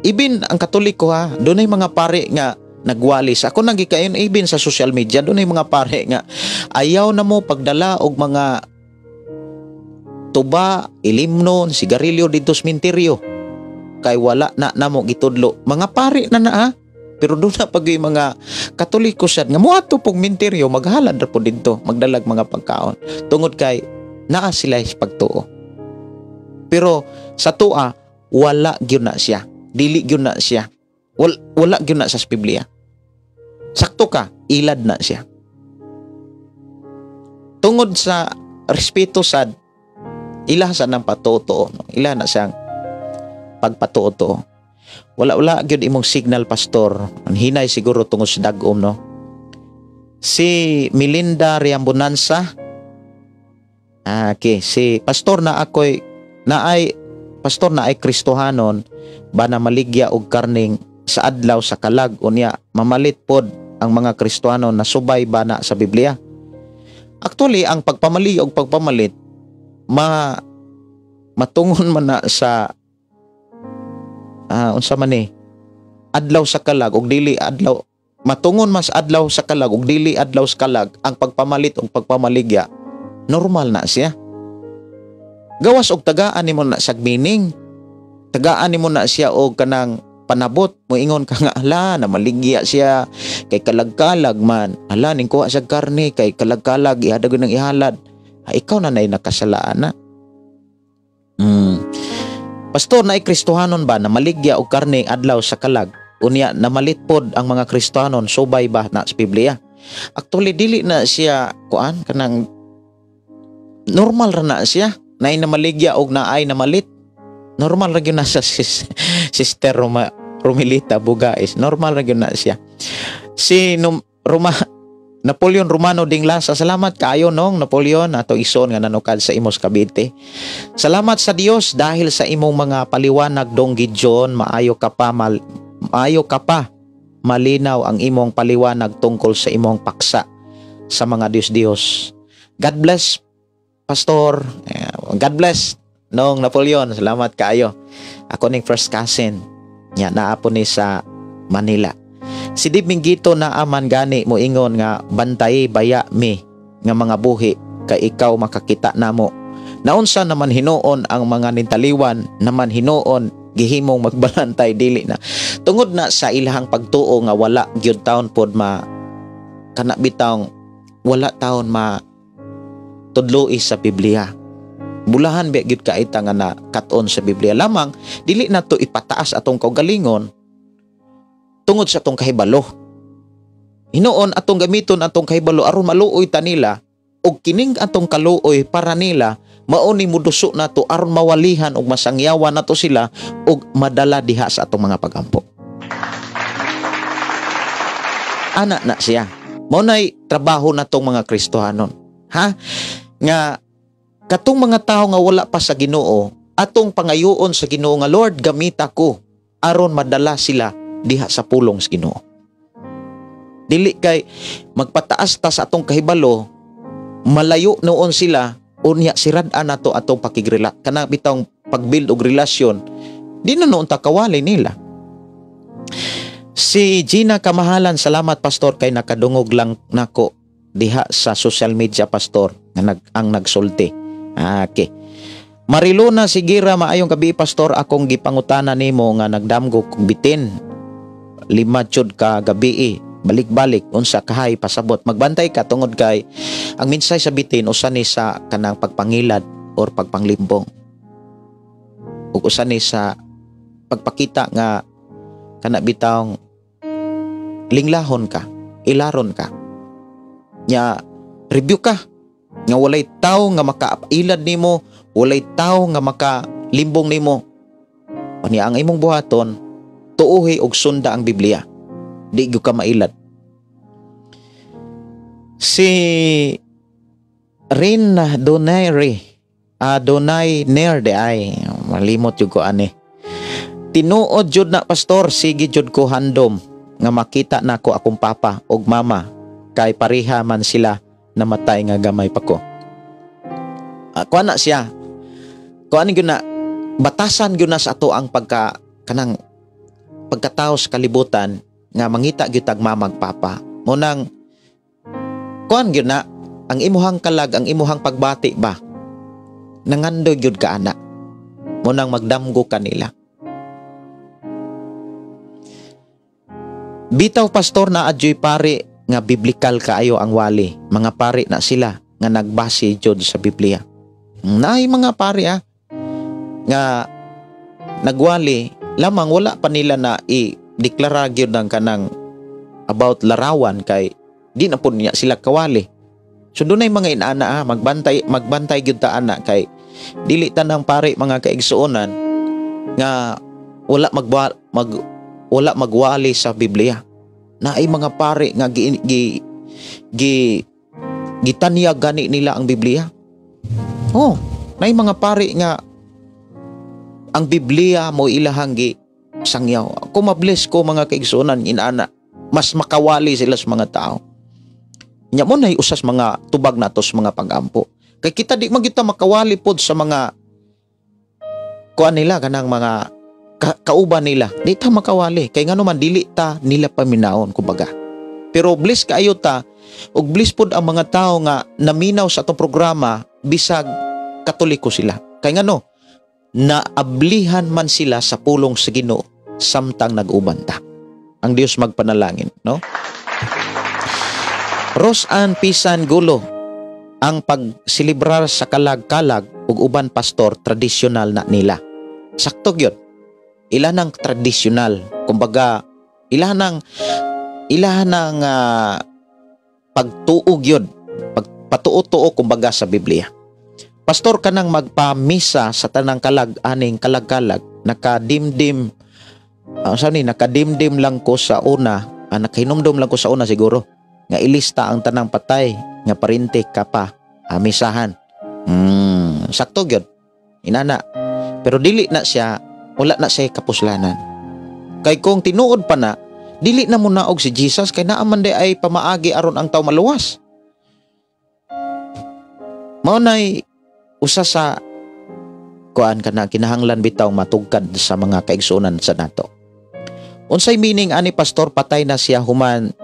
Ibin ang Katoliko ha, dunay mga pare nga nagwalis. Ako nang gikayon ibin sa social media, dunay mga pare nga ayaw na mo pagdala og mga tuba, ilimnon, sigarilyo dito sa minteryo. Kay wala na namo gitudlo. Mga pare na na ha. Pero doon na pag yung mga Katoliko sad nga moadto pong minteryo, maghalad ra po didto, magdalag mga pagkaon. Tungod kay naa sila sa pagtuo. Pero sa tua, wala gyud na siya. Dili gyud na siya. Wala gyud na sa Biblia. Sakto ka, ilad na siya. Tungod sa respeto sad, ila sa nang patuo, no? Ila na siyang pagpatuo. Wala wala gyud imong signal, Pastor. Ang hinay siguro tungod sa dagom, no. Si Melinda Riambonanza. Ah, okay, si Pastor na ako'y naay Pastor na ay Kristohanon ba na maligya og karning sa adlaw sa kalag, unya mamalit pod ang mga Kristohanon na subay ba na sa Biblia? Actually, ang pagpamali og pagpamalit ma matungon man na sa unsa man ni adlaw sa kalag og dili adlaw, matungon mas adlaw sa kalag og dili adlaw sa kalag. Ang pagpamalit og pagpamaligya, normal na siya. Gawas og tagaan nimo na sa meaning, tagaan nimo na siya og kanang panabot, moingon ka nga, "Ala, na maligya siya kay kalag-kalag man. Ala, ning kuha siya karne kay kalag-kalag ihadag ng ihalad." Ha, ikaw na nay nakasalaan na. Pastor, na Kristohanon ba na maligya og karne adlaw sa kalag, unya namalit pod ang mga Kristohanon, subay ba na sa Biblia? Actually, dili na siya kuan, kanang normal ra na siya. Naay namaligya og naay namalit. Normal ra gyud na sa Sister Roma, Romilita Bugais. Normal ra gyud na siya. Si Num, Roma, Napoleon Romano Dinglasa, salamat kaayo nong Napoleon, ato ison nga nanukad sa Imos, Cavite. Salamat sa Dios dahil sa imong mga paliwanag, Dong Gideon, maayo ka pa malinaw ang imong paliwanag tungkol sa imong paksa sa mga Diyos-Diyos. God bless, Pastor. God bless nong Napoleon. Salamat kaayo. Ako ning first cousin. Nya naa po ni sa Manila. Si Dib Minggito, na aman gani mo ingon nga bantay baya mi nga mga buhi kay ikaw makakita namo. Naunsa naman hinuon ang mga nintaliwan naman hinuon gihimong magbalantay, dili na. Tungod na sa ilahang pagtuo nga wala gyud taon pod ma kana bitawng wala taon ma tudloi sa Biblia. Bulahan ba gyud kaita nga na kat-on sa Biblia lamang dili na to ipataas atong kaugalingon tungod sa atong kahibalo. Hinuon atong gamiton atong kahibalo aron maluoy ta nila, og kining atong kaluoy para nila mao ni muduso nato aron mawalihan og masangyawan nato sila og madala diha sa atong mga pagampo. Ana na siya. Mao nay trabaho natong mga Kristohanon. Ha? Nga katong mga tawo nga wala pa sa Ginoo, atong pangayoon sa Ginoo nga, "Lord, gamita ko aron madala sila diha sa pulong sa Ginoo." Dili kay magpataas ta sa atong kahibalo, malayo noon sila, unya sirad-an nato atong pakigrela kana bitawng pag-build og relasyon, di na noon ta kawali nila. Si Gina Kamahalan, salamat, Pastor, kay nakadungog lang nako diha sa social media, Pastor, nga ang nagsulti. Ah, okay. Mariluna Sigira, maayong gabi, Pastor, akong gipangutana nimo nga nagdamgo kog bitin 5 jud ka gabi, balik-balik, unsa kahay pasabot? Magbantay ka tungod kay ang minsay sa bitin usa ni sa kanang pagpangilad or pagpanglimbong ug usa ni sa pagpakita nga kana bitawng linglahon ka, ilaron ka. Nya review ka. Nga walay tawo nga makailad nimo, walay tawo nga makalimbong nimo. Unya ang imong buhaton, tuuhi og sunda ang Biblia. Di gyud ka mailad. Si Rin Donayre, Adonay Ner de ay, malimot jud ko ani. Tinuod jud na, pastor, sige jud ko handom nga makita nako akong papa ug mama kay pareha man sila namatay nga gamay pa ko. Kuan na siya. Kuan gyud na, batasan gyud na sa ato ang pagka kanang pagkatao sa kalibutan nga mangita gyud tag mamag papa. Mo nang kuan gyud na ang imuhang kalag, ang imuhang pagbati ba, nangandoy gyud ka ana. Mo nang magdamgo kanila. Bitaw, pastor, na adyoy pari nga biblikal kaayo ang wali. Mga pari na sila nga nagbase jud sa Biblia. Naay mga pari nga nagwali lamang wala pa nila na i-deklara gyud ang kanang about larawan kay di na po niya sila kawali. So dunay mga inaana magbantay, magbantay gyud ta ana kay dili tanang pari, mga kaigsuonan, nga wala magwali sa Biblia. Naay mga pari nga gi, gi, gi gitanyag gani nila ang Biblia. Oh, naay mga pari nga ang Biblia mo ilahang gi sangyaw. Ako mabless ko, mga kaigsuonan, inana, mas makawali sila sa mga tao. Nya mo nay usas mga tubag nato sa mga pag-ampo. Kay kita di man kita makawali pod sa mga kuan nila, kanang mga kauban nila. Di ta makawali kay ngano man dili ta nila paminaon kumbaga. Pero bless kaayo ta ug bless pod ang mga tao nga naminaw sa atong programa bisag Katoliko sila. Kay ngano naablihan man sila sa pulong sa Ginoo samtang nag-uban ta. Ang Dios magpanalangin, no? Rosan Pisan Gulo, ang pagselebrar sa kalag-kalag ug uban, pastor, tradisyonal na nila. Sakto gyud. Ila nang tradisyonal, kumbaga ila nang pagtuo gyud, pagpatuo-tuo kumbaga sa Biblia. Pastor, kanang magpamisa sa tanang kalag aning kalag-kalag, nakadimdim sani nakadimdim lang ko sa una, nakahinumdum lang ko sa una siguro nga ilista ang tanang patay nga parente ka pa misahan. Sakto gyud. Inana. Pero dili na siya, wala na siya kapuslanan. Kay kung tinuod pa na, dili na mo naog si Jesus kay naa man di ay pamaagi aron ang tao maluwas. Mao nay usa sa kuan kana kinahanglan bitaw matugkad sa mga kaigsuonan sa nato. Unsay meaning ani, pastor, patay na siya human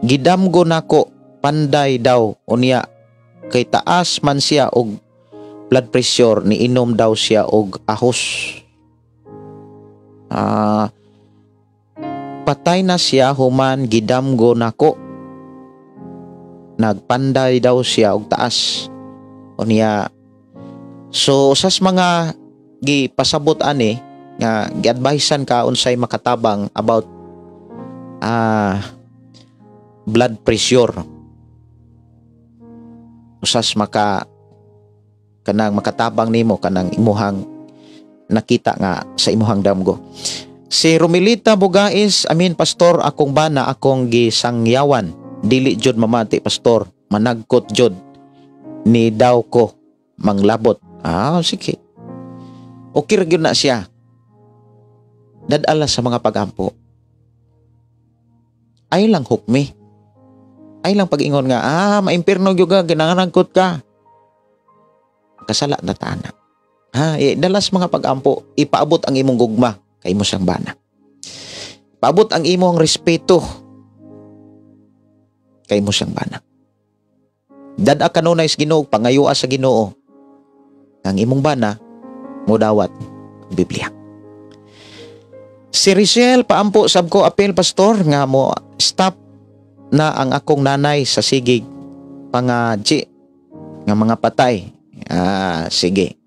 gidamgo nako, panday daw, unya kay taas man siya og blood pressure, niinom daw siya og ahos. Patay na siya human gidamgo nako, nagpanday daw siya og taas unya. So sas mga gipasabot ani nga giadvisean ka unsay makatabang about blood pressure, usas maka kanang makatabang nimo kanang imuhang nakita nga sa imuhang damgo. Si Romilita Bugais, amin pastor, akong bana akong gisangyawan, dili jud mamati, pastor, managkot jud ni daw ko manglabot. Sige. Okay ra gyud na siya. Dadala sa mga pagampo. Ay lang hukmi. Ay lang pag-ingon nga, maimpirno gyud ka, ginanganagkot ka. Kasala na ta na. Ha, dala sa mga pagampo, ipaabot ang imong gugma kay imo siyang bana. Paabot ang imong respeto kay imo siyang bana. Dad-a kanunay sa Ginoo, pangayua sa Ginoo. Ang imong bana modawat Biblia. Si Richelle, paampo sab ko apel, pastor, nga mo stop na ang akong nanay sa sigig pangaji nga mga patay. Sige.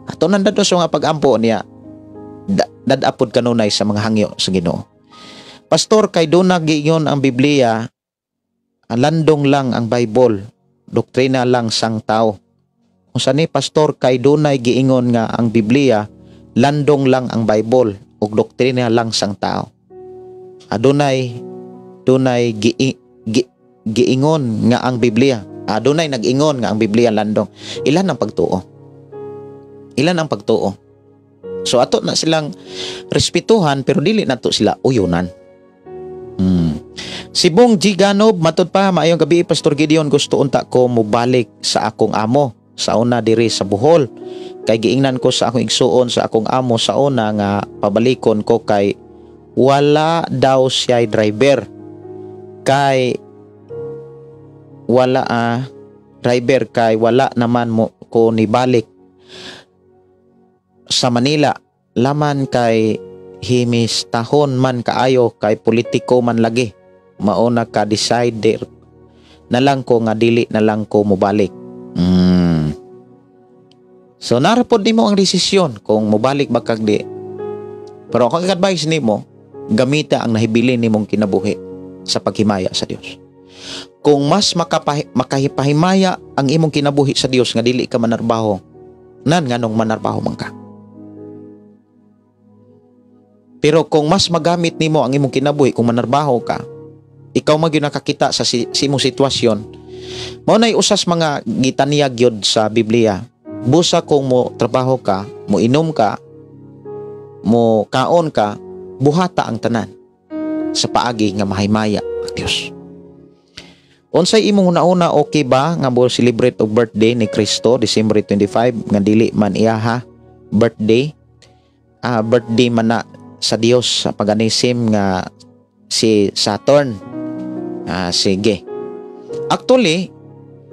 Ato nanda sa mga pagampo niya. Dad-apod kanunay sa mga hangyo sa Ginoo. Pastor, kay duna giingon ang Biblia, landong lang ang Bible. Doktrina lang sang tao. Unsa ni, Pastor, kay dunay giingon nga ang Biblia landong lang ang Bible ug doktrina lang sang tao. Adunay dunay gi, gi, giingon nga ang Biblia. Adunay nag-ingon nga ang Biblia landong. Ilan ang pagtuo? Ilan ang pagtuo? So ato na silang respetuhan pero dili nato sila uyunan. Si Bong G. Ganob, matod pa, "Maayong gabi, Pastor Gideon, gusto unta ko mobalik sa akong amo sa una diri sa Bohol. Kay giingnan ko sa akong igsuon sa akong amo sa una nga pabalikon ko kay wala daw siya driver. Kay wala driver kay wala naman mo ko nibalik sa Manila laman kay himistahon man kaayo kay politiko man lagi. Mauna ka decide na lang ko nga dili na lang ko mobalik." So narapod nimo ang desisyon kung mobalik ba kag di. Pero akong advice nimo, gamita ang nahibilin nimong kinabuhi sa paghimaya sa Dios. Kung mas makahipahimaya ang imong kinabuhi sa Dios nga dili ka manarbaho, nan nganong manarbaho man ka? Pero kung mas magamit nimo ang imong kinabuhi kung manarbaho ka, ikaw man gyud nakakita sa imong sitwasyon. Mao nay usas mga gitaniyag gyud sa Biblia. Busa kung mo trabaho ka, mo inom ka, mo kaon ka, buhata ang tanan sa paagi nga mahimaya ang Dios. Unsay imong una-una, okay ba nga mo celebrate og birthday ni Kristo December 25 nga dili man iyaha birthday? Birthday man na sa Dios sa paganism nga si Saturn. Sige. Actually,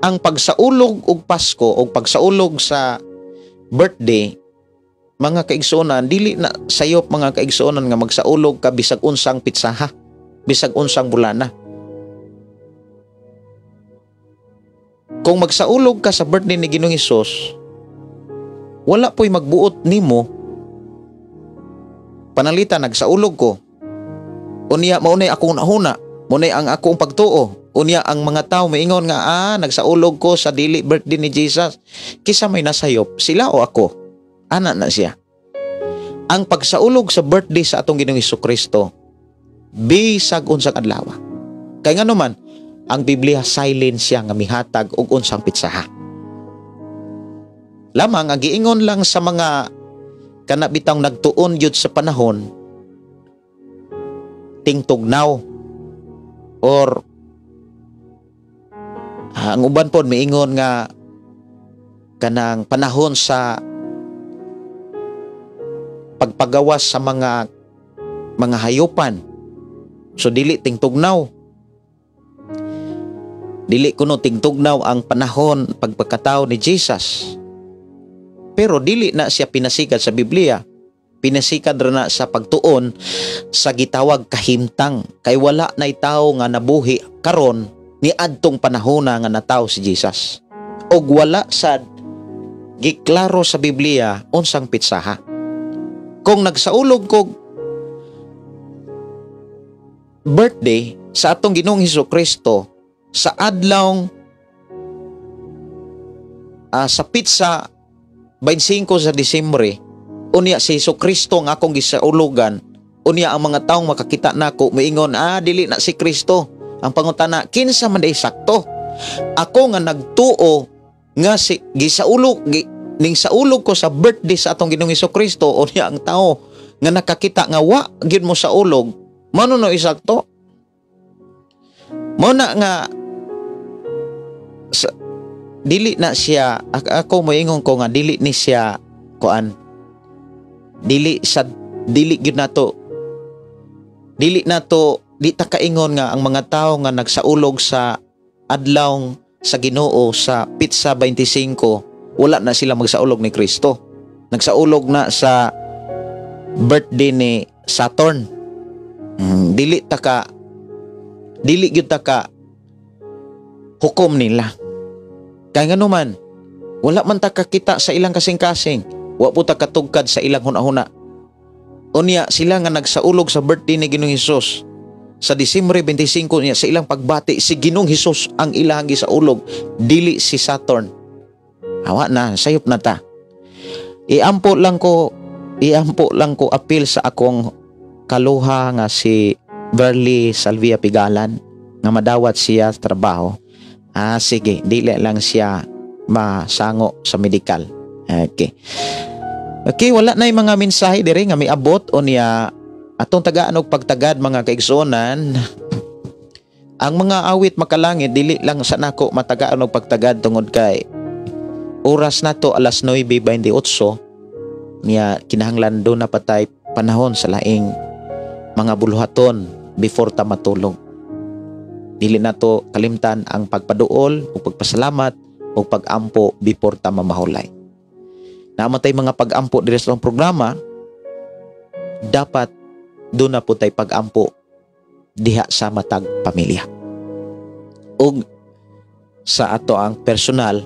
ang pagsaulog og Pasko o pagsaulog sa birthday, mga kaigsuonan, dili na sayop, mga kaigsuonan, nga magsaulog ka bisag unsang pitsaha, bisag unsang bulana. Kung magsaulog ka sa birthday ni Ginoong Hesus, wala po'y magbuot nimo. Panalita nagsaulog ko. Unya maunay akong nahuna, maunay ang akong pagtuo. Unya ang mga tao maingon nga nagsaulog ko sa dili birthday ni Jesus. Kisa may nasayop, sila o ako? Ana na siya. Ang pagsaulog sa birthday sa atong Ginoong Hesukristo bisag unsang adlaw. Kay ngano man, ang Biblia silent siya nga mihatag og unsang pitsaha. Lamang ang giingon lang sa mga kana bitang nagtuon gyud sa panahon tingtugnaw or ang uban pod miingon nga kanang panahon sa pagpagawas sa mga hayupan. So dili tingtugnaw. Dili kuno tingtugnaw ang panahon pagpakatao ni Jesus. Pero dili na siya pinasikad sa Biblia. Pinasikad ra na sa pagtuon sa gitawag kahimtang kay wala nay tawo nga nabuhi karon ni adtong panahona nga natawo si Jesus. Og wala sad giklaro sa Biblia unsang pitsaha. Kung nagsaulog kog birthday sa atong Ginoong Hesukristo sa adlawng sa pitsa 25 sa Disyembre, unya si Hesukristo ang akong gisaulugan, unya ang mga taong makakita nako moingon, dili na si Kristo. Ang pangutana, kinsa man day sakto? Ako nga nagtuo nga si gisaulog ning saulog ko sa birthday sa atong Ginoong Hesukristo, unya ang tao nga nakakita nga wa gyud mo saulog, mao no isakto? Mao na nga sa, dili na siya, ako moingon ko nga dili ni siya kuan, dili sa dili gyud nato, dili nato, di ta kaingon nga ang mga tao nga nagsaulog sa adlaw sa Ginoo sa pitsa 25 wala na sila magsaulog ni Kristo. Nagsaulog na sa birthday ni Saturn. Dili ta ka, dili gyud ta ka hukom nila. Kay nganuman, wala man ta kakita sa ilang kasing-kasing, wa po ta katugkad sa ilang huna-huna. Unya sila nga nagsaulog sa birthday ni Ginoong Hesus, Sa Disyembre 25 niya sa ilang pagbati, si Ginoong Hesus ang ilang gisaulog, dili si Saturn. Awa na, sayop na ta. Iampo lang ko apil sa akong kaluha nga si Verly Salvia Pigalan nga madawat siya trabaho. Ah, sige, dili lang siya masango sa medical. Okay. Okay, wala na yung mga mensahe diri nga miabot o niya atong tagaan og pagtagad mga kaigsuonan. Ang mga awit makalangit dili lang sa nako matagaan og pagtagad tungod kay oras nato alas 9:28 niya kinahanglan do na patay panahon sa laing mga buluhaton before ta matulog. Dili nato kalimtan ang pagpaduol o pagpasalamat o pagampo before ta mamahulay. Namatay mga pagampo diri sa programa, dapat do na po tay pagampo diha sa matag pamilya. Ug sa ato ang personal,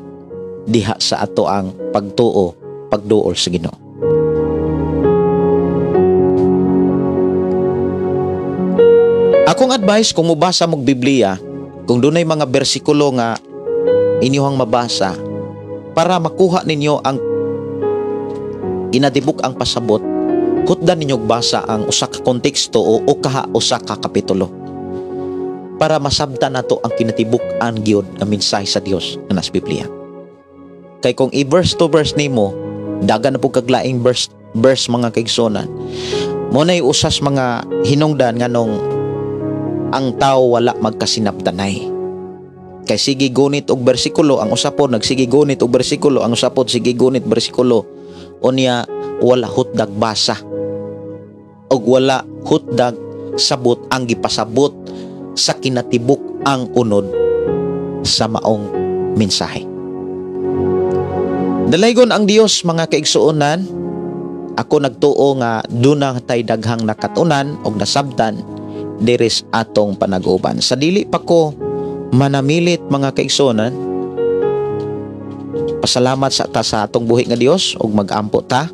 diha sa ato ang pagtuo, pagduol sa Ginoo. Akong advice kung mobasa mog Biblia, kung dunay mga bersikulo nga inyong mabasa para makuha ninyo ang kinatibuk ang pasabot, hutdan ninyo basa ang usa ka konteksto o ukaha usa ka kapitulo para masabtan nato ang kinatibuk-an gyud nga mensahe sa Dios nga nasa Biblia. Kay kung i-verse to verse nimo, dagan na pud kaglaing verse mga kaigsuonan. Mo nay usas mga hinungdan nganong ang tao wala magkasinabtanay. Kay sige gunit og bersikulo ang usapod, nagsige gunit og bersikulo ang usapod, sige gunit bersikulo. Unya wala hutdag basa og wala hutdag sabot ang gipasabot sa kinatibuk ang unod sa maong mensahe. Dalaygon ang Dios mga kaigsuonan. Ako nagtuo nga duna tay daghang nakatunan og nasabtan diris atong panaguban. Sa dili pa ko manamilit mga kaigsuonan, pasalamat sa ta sa atong buhi nga Dios ug magampo ta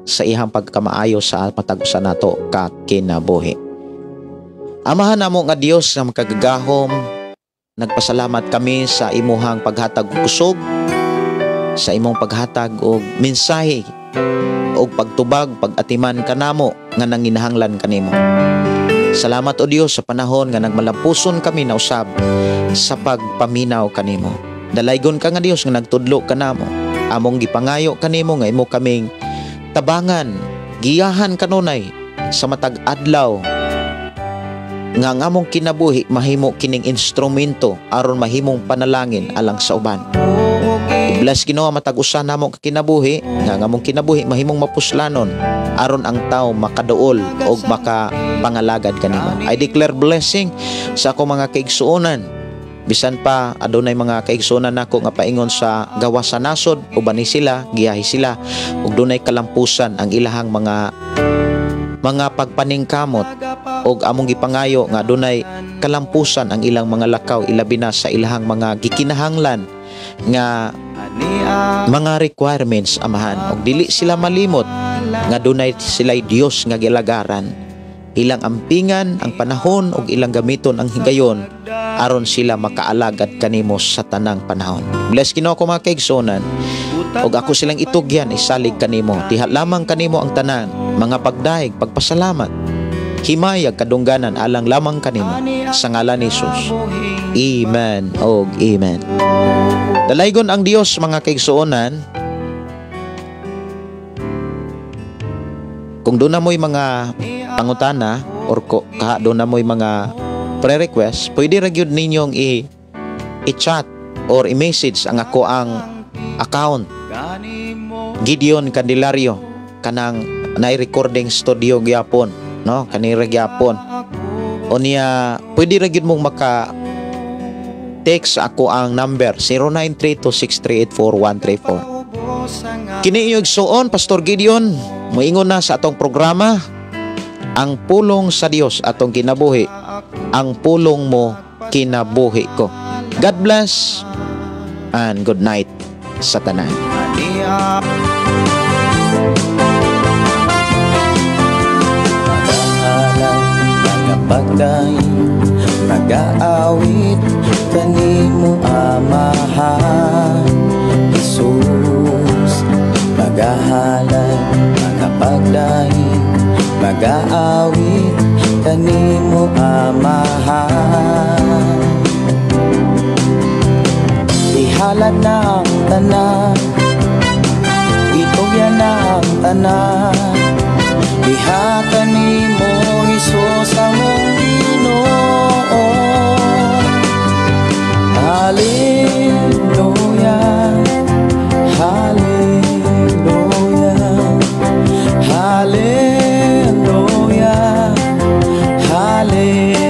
sa iyang pagkamaayo sa matag usa nato ka kinabuhi. Amahan namo nga Dios nga makagagahom, nagpasalamat kami sa imuhang paghatag og kusog, sa imong paghatag og mensahe og pagtubag, pagatiman kanamo nga nanginahanglan kanimo. Salamat o Dios sa panahon nga nagmalampuson kami na usab sa pagpaminaw kanimo. Dalaygon ka nga Dios nga nagtudlo kanamo. Among gipangayo kanimo nga imo kaming tabangan, giyahan kanunay sa matag adlaw nga ang among kinabuhi mahimo kining instrumento aron mahimong panalangin alang sa uban. I-bless Ginoo matag usa namo ka kinabuhi nga ang among kinabuhi mahimong mapuslanon aron ang tao makaduol og makapangalagad kanimo. I declare blessing sa akong mga kaigsuonan. Bisan pa adunay mga kaigsuonan nako nga paingon sa gawas sa nasod, uban ni sila, giyahi sila ug dunay kalampusan ang ilahang mga pagpaningkamot og among gipangayo nga dunay kalampusan ang ilang mga lakaw ilabi na sa ilahang mga gikinahanglan nga mga requirements, Amahan, og dili sila malimot nga dunay sila'y Dios nga gilagaran. Ilang ampingan ang panahon og ilang gamiton ang higayon aron sila makaalagad kanimo sa tanang panahon. Bless Ginoo ko mga kaigsuonan og ako silang itugyan isalig kanimo. Diha lamang kanimo ang tanan mga pagdaig, pagpasalamat, himayag, kadungganan alang lamang kanimo sa ngalan ni Jesus. Amen og amen. Dalaygon ang Dios mga kaigsuonan. Kung doon na mo'y mga pangutana or kaha doon na mo'y mga pre-request, pwede ra gyud ninyong i-chat or i-message ang ako ang account Gideon Candelario kanang nai-recording studio gyapon, no, kanira gyapon. O niya pwede ra gyud mong maka text ako ang number 09326384-134. Kini inyong igsuon, Pastor Gideon, moingon na sa atong programa, ang pulong sa Dios atong kinabuhi, ang pulong mo kinabuhi ko. God bless and good night sa tanan. Magapagdaig, magaawit kanimo, Amahan Jesus. Magahalay, magapagdaig, magaawit kanimo, Amahan. Ihalad na ang tanan, itugyan na ang tanan. Diha kanimo, Hesus, among Ginoo. Hallelujah, Hallelujah, Hallelujah, Hallelujah,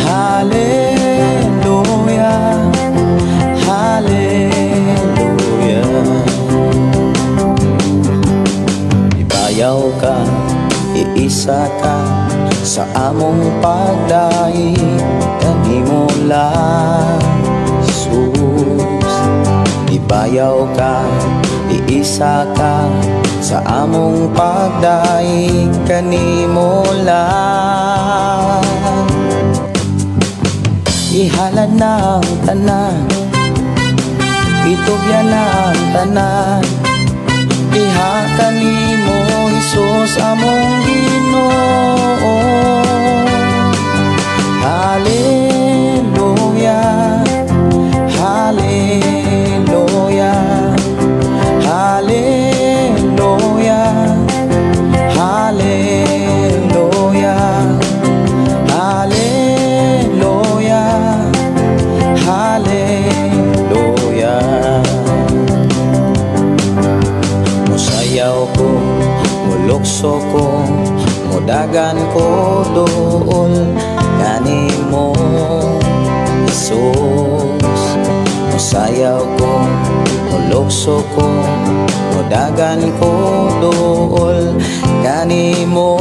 Hallelujah, Hallelujah. Ibayaw ka, iisa ka sa among pagdaig kanimo lang, Jesus. Ibayaw ka, iisa ka sa among pagdaig kanimo lang. Ihalad na ang tanan, itugyan na ang tanan. Diha kanimo, Hesus, among Ginoo. Hallelujah, Hallelujah, Hallelujah, Hallelujah, Hallelujah, Hallelujah. Musayaw ko, mulukso ko, mudagan ko duol kanimo, Jesus. Musayaw ko, mulukso ko, mudagan ko duol kanimo.